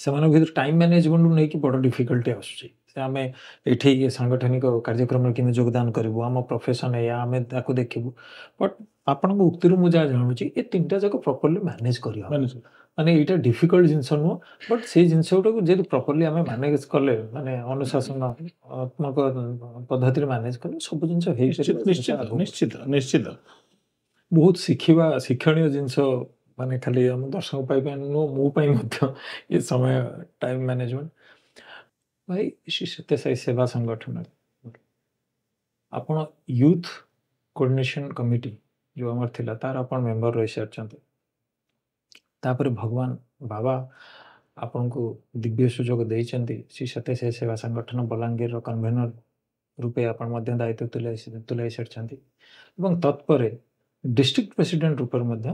ସେମାନଙ୍କ ଭିତରେ ଟାଇମ୍ ମ୍ୟାନେଜମେଣ୍ଟକୁ ନେଇକି ବଡ଼ ଡିଫିକଲ୍ଟି ଆସୁଛି। ସେ ଆମେ ଏଠି ସାଂଗଠନିକ କାର୍ଯ୍ୟକ୍ରମରେ କେମିତି ଯୋଗଦାନ କରିବୁ, ଆମ ପ୍ରଫେସନ୍ ଏଇଆ, ଆମେ ତାକୁ ଦେଖିବୁ। ବଟ୍ ଆପଣଙ୍କ ଉକ୍ତିରୁ ମୁଁ ଯାହା ଜାଣୁଛି, ଏ ତିନିଟା ଯାକ ପ୍ରପରଲି ମ୍ୟାନେଜ୍ କରିହେବ। ମାନେ ଏଇଟା ଡିଫିକଲ୍ଟ ଜିନିଷ ନୁହଁ, ବଟ୍ ସେଇ ଜିନିଷ ଗୁଡ଼ାକୁ ଯଦି ପ୍ରପରଲି ଆମେ ମ୍ୟାନେଜ୍ କଲେ, ମାନେ ଅନୁଶାସନାତ୍ମକ ପଦ୍ଧତିରେ ମ୍ୟାନେଜ୍ କଲେ ସବୁ ଜିନିଷ ହେଇପାରିବ। ନିଶ୍ଚିତ ନିଶ୍ଚିତ ନିଶ୍ଚିତ। ବହୁତ ଶିକ୍ଷଣୀୟ ଜିନିଷ, ମାନେ ଖାଲି ଆମ ଦର୍ଶକ ପାଇଁ ନୁହଁ, ମୋ ପାଇଁ ମଧ୍ୟ ଏ ସମୟ ଟାଇମ୍ ମ୍ୟାନେଜମେଣ୍ଟ। ଭାଇ, ଶ୍ରୀ ସତ୍ୟସାଇ ସେବା ସଂଗଠନ ଆପଣ ୟୁଥ୍ କୋଅର୍ଡିନେସନ୍ କମିଟି ଯେଉଁ ଆମର ଥିଲା, ତାର ଆପଣ ମେମ୍ବର ରହିସାରିଛନ୍ତି। ତାପରେ ଭଗବାନ ବାବା ଆପଣଙ୍କୁ ଦିବ୍ୟ ସୁଯୋଗ ଦେଇଛନ୍ତି ଶ୍ରୀ ସତ୍ୟସାଇ ସେବା ସଂଗଠନ ବଲାଙ୍ଗୀରର କନଭେନର ରୂପେ ଆପଣ ମଧ୍ୟ ଦାୟିତ୍ୱ ତୁଲାଇ ସାରିଛନ୍ତି ଏବଂ ତତ୍ପରେ ଡିଷ୍ଟ୍ରିକ୍ଟ ପ୍ରେସିଡେଣ୍ଟ ରୂପରେ ମଧ୍ୟ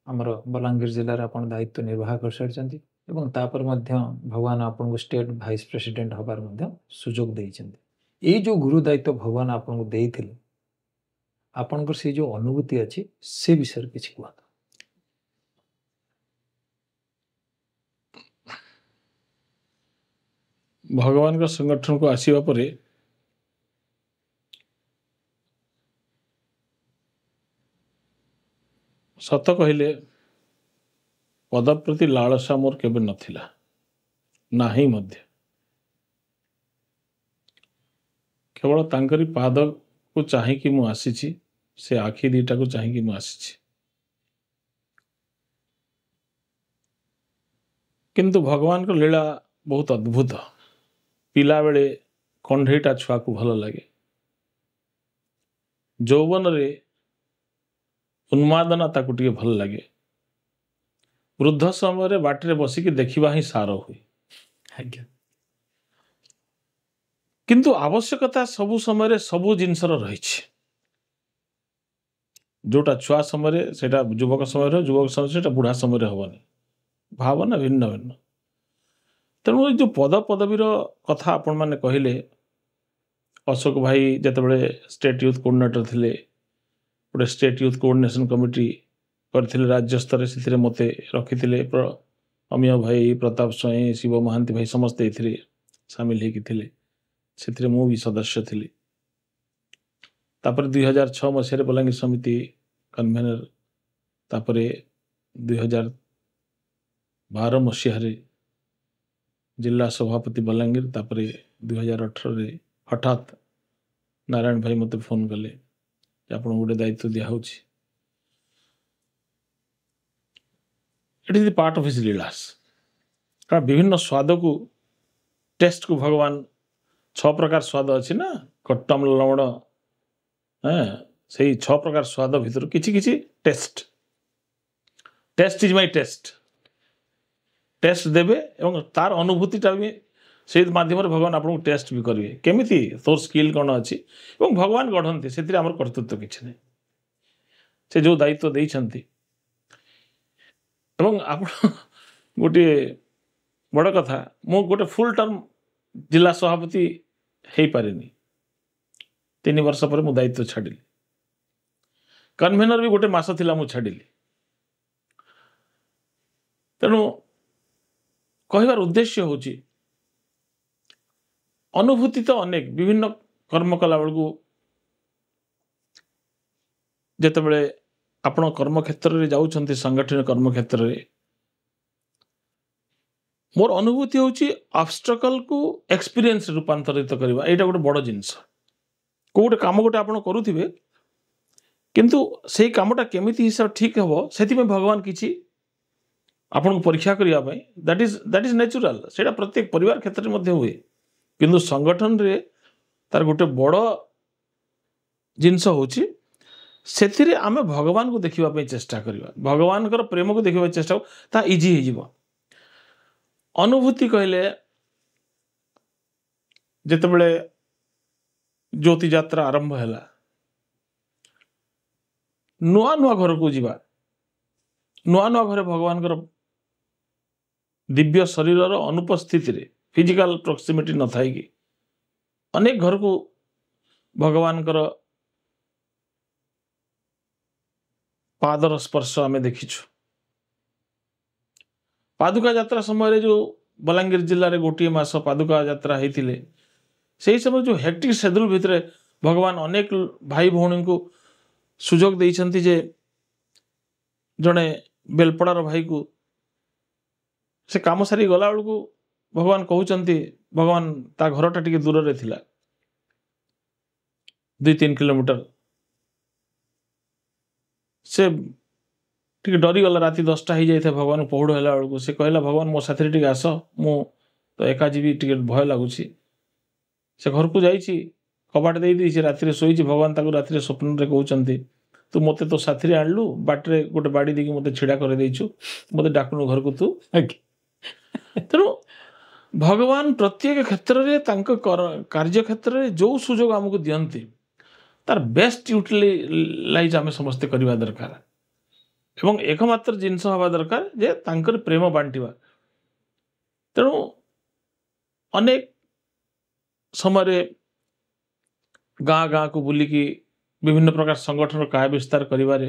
ଆମର ବଲାଙ୍ଗୀର ଜିଲ୍ଲାରେ ଆପଣ ଦାୟିତ୍ୱ ନିର୍ବାହ କରିସାରିଛନ୍ତି ଏବଂ ତାପରେ ମଧ୍ୟ ଭଗବାନ ଆପଣଙ୍କୁ ଷ୍ଟେଟ୍ ଭାଇସ୍ ପ୍ରେସିଡେଣ୍ଟ ହେବାର ମଧ୍ୟ ସୁଯୋଗ ଦେଇଛନ୍ତି। ଏଇ ଯେଉଁ ଗୁରୁ ଦାୟିତ୍ୱ ଭଗବାନ ଆପଣଙ୍କୁ ଦେଇଥିଲେ, ଆପଣଙ୍କର ସେଇ ଯେଉଁ ଅନୁଭୂତି ଅଛି ସେ ବିଷୟରେ କିଛି କୁହନ୍ତୁ। ଭଗବାନଙ୍କ ସଂଗଠନକୁ ଆସିବା ପରେ ସତ କହିଲେ ପଦ ପ୍ରତି ଲାଳସା ମୋର କେବେ ନଥିଲା, ନାହିଁ ମଧ୍ୟ। କେବଳ ତାଙ୍କରି ପାଦକୁ ଚାହିଁକି ମୁଁ ଆସିଛି, ସେ ଆଖି ଦିଟାକୁ ଚାହିଁକି ମୁଁ ଆସିଛି। କିନ୍ତୁ ଭଗବାନଙ୍କ ଲୀଳା ବହୁତ ଅଦ୍ଭୁତ। ପିଲାବେଳେ କଣ୍ଢେଇଟା ଛୁଆକୁ ଭଲ ଲାଗେ, ଯୌବନରେ ଉନ୍ମାଦନା ତାକୁ ଟିକେ ଭଲ ଲାଗେ, ବୃଦ୍ଧ ସମୟରେ ବାଟରେ ବସିକି ଦେଖିବା ହିଁ ସାର ହୁଏ। ଆଜ୍ଞା। କିନ୍ତୁ ଆବଶ୍ୟକତା ସବୁ ସମୟରେ ସବୁ ଜିନିଷର ରହିଛି। ଯୋଉଟା ଛୁଆ ସମୟରେ ସେଇଟା ଯୁବକ ସମୟରେ, ଯୁବକ ସମୟରେ ସେଇଟା ବୁଢ଼ା ସମୟରେ ହବନି। ଭାବନା ଭିନ୍ନ ଭିନ୍ନ। ତେଣୁ ଏ ଯେଉଁ ପଦ ପଦବୀର କଥା ଆପଣମାନେ କହିଲେ, ଅଶୋକ ଭାଇ ଯେତେବେଳେ ଷ୍ଟେଟ୍ ୟୁଥ୍ କୋଅର୍ଡିନେଟର ଥିଲେ, ଗୋଟେ ଷ୍ଟେଟ୍ ୟୁଥ୍ କୋଅର୍ଡିନେସନ୍ କମିଟି କରିଥିଲେ ରାଜ୍ୟ ସ୍ତରରେ, ସେଥିରେ ମୋତେ ରଖିଥିଲେ। ଅମିୟ ଭାଇ, ପ୍ରତାପ ସ୍ୱାଇଁ, ଶିବ ମହାନ୍ତି ଭାଇ ସମସ୍ତେ ଏଥିରେ ସାମିଲ ହେଇକି ଥିଲେ। ସେଥିରେ ମୁଁ ବି ସଦସ୍ୟ ଥିଲି। ତାପରେ 2006 ମସିହାରେ ବଲାଙ୍ଗୀର ସମିତି କନଭେନର, ତାପରେ 2012 ମସିହାରେ ଜିଲ୍ଲା ସଭାପତି ବଲାଙ୍ଗୀର, ତାପରେ 2018ରେ ହଠାତ୍ ନାରାୟଣ ଭାଇ ମୋତେ ଫୋନ୍ କଲେ ଯେ ଆପଣଙ୍କୁ ଗୋଟେ ଦାୟିତ୍ୱ ଦିଆହେଉଛି। It is the part of his ଲିଳାସ। କାରଣ ବିଭିନ୍ନ ସ୍ୱାଦକୁ, ଟେଷ୍ଟକୁ ଭଗବାନ 6 ପ୍ରକାର ସ୍ୱାଦ ଅଛି ନା, କଟମ ଲବଣ, ହଁ, ସେଇ 6 ପ୍ରକାର ସ୍ୱାଦ ଭିତରୁ କିଛି କିଛି taste, taste is my taste, taste ଦେବେ ଏବଂ ତାର ଅନୁଭୂତିଟା ବି ସେଇ ମାଧ୍ୟମରେ ଭଗବାନ ଆପଣଙ୍କୁ ଟେଷ୍ଟ ବି କରିବେ, କେମିତି ତୋର ସ୍କିଲ୍ କ'ଣ ଅଛି। ଏବଂ ଭଗବାନ ଗଢ଼ନ୍ତି, ସେଥିରେ ଆମର କର୍ତ୍ତୃତ୍ୱ କିଛି ନାହିଁ। ସେ ଯେଉଁ ଦାୟିତ୍ୱ ଦେଇଛନ୍ତି। ଏବଂ ଆପଣ ଗୋଟିଏ ବଡ଼ କଥା, ମୁଁ ଗୋଟେ ଫୁଲ୍ ଟର୍ମ ଜିଲ୍ଲା ସଭାପତି ହେଇପାରିନି। 3 ବର୍ଷ ପରେ ମୁଁ ଦାୟିତ୍ୱ ଛାଡ଼ିଲି। କନଭେନର ବି ଗୋଟେ ମାସ ଥିଲା, ମୁଁ ଛାଡ଼ିଲି। ତେଣୁ କହିବାର ଉଦ୍ଦେଶ୍ୟ ହେଉଛି, ଅନୁଭୂତି ତ ଅନେକ, ବିଭିନ୍ନ କର୍ମ କଲାବେଳକୁ ଯେତେବେଳେ ଆପଣ କର୍ମକ୍ଷେତ୍ରରେ ଯାଉଛନ୍ତି, ସଂଗଠନ କର୍ମକ୍ଷେତ୍ରରେ, ମୋର ଅନୁଭୂତି ହେଉଛି ଅବଷ୍ଟ୍ରକଲକୁ ଏକ୍ସପିରିଏନ୍ସ ରୂପାନ୍ତରିତ କରିବା, ଏଇଟା ଗୋଟେ ବଡ଼ ଜିନିଷ। କେଉଁ ଗୋଟେ କାମ ଗୋଟେ ଆପଣ କରୁଥିବେ, କିନ୍ତୁ ସେଇ କାମଟା କେମିତି ହିସାବ ଠିକ୍ ହେବ, ସେଥିପାଇଁ ଭଗବାନ କିଛି ଆପଣଙ୍କୁ ପରୀକ୍ଷା କରିବା ପାଇଁ, that is natural. ସେଇଟା ପ୍ରତ୍ୟେକ ପରିବାର କ୍ଷେତ୍ରରେ ମଧ୍ୟ ହୁଏ। କିନ୍ତୁ ସଂଗଠନରେ ତାର ଗୋଟେ ବଡ଼ ଜିନିଷ ହେଉଛି, ସେଥିରେ ଆମେ ଭଗବାନଙ୍କୁ ଦେଖିବା ପାଇଁ ଚେଷ୍ଟା କରିବା, ଭଗବାନଙ୍କର ପ୍ରେମକୁ ଦେଖିବା ପାଇଁ ଚେଷ୍ଟା, ତାହା ଇଜି ହେଇଯିବ। ଅନୁଭୂତି କହିଲେ ଯେତେବେଳେ ଜ୍ୟୋତି ଯାତ୍ରା ଆରମ୍ଭ ହେଲା, ନୂଆ ନୂଆ ଘରକୁ ଯିବା, ନୂଆ ନୂଆ ଘରେ ଭଗବାନଙ୍କର ଦିବ୍ୟ ଶରୀରର ଅନୁପସ୍ଥିତିରେ, ଫିଜିକାଲ ପ୍ରକ୍ସିମିଟି ନଥାଇକି ଅନେକ ଘରକୁ ଭଗବାନଙ୍କର ପାଦର ସ୍ପର୍ଶ ଆମେ ଦେଖିଛୁ। ପାଦୁକା ଯାତ୍ରା ସମୟରେ ଯେଉଁ ବଲାଙ୍ଗୀର ଜିଲ୍ଲାରେ ଗୋଟିଏ ମାସ ପାଦୁକା ଯାତ୍ରା ହେଇଥିଲେ, ସେହି ସମୟରେ ଯେଉଁ ହେକ୍ଟିକ୍ ସେଡ୍ୟୁଲ୍ ଭିତରେ ଭଗବାନ ଅନେକ ଭାଇ ଭଉଣୀଙ୍କୁ ସୁଯୋଗ ଦେଇଛନ୍ତି ଯେ ଜଣେ ବେଲପଡ଼ାର ଭାଇକୁ ସେ କାମ ସାରି ଗଲାବେଳକୁ ଭଗବାନ କହୁଛନ୍ତି, ଭଗବାନ ତା ଘରଟା ଟିକେ ଦୂରରେ ଥିଲା, 2-3 କିଲୋମିଟର। ସେ ଟିକେ ଡରିଗଲା, ରାତି 10ଟା ହେଇଯାଇଥାଏ ଭଗବାନ ପହୁଡ଼ ହେଲା ବେଳକୁ। ସେ କହିଲା, ଭଗବାନ ମୋ ସାଥିରେ ଟିକେ ଆସ, ମୁଁ ତ ଏକା ଯିବି, ଟିକେ ଭୟ ଲାଗୁଛି। ସେ ଘରକୁ ଯାଇଛି, କବାଟ ଦେଇ ଦେଇଛି, ରାତିରେ ଶୋଇଛି। ଭଗବାନ ତାକୁ ରାତିରେ ସ୍ୱପ୍ନରେ କହୁଛନ୍ତି, ତୁ ମୋତେ ତୋ ସାଥିରେ ଆଣିଲୁ, ବାଟରେ ଗୋଟେ ବାଡ଼ି ଦେଇକି ମୋତେ ଛିଡ଼ା କରିଦେଇଛୁ, ମୋତେ ଡାକୁନୁ ଘରକୁ ତୁ। ତେଣୁ ଭଗବାନ ପ୍ରତ୍ୟେକ କ୍ଷେତ୍ରରେ ତାଙ୍କ କାର୍ଯ୍ୟକ୍ଷେତ୍ରରେ ଯେଉଁ ସୁଯୋଗ ଆମକୁ ଦିଅନ୍ତି, ତାର ବେଷ୍ଟ ୟୁଟିଲାଇଜ୍ ଆମେ ସମସ୍ତେ କରିବା ଦରକାର। ଏବଂ ଏକମାତ୍ର ଜିନିଷ ହେବା ଦରକାର ଯେ ତାଙ୍କର ପ୍ରେମ ବାଣ୍ଟିବା। ତେଣୁ ଅନେକ ସମୟରେ ଗାଁ ଗାଁକୁ ବୁଲିକି ବିଭିନ୍ନ ପ୍ରକାର ସଂଗଠନର କାୟା ବିସ୍ତାର କରିବାରେ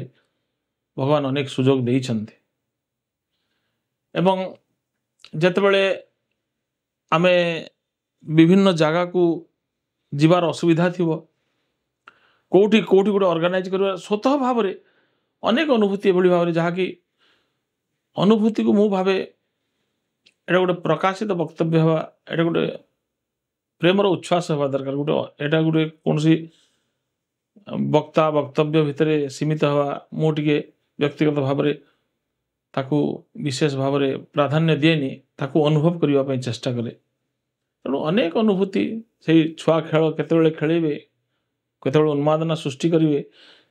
ଭଗବାନ ଅନେକ ସୁଯୋଗ ଦେଇଛନ୍ତି। ଏବଂ ଯେତେବେଳେ ଆମେ ବିଭିନ୍ନ ଜାଗାକୁ ଯିବାର ଅସୁବିଧା ଥିବ, କେଉଁଠି କେଉଁଠି ଗୋଟେ ଅର୍ଗାନାଇଜ୍ କରିବା, ସ୍ୱତଃ ଭାବରେ ଅନେକ ଅନୁଭୂତି ଏଭଳି ଭାବରେ, ଯାହାକି ଅନୁଭୂତିକୁ ମୁଁ ଭାବେ ଏଇଟା ଗୋଟେ ପ୍ରକାଶିତ ବକ୍ତବ୍ୟ ହେବା, ଏଇଟା ଗୋଟେ ପ୍ରେମର ଉଚ୍ଛ୍ୱାସ ହେବା ଦରକାର। ଗୋଟେ ଏଇଟା ଗୋଟେ କୌଣସି ବକ୍ତା ବକ୍ତବ୍ୟ ଭିତରେ ସୀମିତ ହେବା ମୁଁ ଟିକେ ବ୍ୟକ୍ତିଗତ ଭାବରେ ତାକୁ ବିଶେଷ ଭାବରେ ପ୍ରାଧାନ୍ୟ ଦିଏନି, ତାକୁ ଅନୁଭବ କରିବା ପାଇଁ ଚେଷ୍ଟା କରେ। ତେଣୁ ଅନେକ ଅନୁଭୂତି, ସେଇ ଛୁଆ ଖେଳ କେତେବେଳେ ଖେଳିବେ, କେତେବେଳେ ଉନ୍ମାଦନା ସୃଷ୍ଟି କରିବେ,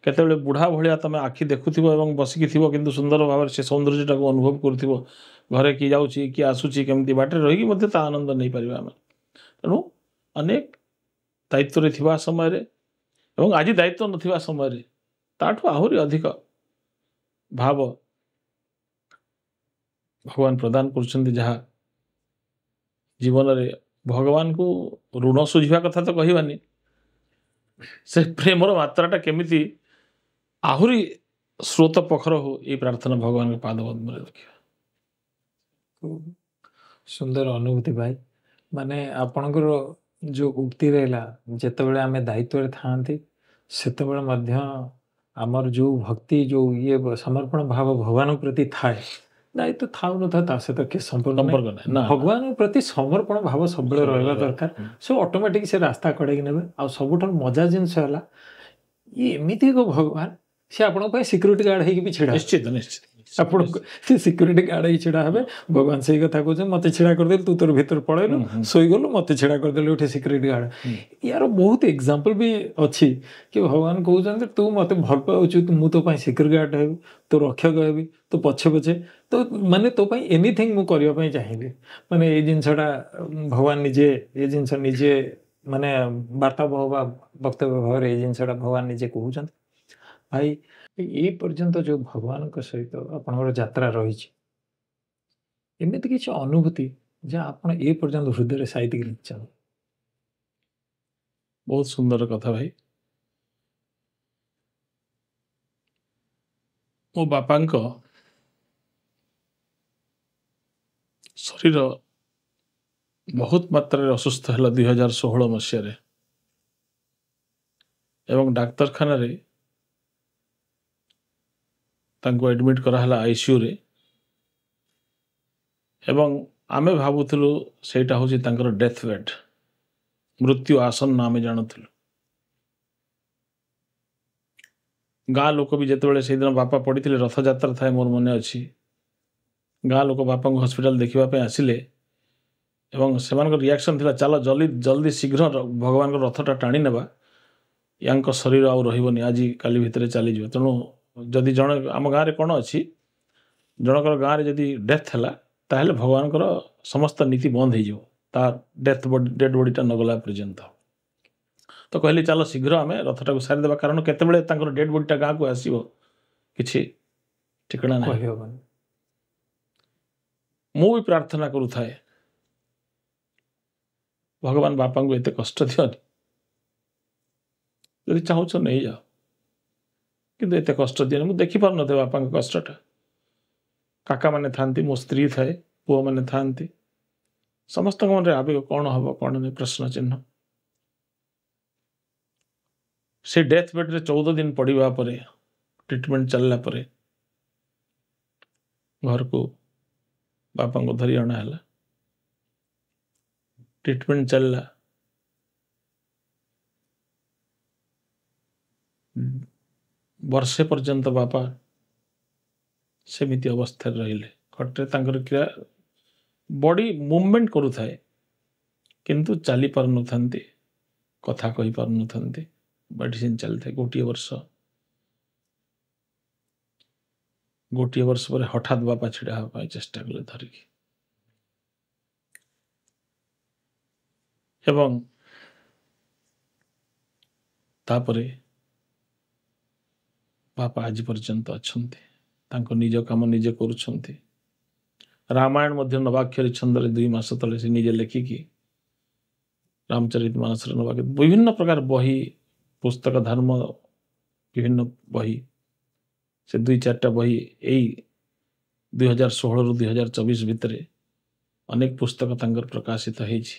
କେତେବେଳେ ବୁଢ଼ା ଭଳିଆ ତୁମେ ଆଖି ଦେଖୁଥିବ ଏବଂ ବସିକି ଥିବ, କିନ୍ତୁ ସୁନ୍ଦର ଭାବରେ ସେ ସୌନ୍ଦର୍ଯ୍ୟଟାକୁ ଅନୁଭବ କରୁଥିବ। ଘରେ କିଏ ଯାଉଛି କିଏ ଆସୁଛି, କେମିତି ବାଟରେ ରହିକି ମଧ୍ୟ ତା ଆନନ୍ଦ ନେଇପାରିବା ଆମେ। ତେଣୁ ଅନେକ ଦାୟିତ୍ୱରେ ଥିବା ସମୟରେ ଏବଂ ଆଜି ଦାୟିତ୍ୱ ନଥିବା ସମୟରେ ତାଠୁ ଆହୁରି ଅଧିକ ଭାବ ଭଗବାନ ପ୍ରଦାନ କରୁଛନ୍ତି, ଯାହା ଜୀବନରେ ଭଗବାନଙ୍କୁ ଋଣ ଶୁଝିବା କଥା ତ କହିବାନି, ସେ ପ୍ରେମର ମାତ୍ରାଟା କେମିତି ଆହୁରି ସ୍ରୋତ ପଖର ହଉ, ଏଇ ପ୍ରାର୍ଥନା ଭଗବାନଙ୍କ ପାଦ ପଦ୍ମରେ ରଖିବା। ସୁନ୍ଦର ଅନୁଭୂତି ଭାଇ। ମାନେ ଆପଣଙ୍କର ଯୋଉ ଉକ୍ତି ରହିଲା, ଯେତେବେଳେ ଆମେ ଦାୟିତ୍ୱରେ ଥାଆନ୍ତି ସେତେବେଳେ ମଧ୍ୟ ଆମର ଯୋଉ ଭକ୍ତି, ଯୋଉ ଇଏ ସମର୍ପଣ ଭାବ ଭଗବାନଙ୍କ ପ୍ରତି ଥାଏ, ଦାୟିତ୍ୱ ଥାଉ ନଥାଉ ତା ସହିତ କିଛି ସମ୍ପର୍କ ନାହିଁ। ଭଗବାନଙ୍କ ପ୍ରତି ସମର୍ପଣ ଭାବ ସବୁବେଳେ ରହିବା ଦରକାର। ସୋ ଅଟୋମେଟିକ ସେ ରାସ୍ତା କଢ଼େଇକି ନେବେ। ଆଉ ସବୁଠାରୁ ମଜା ଜିନିଷ ହେଲା, ଇଏ ଏମିତି ଏକ ଭଗବାନ, ସେ ଆପଣଙ୍କ ପାଇଁ ସିକ୍ୟୁରିଟି ଗାର୍ଡ ହେଇକି ବି ଛିଡ଼ା। ନିଶ୍ଚିତ ନିଶ୍ଚିତ ଆପଣଙ୍କୁ ସେ ସିକ୍ୟୁରିଟି ଗାର୍ଡ ହେଇକି ଛିଡ଼ା ହେବେ। ଭଗବାନ ସେଇ କଥା କହୁଛନ୍ତି, ମତେ ଛିଡ଼ା କରିଦେଲେ, ତୁ ତୋର ଭିତରେ ପଳେଇଲୁ ଶୋଇଗଲୁ, ମତେ ଛିଡ଼ା କରିଦେଲୁ ଏଠି ସିକ୍ୟୁରିଟି ଗାର୍ଡ। ୟାର ବହୁତ ଏକ୍ଜାମ୍ପଲ ବି ଅଛି କି ଭଗବାନ କହୁଛନ୍ତି ତୁ ମତେ ଭଲ ପାଉଛୁ, ମୁଁ ତୋ ପାଇଁ ସିକ୍ୟୁରିଟି ଗାର୍ଡ ହେବି, ତୋ ରକ୍ଷକ ହେବି, ତୋ ପଛେ ପଛେ, ତ ମାନେ ତୋ ପାଇଁ ଏନିଥିଙ୍ଗ ମୁଁ କରିବା ପାଇଁ ଚାହିଁବି। ମାନେ ଏଇ ଜିନିଷଟା ଭଗବାନ ନିଜେ, ଏ ଜିନିଷ ନିଜେ ମାନେ ବାର୍ତ୍ତାବହ ବା ବକ୍ତବ୍ୟ ଭାବରେ ଏଇ ଜିନିଷଟା ଭଗବାନ ନିଜେ କହୁଛନ୍ତି। ଭାଇ, ଏ ପର୍ଯ୍ୟନ୍ତ ଯୋଉ ଭଗବାନଙ୍କ ସହିତ ଆପଣଙ୍କର ଯାତ୍ରା ରହିଛି, ଏମିତି କିଛି ଅନୁଭୂତି ଯାହା ଆପଣ ଏ ପର୍ଯ୍ୟନ୍ତ ହୃଦୟରେ ସାଇତିକି ରଖିଛନ୍ତି? ବହୁତ ସୁନ୍ଦର କଥା ଭାଇ। ମୋ ବାପାଙ୍କ ଶରୀର ବହୁତ ମାତ୍ରାରେ ଅସୁସ୍ଥ ହେଲା 2016 ମସିହାରେ ଏବଂ ଡାକ୍ତରଖାନାରେ ତାଙ୍କୁ ଆଡ଼ମିଟ୍ କରାହେଲା ଆଇସିୟୁରେ। ଏବଂ ଆମେ ଭାବୁଥିଲୁ ସେଇଟା ହେଉଛି ତାଙ୍କର ଡେଥ୍ ବେଡ୍, ମୃତ୍ୟୁ ଆସନ୍ନ ଆମେ ଜାଣୁଥିଲୁ। ଗାଁ ଲୋକ ବି ଯେତେବେଳେ ସେଇଦିନ ବାପା ପଡ଼ିଥିଲେ, ରଥଯାତ୍ରା ଥାଏ ମୋର ମନେ ଅଛି, ଗାଁ ଲୋକ ବାପାଙ୍କୁ ହସ୍ପିଟାଲ ଦେଖିବା ପାଇଁ ଆସିଲେ ଏବଂ ସେମାନଙ୍କ ରିଆକ୍ସନ୍ ଥିଲା, ଚାଲ ଜଲ୍ଦି ଜଲ୍ଦି ଶୀଘ୍ର ଭଗବାନଙ୍କ ରଥଟା ଟାଣି ନେବା, ୟାଙ୍କ ଶରୀର ଆଉ ରହିବନି, ଆଜି କାଲି ଭିତରେ ଚାଲିଯିବ। ତେଣୁ ଯଦି ଜଣେ, ଆମ ଗାଁରେ କ'ଣ ଅଛି, ଜଣଙ୍କର ଗାଁରେ ଯଦି ଡେଥ୍ ହେଲା ତାହେଲେ ଭଗବାନଙ୍କର ସମସ୍ତ ନୀତି ବନ୍ଦ ହେଇଯିବ, ତା ଡେଥ୍ ବଡି, ଡେଡ୍ ବଡିଟା ନଗଲା ପର୍ଯ୍ୟନ୍ତ। ତ କହିଲି ଚାଲ ଶୀଘ୍ର ଆମେ ରଥଟାକୁ ସାରିଦେବା, କାରଣ କେତେବେଳେ ତାଙ୍କର ଡେଡ୍ ବଡିଟା ଗାଁକୁ ଆସିବ କିଛି ଠିକଣା ନାହିଁ। ମୁଁ ବି ପ୍ରାର୍ଥନା କରୁଥାଏ, ଭଗବାନ ବାପାଙ୍କୁ ଏତେ କଷ୍ଟ ଦିଅନି, ଯଦି ଚାହୁଁଛ ନେଇଯାଅ, କିନ୍ତୁ ଏତେ କଷ୍ଟ ଦିଅନି। ମୁଁ ଦେଖିପାରୁନଥାଏ ବାପାଙ୍କ କଷ୍ଟଟା। କାକାମାନେ ଥାନ୍ତି, ମୋ ସ୍ତ୍ରୀ ଥାଏ, ପୁଅମାନେ ଥାନ୍ତି, ସମସ୍ତଙ୍କ ମନରେ ଆବେଗ, କ'ଣ ହବ କ'ଣ ନାହିଁ, ପ୍ରଶ୍ନ ଚିହ୍ନ। ସେ ଡେଥ୍ ବେଡ୍ରେ 14 ଦିନ ପଡ଼ିବା ପରେ, ଟ୍ରିଟମେଣ୍ଟ ଚାଲିଲା ପରେ ଘରକୁ ବାପାଙ୍କୁ ଧରି ଅଣା ହେଲା। ଟ୍ରିଟମେଣ୍ଟ ଚାଲିଲା। ବର୍ଷେ ପର୍ଯ୍ୟନ୍ତ ବାପା ସେମିତି ଅବସ୍ଥାରେ ରହିଲେ ଖଟରେ। ତାଙ୍କର କ୍ରିୟା ବଡି ମୁଭମେଣ୍ଟ କରୁଥାଏ, କିନ୍ତୁ ଚାଲି ପାରୁନଥାନ୍ତି, କଥା କହିପାରୁନଥାନ୍ତି। ମେଡିସିନ ଚାଲିଥାଏ ଗୋଟିଏ ବର୍ଷ। ଗୋଟିଏ ବର୍ଷ ପରେ ହଠାତ୍ ବାପା ଛିଡ଼ା ହେବା ପାଇଁ ଚେଷ୍ଟା କଲେ ଧରିକି, ଏବଂ ତାପରେ ବାପା ଆଜି ପର୍ଯ୍ୟନ୍ତ ଅଛନ୍ତି, ତାଙ୍କ ନିଜ କାମ ନିଜେ କରୁଛନ୍ତି। ରାମାୟଣ ମଧ୍ୟ ନବାକ୍ଷରୀ ଛନ୍ଦରେ 2 ମାସ ତଳେ ସେ ନିଜେ ଲେଖିକି ରାମଚରିତ ମାନସର ନବାକ୍ଷରୀ, ବିଭିନ୍ନ ପ୍ରକାର ବହି, ପୁସ୍ତକ, ଧର୍ମ ବିଭିନ୍ନ ବହି, ସେ 2-4ଟା ବହି ଏଇ 2016ରୁ 2024 ଭିତରେ ଅନେକ ପୁସ୍ତକ ତାଙ୍କର ପ୍ରକାଶିତ ହେଇଛି।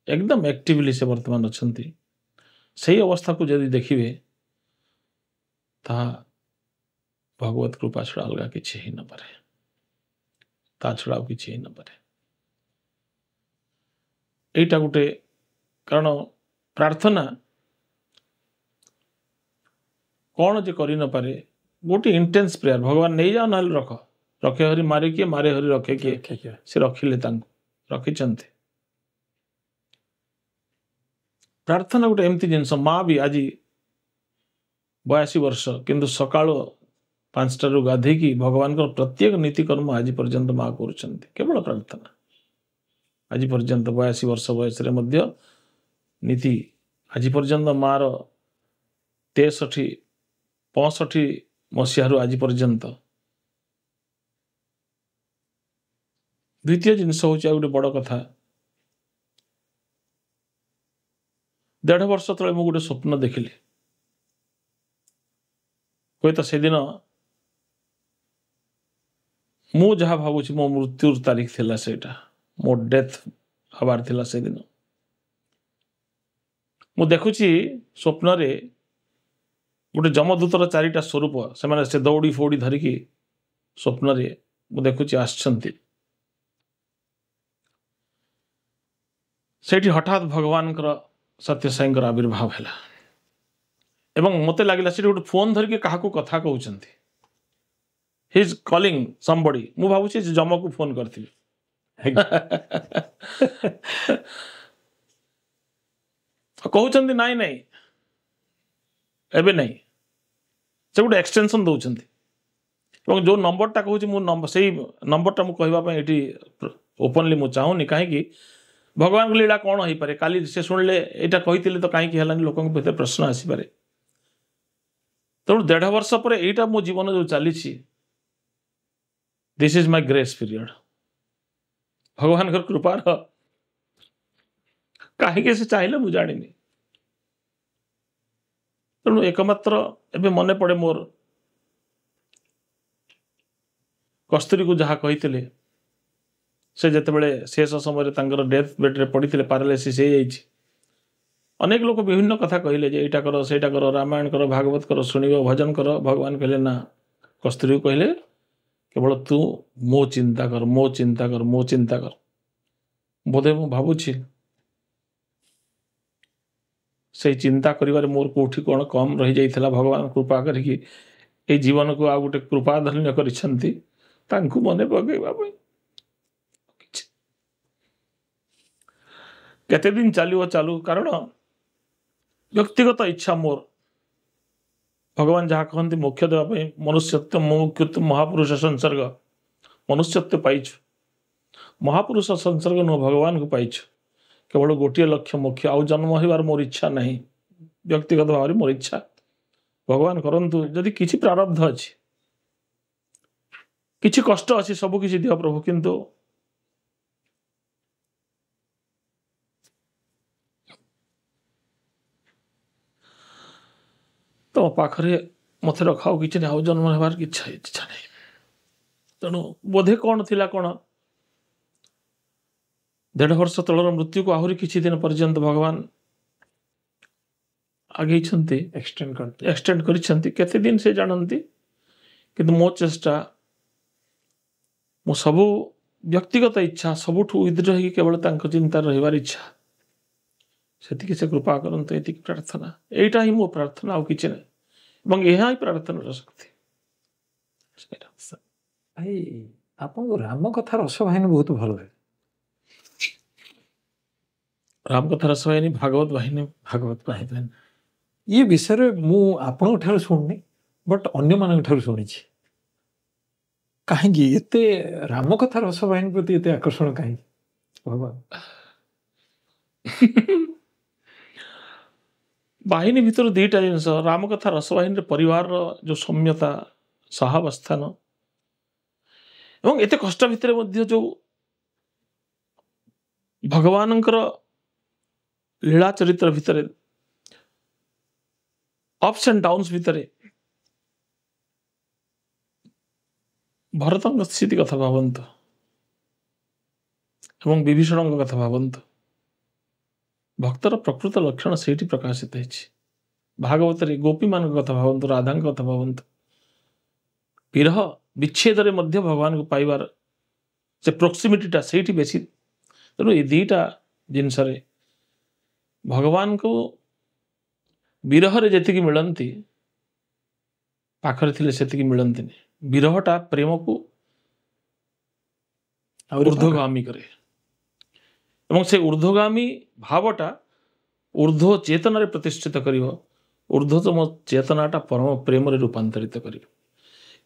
ଏକଦମ ଆକ୍ଟିଭଲି ସେ ବର୍ତ୍ତମାନ ଅଛନ୍ତି। ସେଇ ଅବସ୍ଥାକୁ ଯଦି ଦେଖିବେ, ତାହା ଭଗବତ କୃପା ଛଡ଼ା ଅଲଗା କିଛି ହେଇନପାରେ, ତା ଛଡ଼ା ଆଉ କିଛି ହେଇନପାରେ। ଏଇଟା ଗୋଟେ କାରଣ। ପ୍ରାର୍ଥନା କ'ଣ ଯେ କରିନପାରେ, ଗୋଟେ ଇଣ୍ଟେନ୍ସ ପ୍ରେୟାର, ଭଗବାନ ନେଇଯାଅ ନହେଲେ ରଖ, ରଖେ ହରି ମାରେ କିଏ, ମାରେ ହରି ରଖେ କିଏ, ସେ ରଖିଲେ, ତାଙ୍କୁ ରଖିଛନ୍ତି। ପ୍ରାର୍ଥନା ଗୋଟେ ଏମିତି ଜିନିଷ। ମା ବି ଆଜି 82 ବର୍ଷ, କିନ୍ତୁ ସକାଳୁ 5ଟାରୁ ଗାଧେଇକି ଭଗବାନଙ୍କର ପ୍ରତ୍ୟେକ ନୀତିକର୍ମ ଆଜି ପର୍ଯ୍ୟନ୍ତ ମା କରୁଛନ୍ତି, କେବଳ ପ୍ରାର୍ଥନା। ଆଜି ପର୍ଯ୍ୟନ୍ତ 82 ବର୍ଷ ବୟସରେ ମଧ୍ୟ ନୀତି ଆଜି ପର୍ଯ୍ୟନ୍ତ ମାର 63-65 ମସିହାରୁ ଆଜି ପର୍ଯ୍ୟନ୍ତ। ଦ୍ୱିତୀୟ ଜିନିଷ ହେଉଛି ଆଉ ଗୋଟେ ବଡ଼ କଥା, 1.5 ବର୍ଷ ତଳେ ମୁଁ ଗୋଟେ ସ୍ୱପ୍ନ ଦେଖିଲି। ହୁଏତ ସେଦିନ ମୁଁ ଯାହା ଭାବୁଛି ମୋ ମୃତ୍ୟୁର ତାରିଖ ଥିଲା ସେଇଟା, ମୋ ଡେଥ୍ ହେବାର ଥିଲା ସେଦିନ। ମୁଁ ଦେଖୁଛି ସ୍ୱପ୍ନରେ ଗୋଟେ ଯମଦୂତର 4ଟା ସ୍ୱରୂପ, ସେମାନେ ସେ ଦୌଡ଼ି ଫୌଡ଼ି ଧରିକି ସ୍ୱପ୍ନରେ ମୁଁ ଦେଖୁଛି ଆସିଛନ୍ତି। ସେଇଠି ହଠାତ୍ ଭଗବାନଙ୍କର ସତ୍ୟସାଇଙ୍କର ଆବିର୍ଭାବ ହେଲା ଏବଂ ମୋତେ ଲାଗିଲା ସେଠି ଗୋଟେ ଫୋନ୍ ଧରିକି କାହାକୁ କଥା କହୁଛନ୍ତି। He is calling ସମ୍ବଡି। ମୁଁ ଭାବୁଛି ସେ ଯମକୁ ଫୋନ୍ କରିଥିବେ। କହୁଛନ୍ତି ନାଇଁ ନାଇଁ ଏବେ ନାଇଁ, ସେ ଗୋଟେ ଏକ୍ସଟେନସନ୍ ଦେଉଛନ୍ତି। ଏବଂ ଯେଉଁ ନମ୍ବରଟା କହୁଛି ମୁଁ ସେଇ ନମ୍ବରଟା ମୁଁ କହିବା ପାଇଁ ଏଠି ଓପନଲି ମୁଁ ଚାହୁଁନି, କାହିଁକି ଭଗବାନଙ୍କ ଲୀଳା କ'ଣ ହେଇପାରେ, କାଲି ସେ ଶୁଣିଲେ ଏଇଟା କହିଥିଲେ ତ କାହିଁକି ହେଲାନି, ଲୋକଙ୍କ ଭିତରେ ପ୍ରଶ୍ନ ଆସିପାରେ। ତେଣୁ 1.5 ବର୍ଷ ପରେ ଏଇଟା ମୋ ଜୀବନ ଯେଉଁ ଚାଲିଛି, this is my grace period. ଭଗବାନଙ୍କର କୃପାର କାହିଁକି ସେ ଚାହିଁଲେ ମୁଁ ଜାଣିନି। ତେଣୁ ଏକମାତ୍ର ଏବେ ମନେ ପଡ଼େ ମୋର କସ୍ତୁରୀକୁ ଯାହା କହିଥିଲେ, ସେ ଯେତେବେଳେ ଶେଷ ସମୟରେ ତାଙ୍କର ଡେଥ୍ ବେଡ଼୍ରେ ପଡ଼ିଥିଲେ, ପାରାଲାଇସିସ୍ ହେଇଯାଇଛି, ଅନେକ ଲୋକ ବିଭିନ୍ନ କଥା କହିଲେ ଯେ ଏଇଟା କର ସେଇଟା କର, ରାମାୟଣ କର, ଭାଗବତ କର, ଶୁଣିବ, ଭଜନ କର। ଭଗବାନ କହିଲେ ନା, କସ୍ତୁରୀକୁ କହିଲେ କେବଳ ତୁ ମୋ ଚିନ୍ତା କର, ମୋ ଚିନ୍ତା କର, ମୋ ଚିନ୍ତା କର। ବୋଧେ ମୁଁ ଭାବୁଛି ସେଇ ଚିନ୍ତା କରିବାରେ ମୋର କୋଉଠି କ'ଣ କମ୍ ରହିଯାଇଥିଲା। ଭଗବାନ କୃପା କରିକି ଏଇ ଜୀବନକୁ ଆଉ ଗୋଟେ କୃପାଧନ୍ୟ କରିଛନ୍ତି ତାଙ୍କୁ ମନେ ପକେଇବା ପାଇଁ। କେତେ ଦିନ ଚାଲିବ ଚାଲୁ, କାରଣ ବ୍ୟକ୍ତିଗତ ଇଚ୍ଛା ମୋର। ଭଗବାନ ଯାହା କହନ୍ତି ମୋକ୍ଷ ଦେବା ପାଇଁ, ମନୁଷ୍ୟତ୍ୱ ମୁମୁକ୍ଷୁତ୍ୱ ମହାପୁରୁଷ ସଂସର୍ଗ, ମନୁଷ୍ୟତ୍ୱ ପାଇଛୁ, ମହାପୁରୁଷ ସଂସର୍ଗ ନୁହଁ, ଭଗବାନଙ୍କୁ ପାଇଛୁ। କେବଳ ଗୋଟିଏ ଲକ୍ଷ୍ୟ ମୋକ୍ଷ, ଆଉ ଜନ୍ମ ହେବାର ମୋର ଇଚ୍ଛା ନାହିଁ, ବ୍ୟକ୍ତିଗତ ଭାବରେ ମୋର ଇଚ୍ଛା। ଭଗବାନ କରନ୍ତୁ ଯଦି କିଛି ପ୍ରାରବ୍ଧ ଅଛି, କିଛି କଷ୍ଟ ଅଛି, ସବୁ କିଛି ଦିଅ ପ୍ରଭୁ, କିନ୍ତୁ ତମ ପାଖରେ ମୋତେ ରଖ, ଆଉ କିଛି ନାହିଁ, ଆଉ ଜନ୍ମ ହେବାର କିଛି ଇଚ୍ଛା ନାହିଁ। ତେଣୁ ବୋଧେ କ'ଣ ଥିଲା କ'ଣ, 1.5 ବର୍ଷ ତଳର ମୃତ୍ୟୁକୁ ଆହୁରି କିଛି ଦିନ ପର୍ଯ୍ୟନ୍ତ ଭଗବାନ ଆଗେଇଛନ୍ତି, ଏକ୍ସଟେଣ୍ଡ କରିଛନ୍ତି। କେତେ ଦିନ ସେ ଜାଣନ୍ତି, କିନ୍ତୁ ମୋ ଚେଷ୍ଟା, ମୁଁ ସବୁ ବ୍ୟକ୍ତିଗତ ଇଚ୍ଛା ସବୁଠୁ ୱିଥଡ୍ର ହେଇକି କେବଳ ତାଙ୍କ ଚିନ୍ତାରେ ରହିବାର ଇଚ୍ଛା, ସେତିକି ସେ କୃପା କରନ୍ତୁ, ଏତିକି ପ୍ରାର୍ଥନା। ଏଇଟା ହିଁ ମୋ ପ୍ରାର୍ଥନା, ଆଉ କିଛି ନାହିଁ, ଏବଂ ଏହା ହିଁ ପ୍ରାର୍ଥନାର ଶକ୍ତି। ଭାଇ, ଆପଣଙ୍କୁ ରାମ କଥା ରସବାହିନୀ ବହୁତ ଭଲ ଲାଗେ। ରାମ କଥା ରସବାହିନୀ, ଭାଗବତ ବାହିନୀ, ଭାଗବତ ବାହିନୀ ଇଏ ବିଷୟରେ ମୁଁ ଆପଣଙ୍କ ଠାରୁ ଶୁଣିନି, ବଟ୍ ଅନ୍ୟମାନଙ୍କ ଠାରୁ ଶୁଣିଛି। କାହିଁକି ଏତେ ରାମ କଥା ରସବାହିନୀ ପ୍ରତି ଏତେ ଆକର୍ଷଣ କାହିଁକି ଭଗବାନ? ବାହିନୀ ଭିତରୁ 2ଟା ଜିନିଷ, ରାମ କଥା ରସବାହିନୀରେ ପରିବାରର ଯେଉଁ ସୌମ୍ୟତା, ସହାବସ୍ଥାନ, ଏବଂ ଏତେ କଷ୍ଟ ଭିତରେ ମଧ୍ୟ ଯେଉଁ ଭଗବାନଙ୍କର ଲୀଳା ଚରିତ୍ର ଭିତରେ ଅପ୍ସ ଆଣ୍ଡ ଡାଉନ୍ସ ଭିତରେ ଭରତଙ୍କ ସ୍ଥିତି କଥା ଭାବନ୍ତୁ ଏବଂ ବିଭୀଷଣଙ୍କ କଥା ଭାବନ୍ତୁ। ଭକ୍ତର ପ୍ରକୃତ ଲକ୍ଷଣ ସେଇଠି ପ୍ରକାଶିତ ହେଇଛି। ଭାଗବତରେ ଗୋପୀମାନଙ୍କ କଥା ଭାବନ୍ତୁ, ରାଧାଙ୍କ କଥା ଭାବନ୍ତୁ। ବିରହ ବିଚ୍ଛେଦରେ ମଧ୍ୟ ଭଗବାନଙ୍କୁ ପାଇବାର ସେ ପ୍ରୋକ୍ସିମିଟିଟା ସେଇଠି ବେଶୀ। ତେଣୁ ଏ 2ଟା ଜିନିଷରେ ଭଗବାନଙ୍କୁ ବିରହରେ ଯେତିକି ମିଳନ୍ତି, ପାଖରେ ଥିଲେ ସେତିକି ମିଳନ୍ତିନି। ବିରହଟା ପ୍ରେମକୁ ଊର୍ଦ୍ଧ୍ୱଗାମୀ କରେ ଏବଂ ସେ ଊର୍ଦ୍ଧ୍ୱଗାମୀ ଭାବଟା ଊର୍ଦ୍ଧ୍ୱ ଚେତନାରେ ପ୍ରତିଷ୍ଠିତ କରିବ। ଊର୍ଦ୍ଧ୍ୱତମ ଚେତନାଟା ପରମ ପ୍ରେମରେ ରୂପାନ୍ତରିତ କରିବ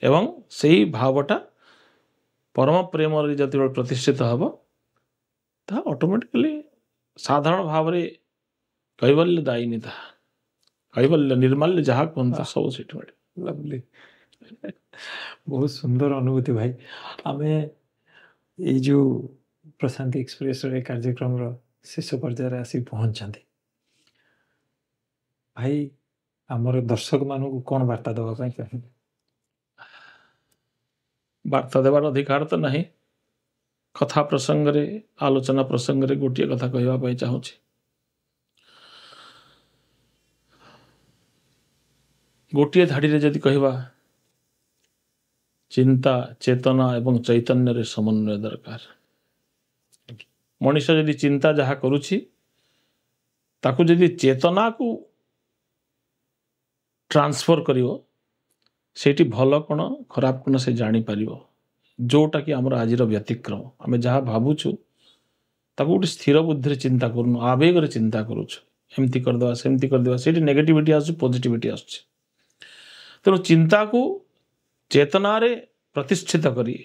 ଏବଂ ସେଇ ଭାବଟା ପରମ ପ୍ରେମରେ ଯେତେବେଳେ ପ୍ରତିଷ୍ଠିତ ହେବ, ତାହା ଅଟୋମେଟିକାଲି ସାଧାରଣ ଭାବରେ କୈବଲ୍ୟ ଦାୟିନୀ, ତାହା କୈବଲ୍ୟ ନିର୍ମାଲ୍ୟ ଯାହା କୁହନ୍ତୁ ସବୁ ସେଠି ମିଳେ। ଲଭଲି, ବହୁତ ସୁନ୍ଦର ଅନୁଭୂତି ଭାଇ। ଆମେ ଏଇ ଯେଉଁ ପ୍ରଶାନ୍ତି ଏକ୍ସପ୍ରେସର ଏ କାର୍ଯ୍ୟକ୍ରମର ଶେଷ ପର୍ଯ୍ୟାୟରେ ଆସି ପହଞ୍ଚିଛନ୍ତି। ଭାଇ, ଆମର ଦର୍ଶକମାନଙ୍କୁ କ'ଣ ବାର୍ତ୍ତା ଦେବା ପାଇଁ ଚାହିଁବେ? ବାର୍ତ୍ତା ଦେବାର ଅଧିକାର ତ ନାହିଁ। କଥା ପ୍ରସଙ୍ଗରେ, ଆଲୋଚନା ପ୍ରସଙ୍ଗରେ ଗୋଟିଏ କଥା କହିବା ପାଇଁ ଚାହୁଁଛି। ଗୋଟିଏ ଧାଡ଼ିରେ ଯଦି କହିବା, ଚିନ୍ତା, ଚେତନା ଏବଂ ଚୈତନ୍ୟରେ ସମନ୍ୱୟ ଦରକାର। ମଣିଷ ଯଦି ଚିନ୍ତା ଯାହା କରୁଛି, ତାକୁ ଯଦି ଚେତନାକୁ ଟ୍ରାନ୍ସଫର କରିବ, ସେଇଠି ଭଲ କ'ଣ ଖରାପ କ'ଣ ସେ ଜାଣିପାରିବ। ଯୋଉଟାକି ଆମର ଆଜିର ବ୍ୟତିକ୍ରମ। ଆମେ ଯାହା ଭାବୁଛୁ ତାକୁ ଗୋଟେ ସ୍ଥିର ବୁଦ୍ଧିରେ ଚିନ୍ତା କରୁନୁ, ଆବେଗରେ ଚିନ୍ତା କରୁଛୁ। ଏମିତି କରିଦେବା, ସେମିତି କରିଦେବା, ସେଇଠି ନେଗେଟିଭିଟି ଆସୁଛି, ପଜିଟିଭିଟି ଆସୁଛି। ତେଣୁ ଚିନ୍ତାକୁ ଚେତନାରେ ପ୍ରତିଷ୍ଠିତ କରି,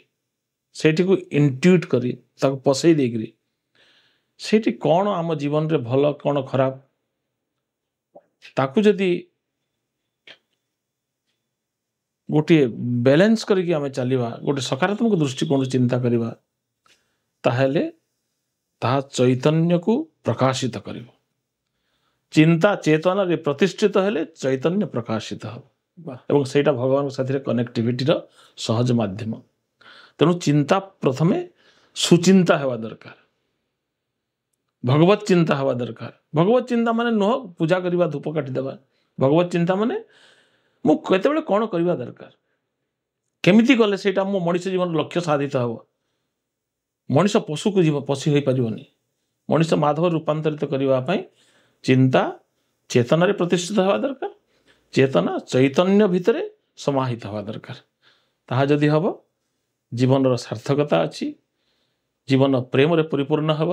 ସେଇଠିକୁ ଇଣ୍ଟ୍ୟୁଟ୍ କରି, ତାକୁ ପଶେଇ ଦେଇକରି ସେଇଠି କ'ଣ ଆମ ଜୀବନରେ ଭଲ କ'ଣ ଖରାପ, ତାକୁ ଯଦି ଗୋଟିଏ ବାଲାନ୍ସ କରିକି ଆମେ ଚାଲିବା, ଗୋଟେ ସକାରାତ୍ମକ ଦୃଷ୍ଟିକୋଣରୁ ଚିନ୍ତା କରିବା, ତାହେଲେ ତାହା ଚୈତନ୍ୟକୁ ପ୍ରକାଶିତ କରିବ। ଚିନ୍ତା ଚେତନାରେ ପ୍ରତିଷ୍ଠିତ ହେଲେ ଚୈତନ୍ୟ ପ୍ରକାଶିତ ହେବ ଏବଂ ସେଇଟା ଭଗବାନଙ୍କ ସାଥିରେ କନେକ୍ଟିଭିଟିର ସହଜ ମାଧ୍ୟମ। ତେଣୁ ଚିନ୍ତା ପ୍ରଥମେ ସୁଚିନ୍ତା ହେବା ଦରକାର, ଭଗବତ ଚିନ୍ତା ହେବା ଦରକାର। ଭଗବତ ଚିନ୍ତା ମାନେ ନୁହଁ ପୂଜା କରିବା, ଧୂପ କାଟିଦେବା। ଭଗବତ ଚିନ୍ତା ମାନେ ମୁଁ କେତେବେଳେ କ'ଣ କରିବା ଦରକାର, କେମିତି କଲେ ସେଇଟା ମୋ ମଣିଷ ଜୀବନର ଲକ୍ଷ୍ୟ ସାଧିତ ହେବ। ମଣିଷ ପଶୁକୁ ଯିବ ପଶି ହୋଇପାରିବନି। ମଣିଷ ମାଧବ ରୂପାନ୍ତରିତ କରିବା ପାଇଁ ଚିନ୍ତା ଚେତନାରେ ପ୍ରତିଷ୍ଠିତ ହେବା ଦରକାର, ଚେତନା ଚୈତନ୍ୟ ଭିତରେ ସମାହିତ ହେବା ଦରକାର। ତାହା ଯଦି ହେବ, ଜୀବନର ସାର୍ଥକତା ଅଛି, ଜୀବନ ପ୍ରେମରେ ପରିପୂର୍ଣ୍ଣ ହେବ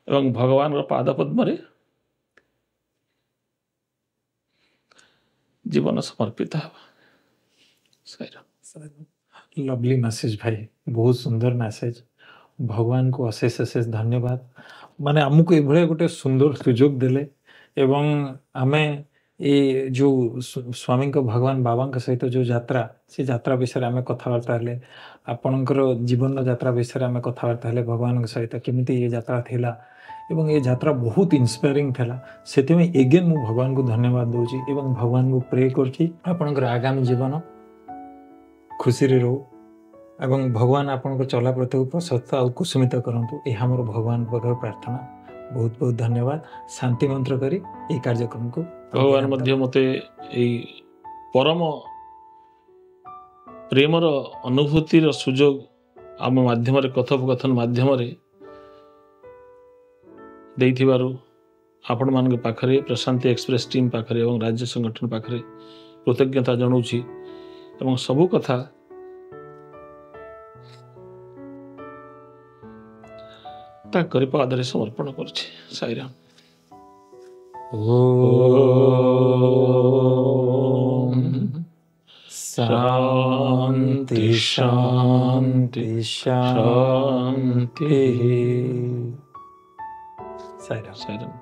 ଏବଂ ଭଗବାନଙ୍କ ପାଦ ପଦ୍ମରେ ଜୀବନ ସମର୍ପିତ ହେବ। ସାଇରାମ। ଲଭଲି ମେସେଜ ଭାଇ, ବହୁତ ସୁନ୍ଦର ମେସେଜ। ଭଗବାନଙ୍କୁ ଅଶେଷ ଅଶେଷ ଧନ୍ୟବାଦ, ମାନେ ଆମକୁ ଏଭଳିଆ ଗୋଟେ ସୁନ୍ଦର ସୁଯୋଗ ଦେଲେ ଏବଂ ଆମେ ଏ ଯୋଉ ସ୍ୱାମୀଙ୍କ ଭଗବାନ ବାବାଙ୍କ ସହିତ ଯୋଉ ଯାତ୍ରା, ସେ ଯାତ୍ରା ବିଷୟରେ ଆମେ କଥାବାର୍ତ୍ତା ହେଲେ, ଆପଣଙ୍କର ଜୀବନର ଯାତ୍ରା ବିଷୟରେ ଆମେ କଥାବାର୍ତ୍ତା ହେଲେ, ଭଗବାନଙ୍କ ସହିତ କେମିତି ଏ ଯାତ୍ରା ଥିଲା ଏବଂ ଏ ଯାତ୍ରା ବହୁତ ଇନ୍ସପାୟାରିଂ ଥିଲା। ସେଥିପାଇଁ ଏଗେନ୍ ମୁଁ ଭଗବାନଙ୍କୁ ଧନ୍ୟବାଦ ଦେଉଛି ଏବଂ ଭଗବାନଙ୍କୁ ପ୍ରେ କରୁଛି ଆପଣଙ୍କର ଆଗାମୀ ଜୀବନ ଖୁସିରେ ରହୁ ଏବଂ ଭଗବାନ ଆପଣଙ୍କ ଚଲାପଥକୁ ପ୍ରଶସ୍ତ ଆଉ କୁସୁମିତ କରନ୍ତୁ। ଏହା ମୋର ଭଗବାନଙ୍କ ପାଖରେ ପ୍ରାର୍ଥନା। ବହୁତ ବହୁତ ଧନ୍ୟବାଦ। ଶାନ୍ତି ମନ୍ତ୍ର କରି ଏହି କାର୍ଯ୍ୟକ୍ରମକୁ ଭଗବାନ ମଧ୍ୟ ମୋତେ ଏଇ ପରମ ପ୍ରେମର ଅନୁଭୂତିର ସୁଯୋଗ ଆମ ମାଧ୍ୟମରେ, କଥୋପକଥନ ମାଧ୍ୟମରେ ଦେଇଥିବାରୁ ଆପଣମାନଙ୍କ ପାଖରେ, ପ୍ରଶାନ୍ତି ଏକ୍ସପ୍ରେସ୍ ଟିମ୍ ପାଖରେ ଏବଂ ରାଜ୍ୟ ସଂଗଠନ ପାଖରେ କୃତଜ୍ଞତା ଜଣାଉଛି ଏବଂ ସବୁ କଥା ତାଙ୍କରି ପାଦରେ ସମର୍ପଣ କରୁଛି। ସାଇରାମ। ଶାନ୍ତି ଶାନ୍ତି ଶାନ୍ତି। ସାଇରାମ। ସାଇରାମ।